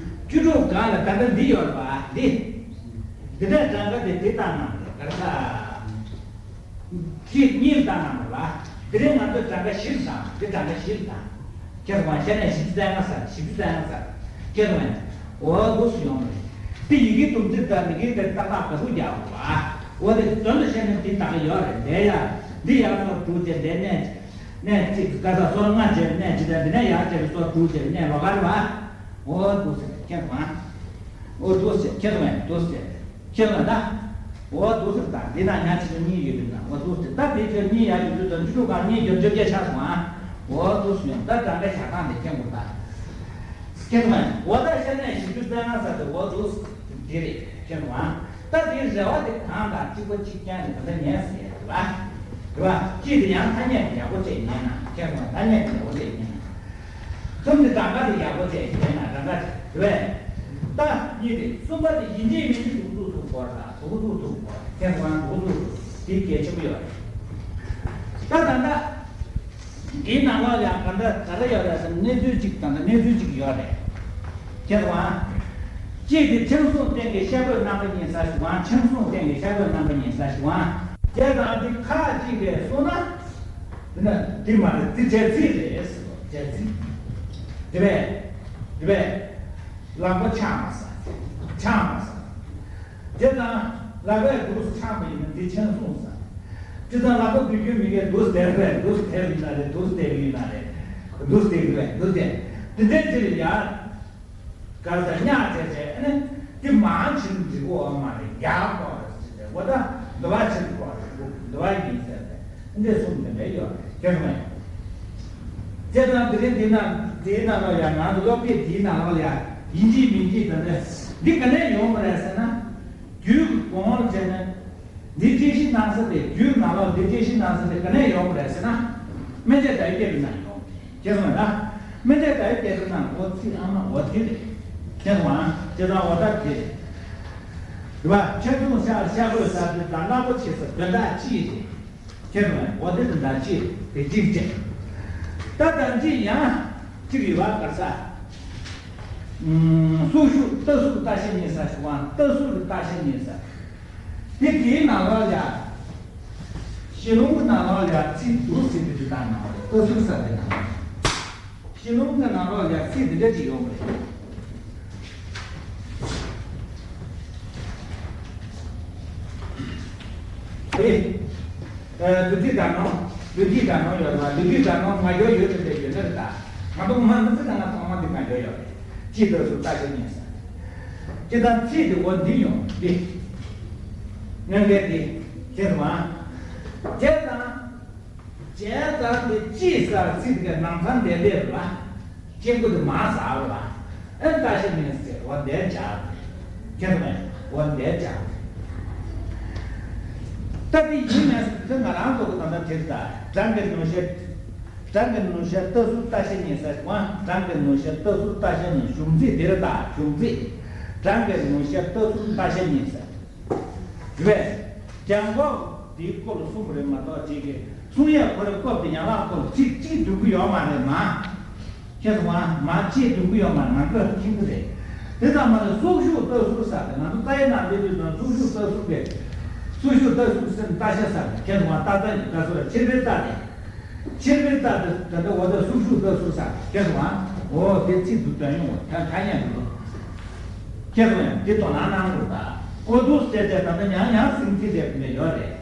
བཅུ་དྲུག་སྒང་ལ་ད་ལྟ་འདི་ཡོད་རེད་པ། འདི། འདི་འདྲའི་གྲངས་ཀ་དེ་འདི་བཏང་གནང་རེད། ག་རེ་ཟ། གཅིག་གཉིས་བཏང་གནང་རེད་པ། དེ་རིང་ང་ཚོས་གྲངས་ཀ་བཞིར་བཏང་། འདི་གྲངས་ཀ་བཞིར་བཏང་། ཁྱེད་རང་བཤད་ནས་བཞི་བཅུ་རྩ་ལྔ་ཟེར། བཞི་བཅུ་རྩ་ལྔ་ཟེར། ཁྱེད་རང་འོ་འདུག་སེ་ཡོང་རེད། དེ་ཡི་གེ་དུམ་ཚིགས་དང་མི་གེ་དེ་ཏག་ཏག་ག་ཚོད་རྒྱག་དགོས་པ། འོ་དེ་དོན་དུ་བཤད་ན་འདི་ད་ག་ཡོད་རེད། འདས་ཡ་འདི་ཡར་སོར་དྲུག་བྱས། འདས་གནས་གནས་གཅིག་ག་ས་སོར་ལྔ་བྱས། གནས་གཅིག་དང་འདི་ནས་ཡར་བྱས་པའི་སོར་དྲུག་བྱས། གནས་ལོགས་ཀ་རེད་པ། འོ་འདུག་སེ་ཁྱེད་རང་། འོ་འདུག་སེ་ཁྱེད་རང་འདུག་སེ། ཁྱེད་རང་ད། འོ་འདུག་སེ་ད། འདི་ན་ཉ་ཆེ་ཆུང་གཉིས་ཡོད་པས་ན། འོ་འདུག་སེ་ད། དེ་ཁྱོད་གཉིས་ཡར་ཡོད་དུས་ད་བཅུ་དྲུག་སྒང་གཉིས་བརྒྱད་བཅོ་བརྒྱད་ཆགས་སོང་ཨ། འོ་འདུག་སེ་ཡོང་། ད་གྲངས་ཀ་བཞག་སྟངས་དེ་མཁྱེན་དགོས་ད། མཁྱེན་དགོས། འོ་ད་བཤད་ནས་བཞི་བཅུ་རྩ་ལྔ་ཟེར་དེ་འོ་འདུག་སེ་འདི་རེད། མཁྱེན་དགོས་ཨ། ད་དེའི་རེ་བ་དེ་གང་དང་གཅིག་པ་གཅིག་རྐྱང་རེད། ད་ལྟ་ཉན་ཟེར་རེད་པ། རེད་པ། གཅིག་དེ་ཡང་ཐ་སྙད་དེ་ཡག་པོ་བྱས་ཉན་ན། མཁྱེན་དགོས། ཐ་སྙད་དེ་ཡག་པོ་བྱས་ཉན་ན། གསུམ་དེ་གྲངས་ཀ་དེ་ཡག་པོ་བྱས་ཉན་ན། གྲངས་ཀ་དེ་རེད་པས། ད་གཉིས་དེ། གསུམ་པ་དེ་ཡིན་གཅིག་མིན་གཅིག་འདུག་ཚུགས་སྐོར་དང་འདུག་ཚུགས་སྐོར། མཁྱེན་དགོས། འདུག་ཚུགས་དེ་གལ་ཆེན་པོ་ཡོད་རེད། ད་ད་ལྟ་འདིའི་ནང་ལོགས་ལ་ཡང་ག་འདྲ་ག་འདྲ་ཡོད་རེད་ཟེར་ན། གནས་ཚུལ་གཅིག་དང་། ད་གནས་ཚུལ་གཅིག་ཡོད་རེད། མཁྱེན་དགོས། གཅིག་དེ་ཆང་གསུམ་སྟེང་གི་ཤ་གོས་རྣམ་པ་གཉིས་ཟེར་ཞུ་བ། ཆང་གསུམ་སྟེང་གི་ཤ་གོས་རྣམ་པ་གཉིས་ཟེར་ཞུ་བ། བྱས་ཙང་འདི་ཁ་ཅིག་ལ་སོང་ན། འདི་ན་འདི་མ་རེད། འདི་སྦྱར་ཚིག་རེད་ཟེར་བ། སྦྱར་ཚིག་དེ་བས། དེ་བས། ལག་པ་འཆང་བ་ཟེར། འཆང་བ་ཟེར། དེ་དང་ལག་པས་འདུག་སེ་འཆང་བ་ཡིན་ན་འདི་ཆང་གསུམ་ཟེར། དེ་དང་ལག་པ་འདུག་རྒྱུ་མི་དགེ་འདུག་སེ་དེ་རེད། འདུག་སེ་དེ་ཡིན་ན་རེད། འདུག་སེ་དེ་ཡིན་ན་རེད། འདུག་སེ་དེ་རེད། འདུག་སེ་དེ་དེ་འདྲ་ཅིག་ལ་ཡ། ག་ས་ཉག་བྱས་བྱས་ཨ་ནི། དེ་མང་ཕྱིན་འགྲིག་གོ་བ་མ་རེད། ཡག་གོ་རེད་ཟེར་ཏེ། འོ་ད་འདི་བ་ཕྱིན་གོ་རེད། འདི་བ་ཡིན་ཟེར་ཏེ། འདི་གསུམ་དེ་འདྲ་ཡོད་རེད། ཁྱེད་རང་ཡོད། དེ་དང་དེ་རིང་འདི་ན་འདིའི་ནང་ལ་ཡ། ང་ཚོ་སློབ་དེབ་འདིའི་ནང་ལ་ཡ་ཡིན་གཅིག་མིན་གཅིག་དེ་འདྲ་འདི་ག་ནས་ཡོང་བ་རེད་ཟེར་ན། རྒྱུད་ཀྱི་གོང་ལ་བྱས་ན། འདི་དཔྱད་གཞི་གནང་ས་དེ། རྒྱུད་ནང་ལོགས་འདི་དཔྱད་གཞི་གནང་ས་དེ་ག་ནས་ཡོང་བ་རེད་ཟེར་ན། སྨན་རྫས་དང་ཡོ་བྱད་ཀྱི་ནང་ཡོང་། ཁྱེད་རང་ལ། སྨན་རྫས་དང་ཡོ་བྱད་ཀྱི་ནང་འོ་ཚིག་ཨ་མ་འོ་དེ་རེད། ཁྱེད་རང་། ཁྱེད་རང་འོ་ད་དེ་རེད། རེད་པ། ཆང་གསུམ་ཤ་ཤ་གོས་ཟེར་དེ་དང་གླང་པོ་ཆེ་ཟེར་དོན་དག་གཅིག་རེད། ཁྱེད་རང་འོ་དེ་དོན་དག་གཅིག་རེད། དེ་གཅིག་བྱས། ད་ད་གཅིག་ཡང་གཅིག་ཡོད་པ། ག་ས། ཨུམ། སྲོག་ཞུགས་རྟ་ཟུར་རྟ་ཤ་གཉིས་ཟེར་ཞུ་བ། རྟ་ཟུར་གྱི་རྟ་ཤ་གཉིས་ཟེར། དེ་དེའི་ནང་ལོགས་ལ་ཡ། ཞེ་ལུང་གི་ནང་ལོགས་ལ་ཡ་ཚིག་འདུག་ཟེར་དེ་འདྲ་བཏང་གནང་བ་རེད། རྟ་ཟུར་ཟེར་དེ་ནང་ལོགས། ཞེ་ལུང་གི་ནང་ལོགས་ལ་ཡ་ཚིག་འདི་འདྲ་ཅིག་ཡོད་པ་རེད། དེ། ཨ། བདུད་རྩི་དགྲ་ནོར། བདུད་རྩི་དགྲ་ནོར་ཡོད་རེད་པ། བདུད་རྩི་དགྲ་ནོར་ང་འགྱོ་ཡོད་དེ་འདྲ་ཡོད་ནི་རེད་ད། ང་ཚོ་མ་མི་ཚེ་གང་ལ་ཚང་མ་འདི་ང་འགྱོ་ཡོད་རེད། ཅི་ལྟར་སུ་ལྟ་ཞིག་ཉན་ས། ཅི་ལྟར་ཚིག་དེ་འོ་འདི་ཡོང་འདི། ངན་འགལ་འདི། ཁྱེད་རང་། བྱས་ཙང་། བྱས་ཙང་དེ་ཅི་ཟེར་ཚིག་དེ་ནང་ཚང་འདས་འདས་རེད་པ། སྐྱེ་དགུ་དེ་མ་ཟ་བ་ལ། ཨེ་ལྟ་ཞིག་མིན་ཟེར་འོ་འདས་བྱ། ཁྱེད་རང་འོ་འདས་བྱ། ད་དེ་ཡིན་མིན་ཟེར་དེ་ང་རང་ཚོ་གི་ད་ལྟ་དེ་ལྟ་གྲངས་ཀྱི་ནུ་ཤེར། གྲངས་ཀྱི་ནུ་ཤེར་རྟ་ཟུར་རྟ་ཤ་གཉིས་ཟེར་བ། གྲངས་ཀྱི་ནུ་ཤེར་རྟ་ཟུར་རྟ་ཤ་གཉིས། གཞུང་ཚིག་འདིར་ད་གཞུང་ཚིག་གྲངས་ཀྱི་ནུ་ཤེར་རྟ་ཟུར་རྟ་ཤ་གཉིས་ཟེར། རེད་པས། རྒྱང་གོག་འདིའི་སྐོར་ལ་གསུངས་པ་རེད་མ་གཏོགས་ཅིག་གིས་གསུང་ཡས་ཁོ་རའི་སྐོར་དེ་ཡན་ལག་སྐོར་ལ་ཚིག་གཅིག་འདོན་གྱི་ཡོད་མ་རེད་མ། ཁྱེད་ཚོ་མ་མ་ཅེས་འདོན་གྱི་ཡོད་མ་རེད། ང་ཚོས་མཁྱེན་གྱི་རེད། དེ་ཙམ་མ་རེད། སྲོག་ཞུགས་རྟ་ཟུར་ཟེར་ཏེ་ང་ཚོ་རྩ་ཡི་ནང་སླེབས་དུས་ཙམ་སྲོག་ཞུགས་རྟ་ཟུར་གྱི། སྲོག་ཞུགས་རྟ་ཟུར་ཟེར་ན་རྟ་ཤ་ཟེར་ཏེ། ཁྱེད་ཚོ་མ་རྟ་རྩ་ཡི་རྟ་ཟུར་ཕྱིར་འབུད་རྟ་དེ། ཕྱིར་འབུད་རྟ་དེ་ད་ལྟ་འོ་ད་སྲོག་ཞུགས་རྟ་ཟུར་ཟེར། ཁྱེད་ཚོ་མ་འོ་དེ་ཚིག་འདུག་དོན་ཡོང་བ་ད་ཁ་ཉན་འདུག་ཁྱེད་ཚོ་ཡང་འདི་དོ་སྣང་གནང་དགོས་ད། ཨོ་འདུག་སེ་བྱས་ད་ལྟ་ཡང་ཡང་སེང་ཁྲི་རེད་མེད་ཡོད་རེད།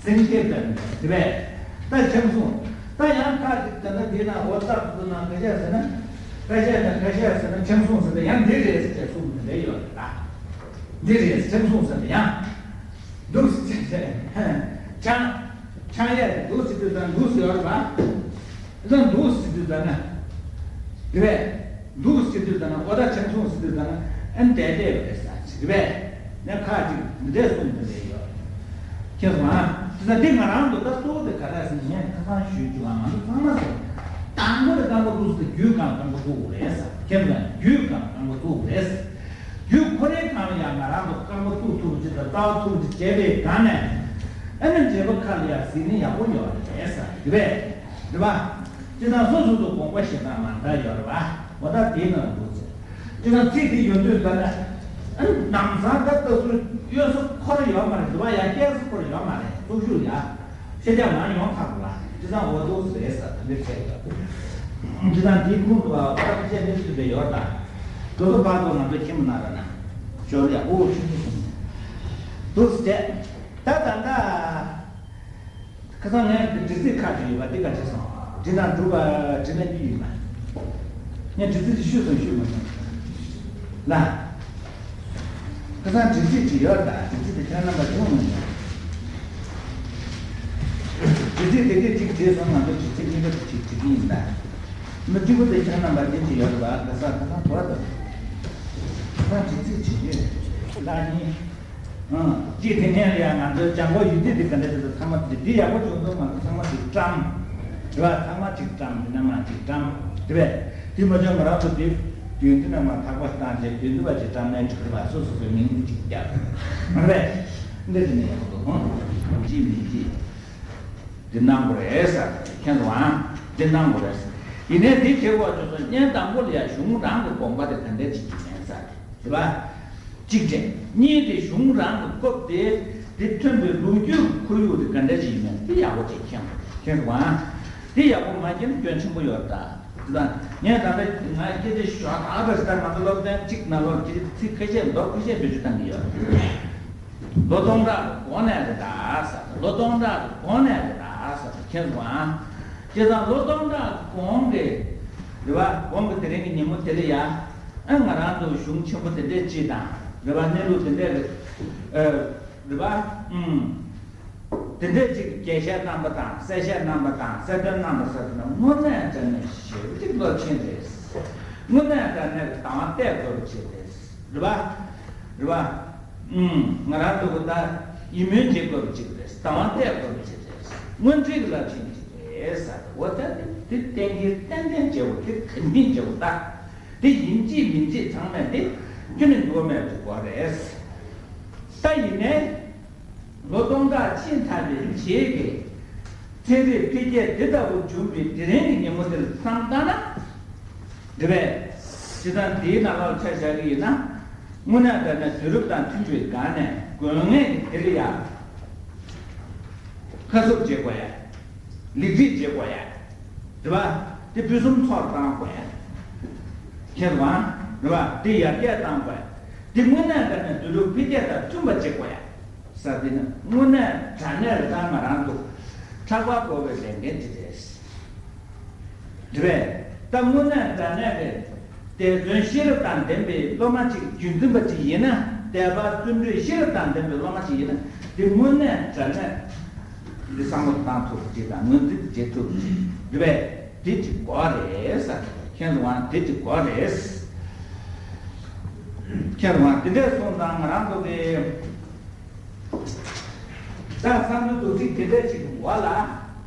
སེང་ཁྲི་རེད་མེད་དེ་བས། ད་ཆང་གསུམ། ད་ཡང་ཁ་ཅིག་ད་ལྟ་འདི་ན་འོ་རྟག་ཏུ་ན་ཁ་ཤས་ཟེར་ན། ཁ་ཤས་ན་ཁ་ཤས་ཟེར་ན་ཆང་གསུམ་ཟེར་ན་ཡང་འདི་རེད་ཟེར་ཏེ་གསུམ་དེ་འདྲ་ཡོད་རེད་ད། འདི་རེད་ཆང་གསུམ་ཟེར་ན་ཡང་། འདུག་སེ་བྱས། ཆང་། ཆང་ཡས་འདུག་སེ་དུས་ད་འདུག་སེ་ཡོད་རེད་པ། ད་འདུག་སེ་དུས་ད་ན། དེ་བས། འདུག་སེ་དུས་ད་ན་ཨོ་ད་ཆང་གསུམ་སེ་དུས་ད་ན་ཨན་དེ་དེ་བས་ས་ཅིག་བས། ནས་ཁ་ཅིག་འདི་འདྲས་གསུངས་ཏེ་ཡོད། ཁྱེད་སོང་ཨ། དེ་ད་འདི་ང་རང་ཚོ་ད་གཙོ་བོ་དེ་ག་རེ་ཟེར་ན་ངས་ཁ་སང་ཞུས་རྒྱུ་ང་ང་ཚོ་ཚང་མ་ཟེར། དང་པོ་དེ་རྐང་པ་བཙུགས་ཏེ་རྒྱུད་གང་རྐང་པ་བཙུགས་དགོས་རེད་ས། ཁྱེད་ཚོ་རྒྱུད་གང་རྐང་པ་བཙུགས་དགོས་རེད་ས། རྒྱུད་ཁོ་རའི་སྒང་ལ་ཡང་ང་རང་ཚོ་རྐང་པ་བཙུགས་ཐུབ་ཅིག་དང་ལྟ་བ་ཐུབ་ཅིག་བྱས་པའི་སྒང་ནས། ཨ་ནི་འབྲས་བུ་ཁ་ལ་ཡང་གཟིགས་ནི་ཡག་པོ་ཡོད་རེད་ཟེར་དེ་བས། རེད་པ། ཅི་ད་སོ་སོ་སོ་དགོངས་པ་བཞེས་སྟངས་མ་འདྲ་ཡོད་རེད་པ། འོ་ད་དེའི་ནང་འདུག་ཟེར། ཁྱེད་རང་ཚིག་དེ་ཡོང་དུས་ད་ནས་ཨ་ནི་ནམ་སང་ད་ལྟ་སུ་གཡོལ་ས་ཁོ་ར་ཡོད་མ་རེད། འདི་བ་ཡ་སྐྱེལ་ས་ཁོ་ར་ཡོད་མ་རེད། ཚོགས་ཞུགས་ཡ་ཤེས་རྒྱ་མ་ཡོང་ཐག་ལ་ཁྱེད་རང་འོ་དོ་སུ་རེད་ས་ད་འདི་ཚད་ཡོད། ཁྱེད་རང་འདིའི་ཁུངས་དུ་བ་ཁ་ཆེ་ནི་སུ་རེད་ཡོད་ད། དོ་དོ་བ་དོ་ང་ཚོ་ཁྱིམ་ན་ར་ན་ཞོར་ཡ་ཨོ་ཆུ་ཆུ་སུ་དུ་སུ་རེད་ད་ད་ད། ཁ་སང་ངས་འདི་འདྲི་ཚིག་ཁ་ཅིག་ཡོད་པ་འདི་ག་ཅི་སོང་། འདི་དང་འགྲུབ་པ་འདྲི་ན་འདི་ཡིན་པ། ངས་འདྲི་ཚིག་ཅིག་ཤོད་སོང་ཤོད་མ་སོང་ལ། ཁ་སང་འདྲི་ཚིག་ཅིག་ཡོད་ད། འདྲི་ཚིག་དེ་ཁྱེད་རྣམ་པ་བྱུང་མི་འདུག་འདྲི་ཚིག་དེ་གས་ཅིག་བྲིས་སོང་། ང་ཚོ་འདྲི་ཚིག་གཉིས་པ་དེ་ཅིག་བྲིས་ཀྱི་ཡིན་ད། མི་གཅིག་པུ་དེ་ཁྱེད་རྣམ་པ་འདི་ཅིག་ཡོད་རེད་པ། ཁ་སང་ཁ་སང་གོ་བ་ད། ཁ་སང་འདྲི་ཚིག་ཅིག་ཡོད་ལ་ཡིན། ཅིག་དེ་ནས་ལ་ཡང་ང་ཚོའི་ལྗང་གོ་ཡུལ་དུས་དེ་ག་འདྲ་དེ་ཚོ་ཚང་མ་དེ་དེ་ཡག་པོ་བྱུང་འདུག་ང་ཚོ་ཚང་མ་དེ་བཀྲམ། རེད་བ། ཚང་མ་ཅིག་བཀྲམ། དེ་ན་མ་ཅིག་བཀྲམ། དེ་བས་དེ་མ་བྱུང་ང་རང་ཚོ་དེ་ཡུལ་དུས་ན་མ་ཐག་པ་བཏང་རྗེས་ཡུལ་དུས་པ་ཅིག་བཀྲམ་ནས་འགྲིག་རེད་བ། སོ་སོ་སོའི་མིང་དེ་ཅིག་རྒྱག་རེད་བས། འདི་དེ་ནས་ཡག་པོ་འདུག་ཧོ་ཅི་མི་ཅི་དེ་གནང་དགོས་རེད་ས། ཁྱེད་ཚོ་ཨང་དེ་གནང་དགོས་རེད་ས། ཡིན་ནའི་དེ་ཁྱེད་ཚོ་ཚོ་བརྙན་དང་པོ་ལ་ཡང་གཞུང་རང་གི་དགོངས་པ་དེ་ག་འདྲ་ཅིག་ཡིན་མིན་ས། རེད་བ། གཅིག་བྱས། གཉིས་དེ་གཞུང་རང་གི་སྐབས་དེ་དེ་ཐོན་པའི་ལོ་རྒྱུས་ཁོར་ཡུག་དེ་ག་འདྲ་ཞིག་ཡིན་མིན་དེ་ཡག་པོ་ཅིག་མཁྱེན་དགོས། མཁྱེན་དགོས་ཨང་། དེ་ཡག་པོ་མ་མཁྱེན་ན་སྐྱོན་ཆེན་པོ་ཡོད་རེད་ད། དེ་དང་ངས་ད་ལྟ་ང་སྐད་ཆ་ཞོག་ད་བར་ད་ང་ཚོ་སློབ་ཚན་གཅིག་ནང་ལོགས་ཀྱི་ཚིག་ཁ་ཤས་མདོར་ཁ་ཤས་བེད་སྤྱོད་གཏང་གི་ཡོད་རེད། ལོ་སྟོང་ཕྲག་གི་གོང་ནས་རེད་ད་ཟེར། ལོ་སྟོང་ཕྲག་གི་གོང་ནས་རེད་ད་ཟེར། མཁྱེན་དགོས་ཨང་། བྱས་ཙང་ལོ་སྟོང་ཕྲག་གི་གོང་གི་རེད་བ། གོང་གི་དེ་རིང་གི་ཉིན་མོ་དེ་ལ་ཡ། ཨ་ང་རང་ཚོ་གཞུང་ཆེན་པོ་དེ་འདྲས་ཅིག་དང་རེད་བ། གནས་ལུགས་དེ་འདྲས་རེད། ཨ་རེད་བ། ཨུམ། དེ་འདྲས་ཅིག་རྒྱས་བཤད་གནང་པ་དང་གསལ་བཤད་གནང་པ་དང་གསལ་སྟོན་གནང་པ་ཟེར་དུས་ན་དངོས་གནས་དྲང་གནས་ཞེ་པོ་ཅིག་རླབས་ཆེན་རེད། དངོས་གནས་དྲང་གནས་ཀྱི་དང་བ་གཏད་དགོས་པ་ཅིག་རེད། རེད་བ། རེད་བ། ཨུམ། ང་རང་ཚོ་གི་ད་ཡིད་སྨོན་བྱེད་དགོས་པ་ཅིག་རེད། དང་བ་གཏད་དགོས་པ་ཅིག་རེད། དངོས་འབྲེལ་གྱི་རླབས་ཆེན་ཅིག་རེད་ཟེར། འོ་ད་དེ་གཏན་འཁེལ་ཏན་ཏན་བྱེད་དགོས། དེ་ག་འདྲ་བྱེད་དགོས་ད། དེ་ཡིན་གཅིག་མིན་གཅིག་ཚང་མས་དེ་ཁྱོན་ནས་འགྱུར་བ་མེད་པ་ཅིག་དགོས་རེད། ད་ཡིན་ནའི། ལོ་སྟོང་ཕྲག་ཕྱིན་ཚར་བའི་རྗེས་ཀྱི་ཚན་རིག་འཕེལ་རྒྱས་འདི་ལྟ་བུ་བྱུང་བའི་དེ་རིང་གི་ཉིན་མོ་འདིར་བསམ་བཏང་ན། འདི་བས། སྤྱིར་བཏང་འདིའི་ནང་ལོགས་ཆ་བཞག་གི་ཡིན་ན། དངོས་གནས་དྲང་གནས་དུས་རབས་དང་མཐུན་པའི་སྒང་ནས་དགོས་ངེས་ཀྱི་དེ་ལ་ཡ། ཁ་གསབ་བྱེད་དགོས་ཡ། ལེགས་སྒྲིག་བྱེད་དགོས་ཡ། རེད་བ། དེ་ཕུན་སུམ་ཚོགས་བཏང་དགོས་ཡ། མཁྱེན་པ། རེད་བ། དེ་ཡར་རྒྱས་བཏང་དགོས་ཡ། དེ་དངོས་གནས་དྲང་གནས་དུས་རབས་འཕེལ་རྒྱས་དང་མཐུན་པ་བྱེད་དགོས་ཡ། ས་དེ་ནི་དངོས་གནས་དྲང་གནས་རེ་དང་ང་རང་ཚོ་ཕྲག་པར་དགོས་པའི་ལས་འགན་དེ་རེད། རེད་པས། ད་དངོས་གནས་དྲང་གནས་རེད། འདས་དོན་ཤེས་རབ་དང་ལྡན་པའི་སློབ་མ་ཅིག་རྒྱུན་འཛིན་པ་ཅིག་ཡིན་ན། དད་པ་བརྩོན་འགྲུས་ཤེས་རབ་དང་ལྡན་པའི་སློབ་མ་ཅིག་ཡིན་ན། དེ་དངོས་གནས་དྲང་གནས་འདི་བསམ་བློ་བཏང་ཐུབ་པ་ཅིག་དང་ངོས་འཛིན་བྱེད་ཐུབ་པ་ཅིག་རེད་པས། དེ་ཅིག་དགོས་རེད་ཟེར། མཁྱེན་སོང་ང་། དེ་ཅིག་དགོས་རེད། མཁྱེན་སོང་ང་། དེ་འདྲས་སོང་ཙང་ང་རང་ཚོ་གི་ད་བསམ་ཚུལ་རྡོག་རྩིས་དེ་འདྲ་ཅིག་གི་འོག་ལ།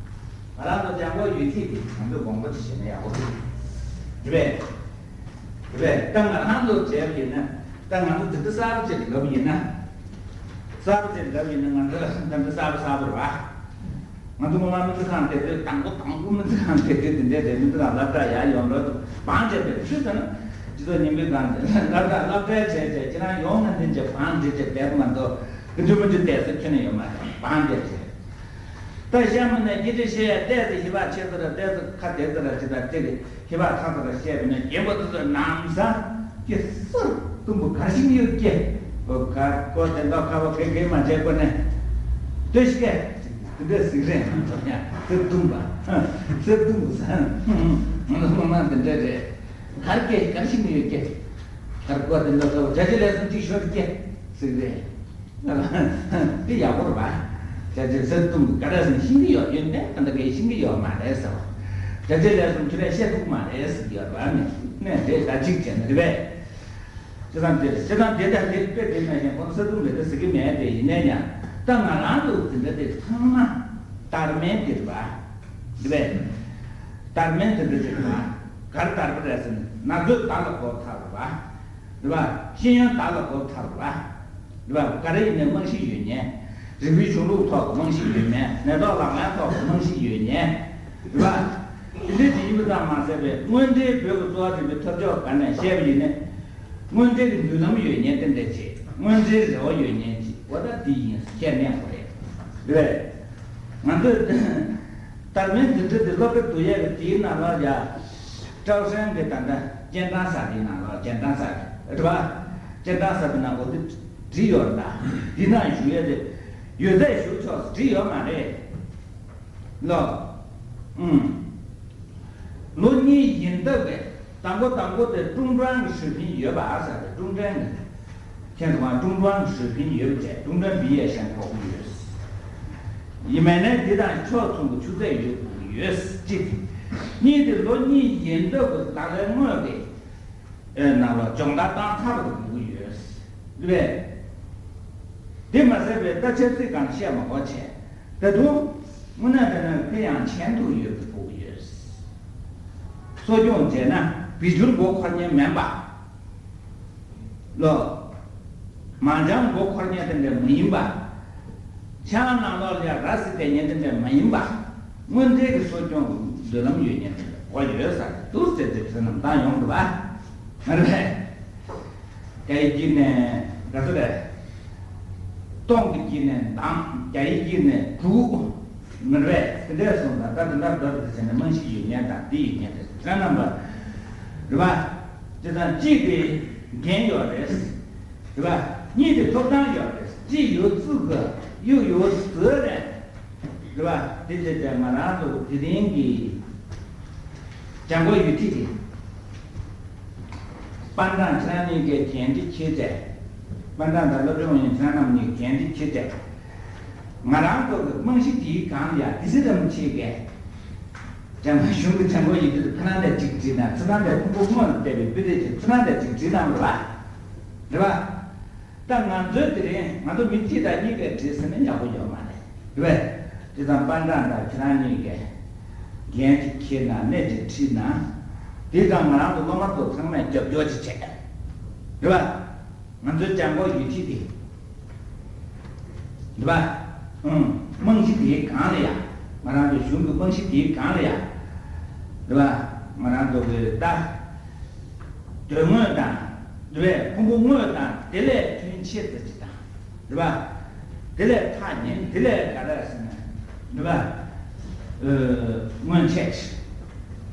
ང་རང་ཚོ་ལྗང་གོ་ཡུལ་སྐད་ཀྱི་དོན་དུ་དགོངས་པ་ཅིག་བཞེས་ན་ཡག་པོ་འདུག་རེད་པས། རེད་པས། ད་ང་རང་ཚོ་བྱས་པ་ཡིན་ན། ད་ང་ཚོ་འཛིན་གྲྭ་གསར་པ་ཅིག་ལབ་ཡིན་ན། གསར་པ་ཅིག་ལབ་ཡིན་ན་ང་ཚོ་འཛིན་གྲྭ་གསར་པ་གསར་པ་རེད་པ། ང་ཚོ་སྔོན་མ་སྨན་རྩིས་ཁང་དེ་ཚོའི་དང་པོ་དང་པོ་སྨན་རྩིས་ཁང་དེ་ཚོའི་དེ་འདྲའི་རེད། སྨན་རྩིས་ཁང་སློབ་གྲྭ་ཡར་ཡོང་འགྲོ་དུས་བང་བྱས་པའི་ཆུ་ཚོད་ན། སྤྱི་ཚོགས་ཉིན་མོའི་སྒང་དེ་སློབ་གྲྭ་སློབ་གྲྭའི་བྱས་བྱས་ཁྱེད་རང་ཡོང་ན་འདི་བྱས་བང་བྱས་བྱས་བསྡད་མ་གཏོགས་དེ་འདྲ་མ་འདུག་བསྡད་ས་ཁྱོན་ནས་ཡོད་མ་རེད། བང་བྱས་བྱས། ད་ཤ་མི་ནས་སྐད་ཆ་བཤད་ཡ་བལྟས་ཏེ་ཧི་བ་ཆེ་ཚོ་ར་བལྟས་ཚོ་ཁ་བདེ་ཚོ་ར་ཅི་ད་བལྟས་ཏེ། ཧི་བ་ཚ་ཚ་ལ་བཤད་པ་ནི་རྒན་པོ་དེ་ཚོ་ནམ་ཟ་ཀྱི་སུ་གཏུམ་པོ་གར་ཞིག་ཡོད་ཀྱི། ཨོ་གར་ཀོ་དེ་འདོག་ཁ་བ་ཁེ་ཁེ་མ་བྱེད་གོ་ནས་ལྟོས་ཤིག་གེ། དེ་འདྲ་ཟིག་རེད། ང་ཚོ་ཡང་སུ་གཏུམ་པ་སུ་གཏུམ་པོ་ཟ། ང་ཚོ་མི་མང་དེ་འདྲ་རེད། གར་ཀྱི་གར་ཞིག་ཡོད་ཀྱི། གར་ཀོ་དེ་འདོག་ཁ་བ་བྱ་བྱེད་ལས་སུ་གཅིག་ཤོར་ཀྱི་ཟིག་རེད། འདི་ཡག་པོ་རེད་པ། བྱ་བྱེད་ཟེར་དུས་ག་རེ་ཟེར་ཤེས་ཀྱི་ཡོད། ཡོད་ནས་ད་ལྟ་གས་ཤེས་ཀྱི་ཡོད་མ་རེད་ཟེར་བ། བྱ་བྱེད་ལས་གསུམ་ཁྱོད་རས་བཤད་ཐུབ་མ་རེད་ཟེར་གྱི་ཡོད་རེད་པ། ནས་ནས་དེ་ད་གཅིག་བྱས་ན་རེད་པས། བྱས་ཙང་དེ་བྱས་ཙང་དེ་ལྟར་དེ་དཔེ་དེ་ནས་ཡང་ཁོང་ས་དུམ་རེད་ད་ཟེར་གྱི་མེད་དེ། ཡིན་ནས་ཡང་ད་ང་རང་ཚོ་འཛིན་གྲྭ་དེ་ཚང་མ་དར་མེད་དེ་རེད་པ། རེད་པས། དར་མེད་འཛིན་གྲྭ་དེ་རེད་པ། ག་རེ་དར་པ་རེད་ཟེར་ན་ན་ཚོད་དར་ལ་གོ་ཐག་རེད་པ། རེད་པ། ཤེས་ཡོན་དར་ལ་གོ་ཐག་རེད་པ། རེད་པ། ག་རེ་ཡིན་ནའི་རྨང་གཞི་ཡོད་ཉན། རིག་པའི་གཞུང་ལུགས་ཐོག་གི་རྨང་གཞི་ཡོད་ཉན། མེ་ཏོག་ལག་ལེན་ཐོག་གི་རྨང་གཞི་ཡོད་ཉན། རེད་པ། དེ་འདྲའི་དེ་ཡིན་པ་ཙམ་མ་ཟད་པའི་དངོས་འབྲེལ་བོད་ཀྱི་གཙོ་བོ་རིག་པའི་ཐབས་ལྕག་སྒང་ནས་བཤད་པ་ཡིན་ན། དངོས་འབྲེལ་གྱི་མདུན་ལམ་ཡོད་མཁན་དེ་འདྲ་བྱེད། དངོས་འབྲེལ་རེ་བ་ཡོད་མཁན་ཅིག་འོ་ད་དེ་ཡིན་ཁས་ལེན་དགོས་རེད། རེད་པས། ང་ཚོས་དར་མའི་འཛིན་གྲྭ་དེ་སློབ་གྲྭ་བསྡུ་ཡས་ཀྱི་དེའི་ནང་ལོགས་ཡ། ཀྲའོ་ཧྲན་གྱི་ད་ལྟ་སྤྱན་དྲངས་ས་དེའི་ནང་ལོགས་སྤྱན་དྲངས་ས་རེད་པ། སྤྱན་དྲངས་ས་དེ་ནང་འོ་དེ་བྲིས་ཡོད་རེད་ད། དེ་ནང་ཞུ་ཡས་དེ་ཡོད་ཚད་ཞུ་ཆོག་བྲིས་ཡོད་མ་རེད། ལོ། ཨུམ། ལོ་གཉིས་ཡིན་སྟབས་ཀྱི་དང་པོ་དང་པོ་དེ་ཀྲུང་ཀྲང་གི་ཞུ་ཕིན་ཡོད་པ་ཨ་ཟེར་ཏེ་ཀྲུང་ཀྲང་གི། ཁྱེད་ཚོ་ཀྲུང་ཀྲང་གི་ཞུ་ཕིན་ཡོད་པ་བྱས་ཀྲུང་ཀྲང་བི་ཡས་ཤན་གོ་གི་ཡོད། ཡིན་མིན་ནས་འདི་དང་ཕྱོགས་མཚུངས་ཀྱི་ཆུ་ཚད་ཡོད་དགོས་ཀྱི་ཡོད་གཅིག་གཉིས་དེ་ལོ་གཉིས་ཡིན་སྟབས་ཀྱི་ད་ལོའི་སྔོན་གྱི། ཨེ་ནང་ལ་སྦྱོང་བརྡར་བཏང་ཚར་བ་དེ་དགོས་ཀྱི་ཡོད། རེད་པས། དེ་མ་ཟད་པའི་ད་ཆབ་སྲིད་སྒང་བཤད་མ་དགོས་བྱས། ད་དུང་དངོས་གནས་དྲང་གནས་ཕན་ཡང་ཆེན་པོ་ཡོད་པའི་དགོས་ཀྱི་ཡོད། གསོ་སྐྱོང་བྱས་ན་བེད་སྤྱོད་མགོ་འཁོར་མཁན་མིན་པ། ལོ། མང་ཆང་མགོ་འཁོར་མཁན་དེ་འདྲ་མ་ཡིན་པ། ཆང་ནང་ལོགས་ལ་ར་བཟི་བསྡད་མཁན་དེ་འདྲ་མ་ཡིན་པ། དངོས་འབྲེལ་གྱི་གསོ་སྐྱོང་གི་མདུན་ལམ་ཡོད་མཁན་དེ་འདྲ་གོ་ཡོད་ས་རེད་འདུག་ཟེར་ཏེ་དེ་རྣམས་བཏང་ཡོང་འདུག་པ། མ་རེད་པས། བརྒྱ་ཡི་དཀྱིལ་ནས་ག་ཚོད་རེད། སྟོང་གི་དཀྱིལ་ནས་བདུན། བརྒྱ་ཡི་དཀྱིལ་ནས་དྲུག་མིན་པས། དེ་འདྲས་སོང་ཙང་ད་དེ་འདྲ་འགྲོ་དེ་བྱས་ནས་རྨང་གཞི་ཡོད་མཁན་དང་འདི་ཡོད་མཁན་དེ་ཁྱེད་རྣམ་པ། རེད་པ། དེ་དང་གཅིག་དེ་འགན་ཡོད་རེད། རེད་པ། གཉིས་དེ་ཐོབ་ཐང་ཡོད་རེད། གཅིག་ཡོད་ཚུལ་གི་གཡུག་ཡོད་ཚུལ་རེད། རེད་པ། དེ་བྱས་ཙང་ང་རང་ཚོ་དེ་རིང་གི་ལྗང་གུ་ཡུལ་ཁྲི་དེ། པན་ཀྲང་ཁྱེད་རང་གཉིས་ཀས་འགན་འཁྲི་འཁྱེར་བྱས། པན་ཀྲང་དང་སློབ་སྦྱོང་ཡིན་ཁྱེད་རང་རྣམ་གཉིས་འགན་འཁྲི་འཁྱེར་བྱས། ང་རང་ཚོ་གི་རྨང་གཞི་དེའི་སྒང་ལ་ཡ་དེ་སྲིད་རིན་པོ་ཆེ་གིས། རྒྱ་དམར་གཞུང་གི་ལྗང་གུ་ཡུལ་ཁྲི་དེ་ཕ་ནང་ལས་གཅིག་བྲིས་ན་ཚུར་ནང་ལས་ཕུང་པོ་སྔོན་ལ་བལྟས་པའི་དཔེ་རིས་ཀྱི་ཚུར་ནང་ལས་གཅིག་བྲིས་གནང་རོགས། རེད་པ། ད་ང་ཚོའི་དེ་རིང་ང་ཚོ་མི་གཅིག་དང་གཉིས་ཀས་བྲིས་ཟིན་ན་ཡག་པོ་ཡོད་མ་རེད། རེད་པས། དེ་ཙང་པན་ཀྲང་དང་ཁྱེད་རང་གཉིས་ཀས་འགན་ཅིག་འཁྱེར་ན་སྣེ་ཅིག་ཁྲིད་ན། དེ་ཙང་ང་རང་ཚོ་སློབ་མ་ཚོ་ཚང་མས་རྒྱབ་སྐྱོར་ཅིག་བྱས། རེད་པ། ང་ཚོའི་ལྗང་གུ་ཡུལ་ཁྲི་དེ། རེད་པ། ཨང་། རྨང་གཞི་དེའི་སྒང་ལ་ཡ། ང་རང་ཚོའི་གཞུང་གི་རྨང་གཞི་དེའི་སྒང་ལ་ཡ། རེད་པ། ང་རང་ཚོ་གི་ད། དོན་དངོས་དང་། རེད་པས། ཕུང་པོ་དངོས་དང་དེ་ལས་ཐོན་ཆེད་དུ་ཅིག་དང་། རེད་པ། དེ་ལས་ཐག་ཉེ་དེ་ལས་ག་རེ་ཟེར་ན། རེད་པ། ཨ། སྔོན་ཆད།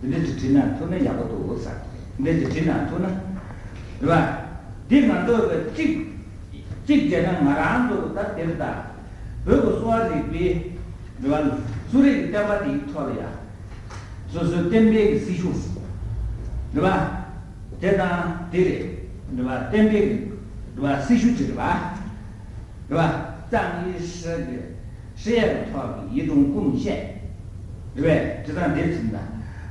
འདི་འདྲ་ཅིག་བྲིས་ན་ཐུབ་ན་ཡག་པོ་འདུག་ཟེར། འདི་འདྲ་ཅིག་བྲིས་ན་ཐུབ་ན། རེད་པ། འདི་ང་ཚོ་གི་གཅིག་གཅིག་བྱས་ན་ང་རང་ཚོ་ད་དེར་ད། བོད་ཀྱི་གསོ་བ་རིག་པའི། རེད་པ། གསོ་རིག་གི་བསྟན་པ་དེའི་ཐོག་ལ་ཡ། སོ་སོའི་བསྟན་པའི་གི་སྲི་ཞུ། རེད་པ། དེ་དང་དེ་རེད། རེད་པ། བསྟན་པའི་གི། རེད་པ། སྲི་ཞུ་ཅིག་རེད་པ། རེད་པ། 藏医师 གི་师爷 གི་ཐོག་གི་一种贡献། རེད་པས། དེ་དང་དེ་ཚིག་དང་།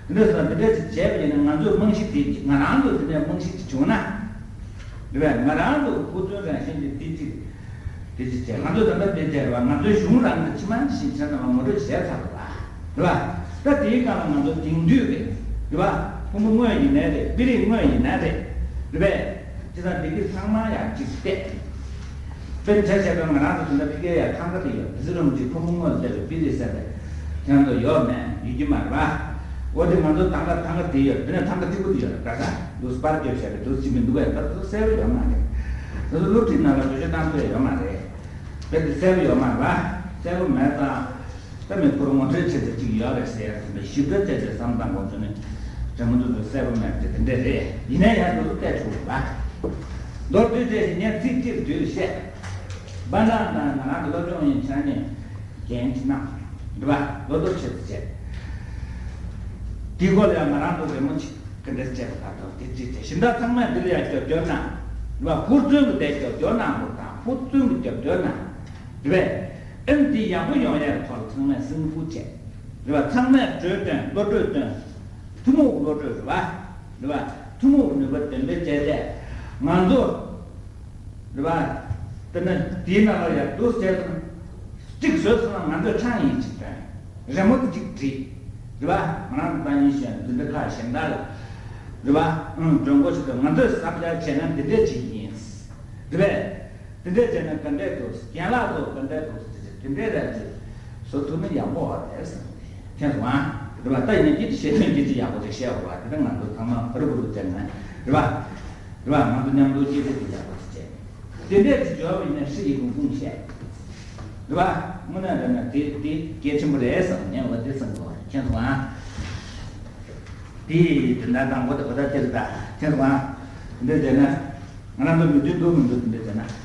དེ་འདྲ་སོང་དེ་འདྲ་ཅིག་བྱས་པ་ཡིན་ན་ང་ཚོའི་རྨང་གཞི་དེ་ང་རང་ཚོ་དེ་འདྲའི་རྨང་གཞི་ཅིག་བྱུང་ན། རེད་པས། ང་རང་ཚོ་ཧུར་བརྩོན་རང་བཞིན་གྱིས་དེ་ཅིག་དེ་ཅིག་བྱས། ང་ཚོ་ད་ལྟ་དེ་བྱས་རེད་པ། ང་ཚོའི་གཞུང་རང་གི་ཕྱི་མ་ཞིག་བྱས་ན་ང་ངོ་སྤྲོད་བྱས་ཚར་རེད་པ། རེད་པ། ད་དེའི་སྒང་ལ་ང་ཚོ་དེང་དུས་ཀྱི། རེད་པ། ཕུང་པོ་དངོས་ཡིན་ནའི་རེད། དཔེ་རིས་དངོས་ཡིན་ནའི་རེད། རེད་པས། ཅི་ལྟར་འདི་གི་ཚང་མ་ཡང་གཅིག་བལྟས། དཔེར་ཆ་བཞག་པ་ང་རང་ཚོ་དེ་འདྲ་ཕ་གིར་ཡང་ཐང་ག་དེ་ཡོད། དེ་ཚོ་རུམ་གཅིག་ཕུང་པོ་དངོས་བལྟས་པའི་དཔེ་རིས་ཟེར་ཏེ་ཁྱེད་རང་ཚོ་ཡོད་མེད་ཡོད་ཀྱི་མ་རེད་པ། འོ་དེ་ང་ཚོ་ཐང་ག་ཐང་ག་དེ་ཡོད། དེ་ནས་ཐང་ག་གཅིག་པུ་དེ་ཡོད་རེད། ག་ས་འདུག་སྤར་བརྗོད་བྱས་པའི་འདུག་ཅི་མི་འདུག་པས། ད་དེ་ཚོ་གསལ་པོ་ཡོད་མ་རེད། དེ་ཚོ་སློབ་ཁྲིད་ནང་ལ་བེད་སྤྱོད་བཏང་ཐུབ་ཡ་ཡོད་མ་རེད། དཔེ་དེ་གསལ་པོ་ཡོད་མ་རེད་པ། གསལ་པོ་མེད་ཙང་། ད་མི་ཁོར་ངོ་སྤྲོད་བྱེད་ས་གཅིག་ཡོད་རེད་ཟེར་ཡ་དེ་འདྲ་ཞིབ་ཕྲ་བྱས་ཏེ་བསམ་བཏང་དགོས་ཚུལ་ནི་དྲན་གོ་འདུག་ཚོད་གསལ་པོ་མེད་པ་དེ་དེ་འདྲ་རེད། ཡིན་ན་ཡང་འདུག་བལྟས་ཆོག་རེད་པ། མདོར་བསྡུས་བྱས་ཤིང་ངས་ཚིག་གཅིག་བསྡུས་བཤད། པན་ཀྲང་དང་ང་རང་གི་སློབ་སྦྱོང་ཡིན་ཆ་ནས་འགན་གྱི་གནང་། རེད་པ། ལོ་ཐོ་ཆེད་དུ་བྱས། དེའི་སྐོར་ལ་ཡང་ང་རང་ཚོ་རེ་སྨོན་ཅིག་ག་འདྲ་བྱས་པ་ད་དུང་དེ་གཅིག་བྱས། གཞན་དག་ཚང་མས་འདི་ལ་ཡང་རྒྱབ་སྐྱོར་གནང་། རེད་པ། ཧུར་བརྩོན་གྱིས་དེ་རྒྱབ་སྐྱོར་གནང་དགོས་དང་ཧུར་བརྩོན་གྱིས་རྒྱབ་སྐྱོར་གནང་། རེད་པས། ཨེམ་འདི་ཡག་པོ་ཡོང་ཡག་གི་ཐོག་ལ་ཚང་མས་སེམས་ཁུར་བྱས། རེད་པ། ཚང་མས་གྲོས་བཏོན་བློ་གྲོས་བཏོན། ཐུན་མོང་གི་བློ་གྲོས་རེད་པ། རེད་པ། ཐུན་མོང་གི་ནུས་པ་འདོན་སྤེལ་བྱས་ཏེ། ང་ཚོ། རེད་པ། དེ་ནས་དེའི་ནང་ལ་ཡར་འདུག་བྱས་ཙང་། གཅིག་བཟོས་སོང་ན་ང་ཚོས་ཆང་ཡིན་གཅིག་དོན། རི་མོ་དེ་གཅིག་བྲིས། རེད་པ། ང་རང་ཚོ་ཏང་ཡོན་ཞིག་འཛིན་གྲྭ་ཁག་གཞན་དག་ལ། རེད་པ། ཨང་། གྲོས་འགོ་ཞིག་དང་ང་ཚོས་ཟབ་རྒྱ་བྱས་ན་འདི་འདྲས་ཅིག་ཡིན། རེད་པས། དེ་འདྲས་བྱས་ན་ག་འདྲས་འདུག་གྱེན་ལག་ཚོ་ག་འདྲས་འདུག་དེ་འདྲས་རེད་ཅེས་བཟོ་ཐུབ་ན་ཡག་པོ་བ་རེད་བསམ་གྱི། མཁྱེན་སོང་ཨ། རེད་པ། ད་ཡིན་ན་སྐད་ཆ་བཤད་དོན་སྐད་ཆ་ཡག་པོ་ཅིག་བཤད་དགོས་པ་དེ་ད་ང་ཚོ་ཚང་མ་བར་བུ་རུ་བྱས་ན་རེད་པ། རེད་བ། ང་ཚོ་མཉམ་དུ་སྐྱིད་སྡུག་གི་ཡག་པོ་ཞིག་བྱས། དེ་འདྲས་ཀྱི་འབྱོར་བ་ཡིན་ན་ཧྲི་ཡི་གུང་གུང་བཤད། རེད་བ། དངོས་གནས་དྲང་གནས་དེ་དེ་གལ་ཆེན་པོ་རེད་བསམ་ངས་འོ་དེ་བསམ་གི་ཡོད་རེད། མཁྱེན་སོང་ཨ། དེ་དེ་འདྲ་དང་པོ་དེ་གོ་ད་དེ་རེད་ད། མཁྱེན་སོང་ཨ། འདི་བྱས་ན་ང་རང་ཚོ་མི་མཐུན་འདུག་མི་འདུག་དེ་འདྲ་བྱས་ན་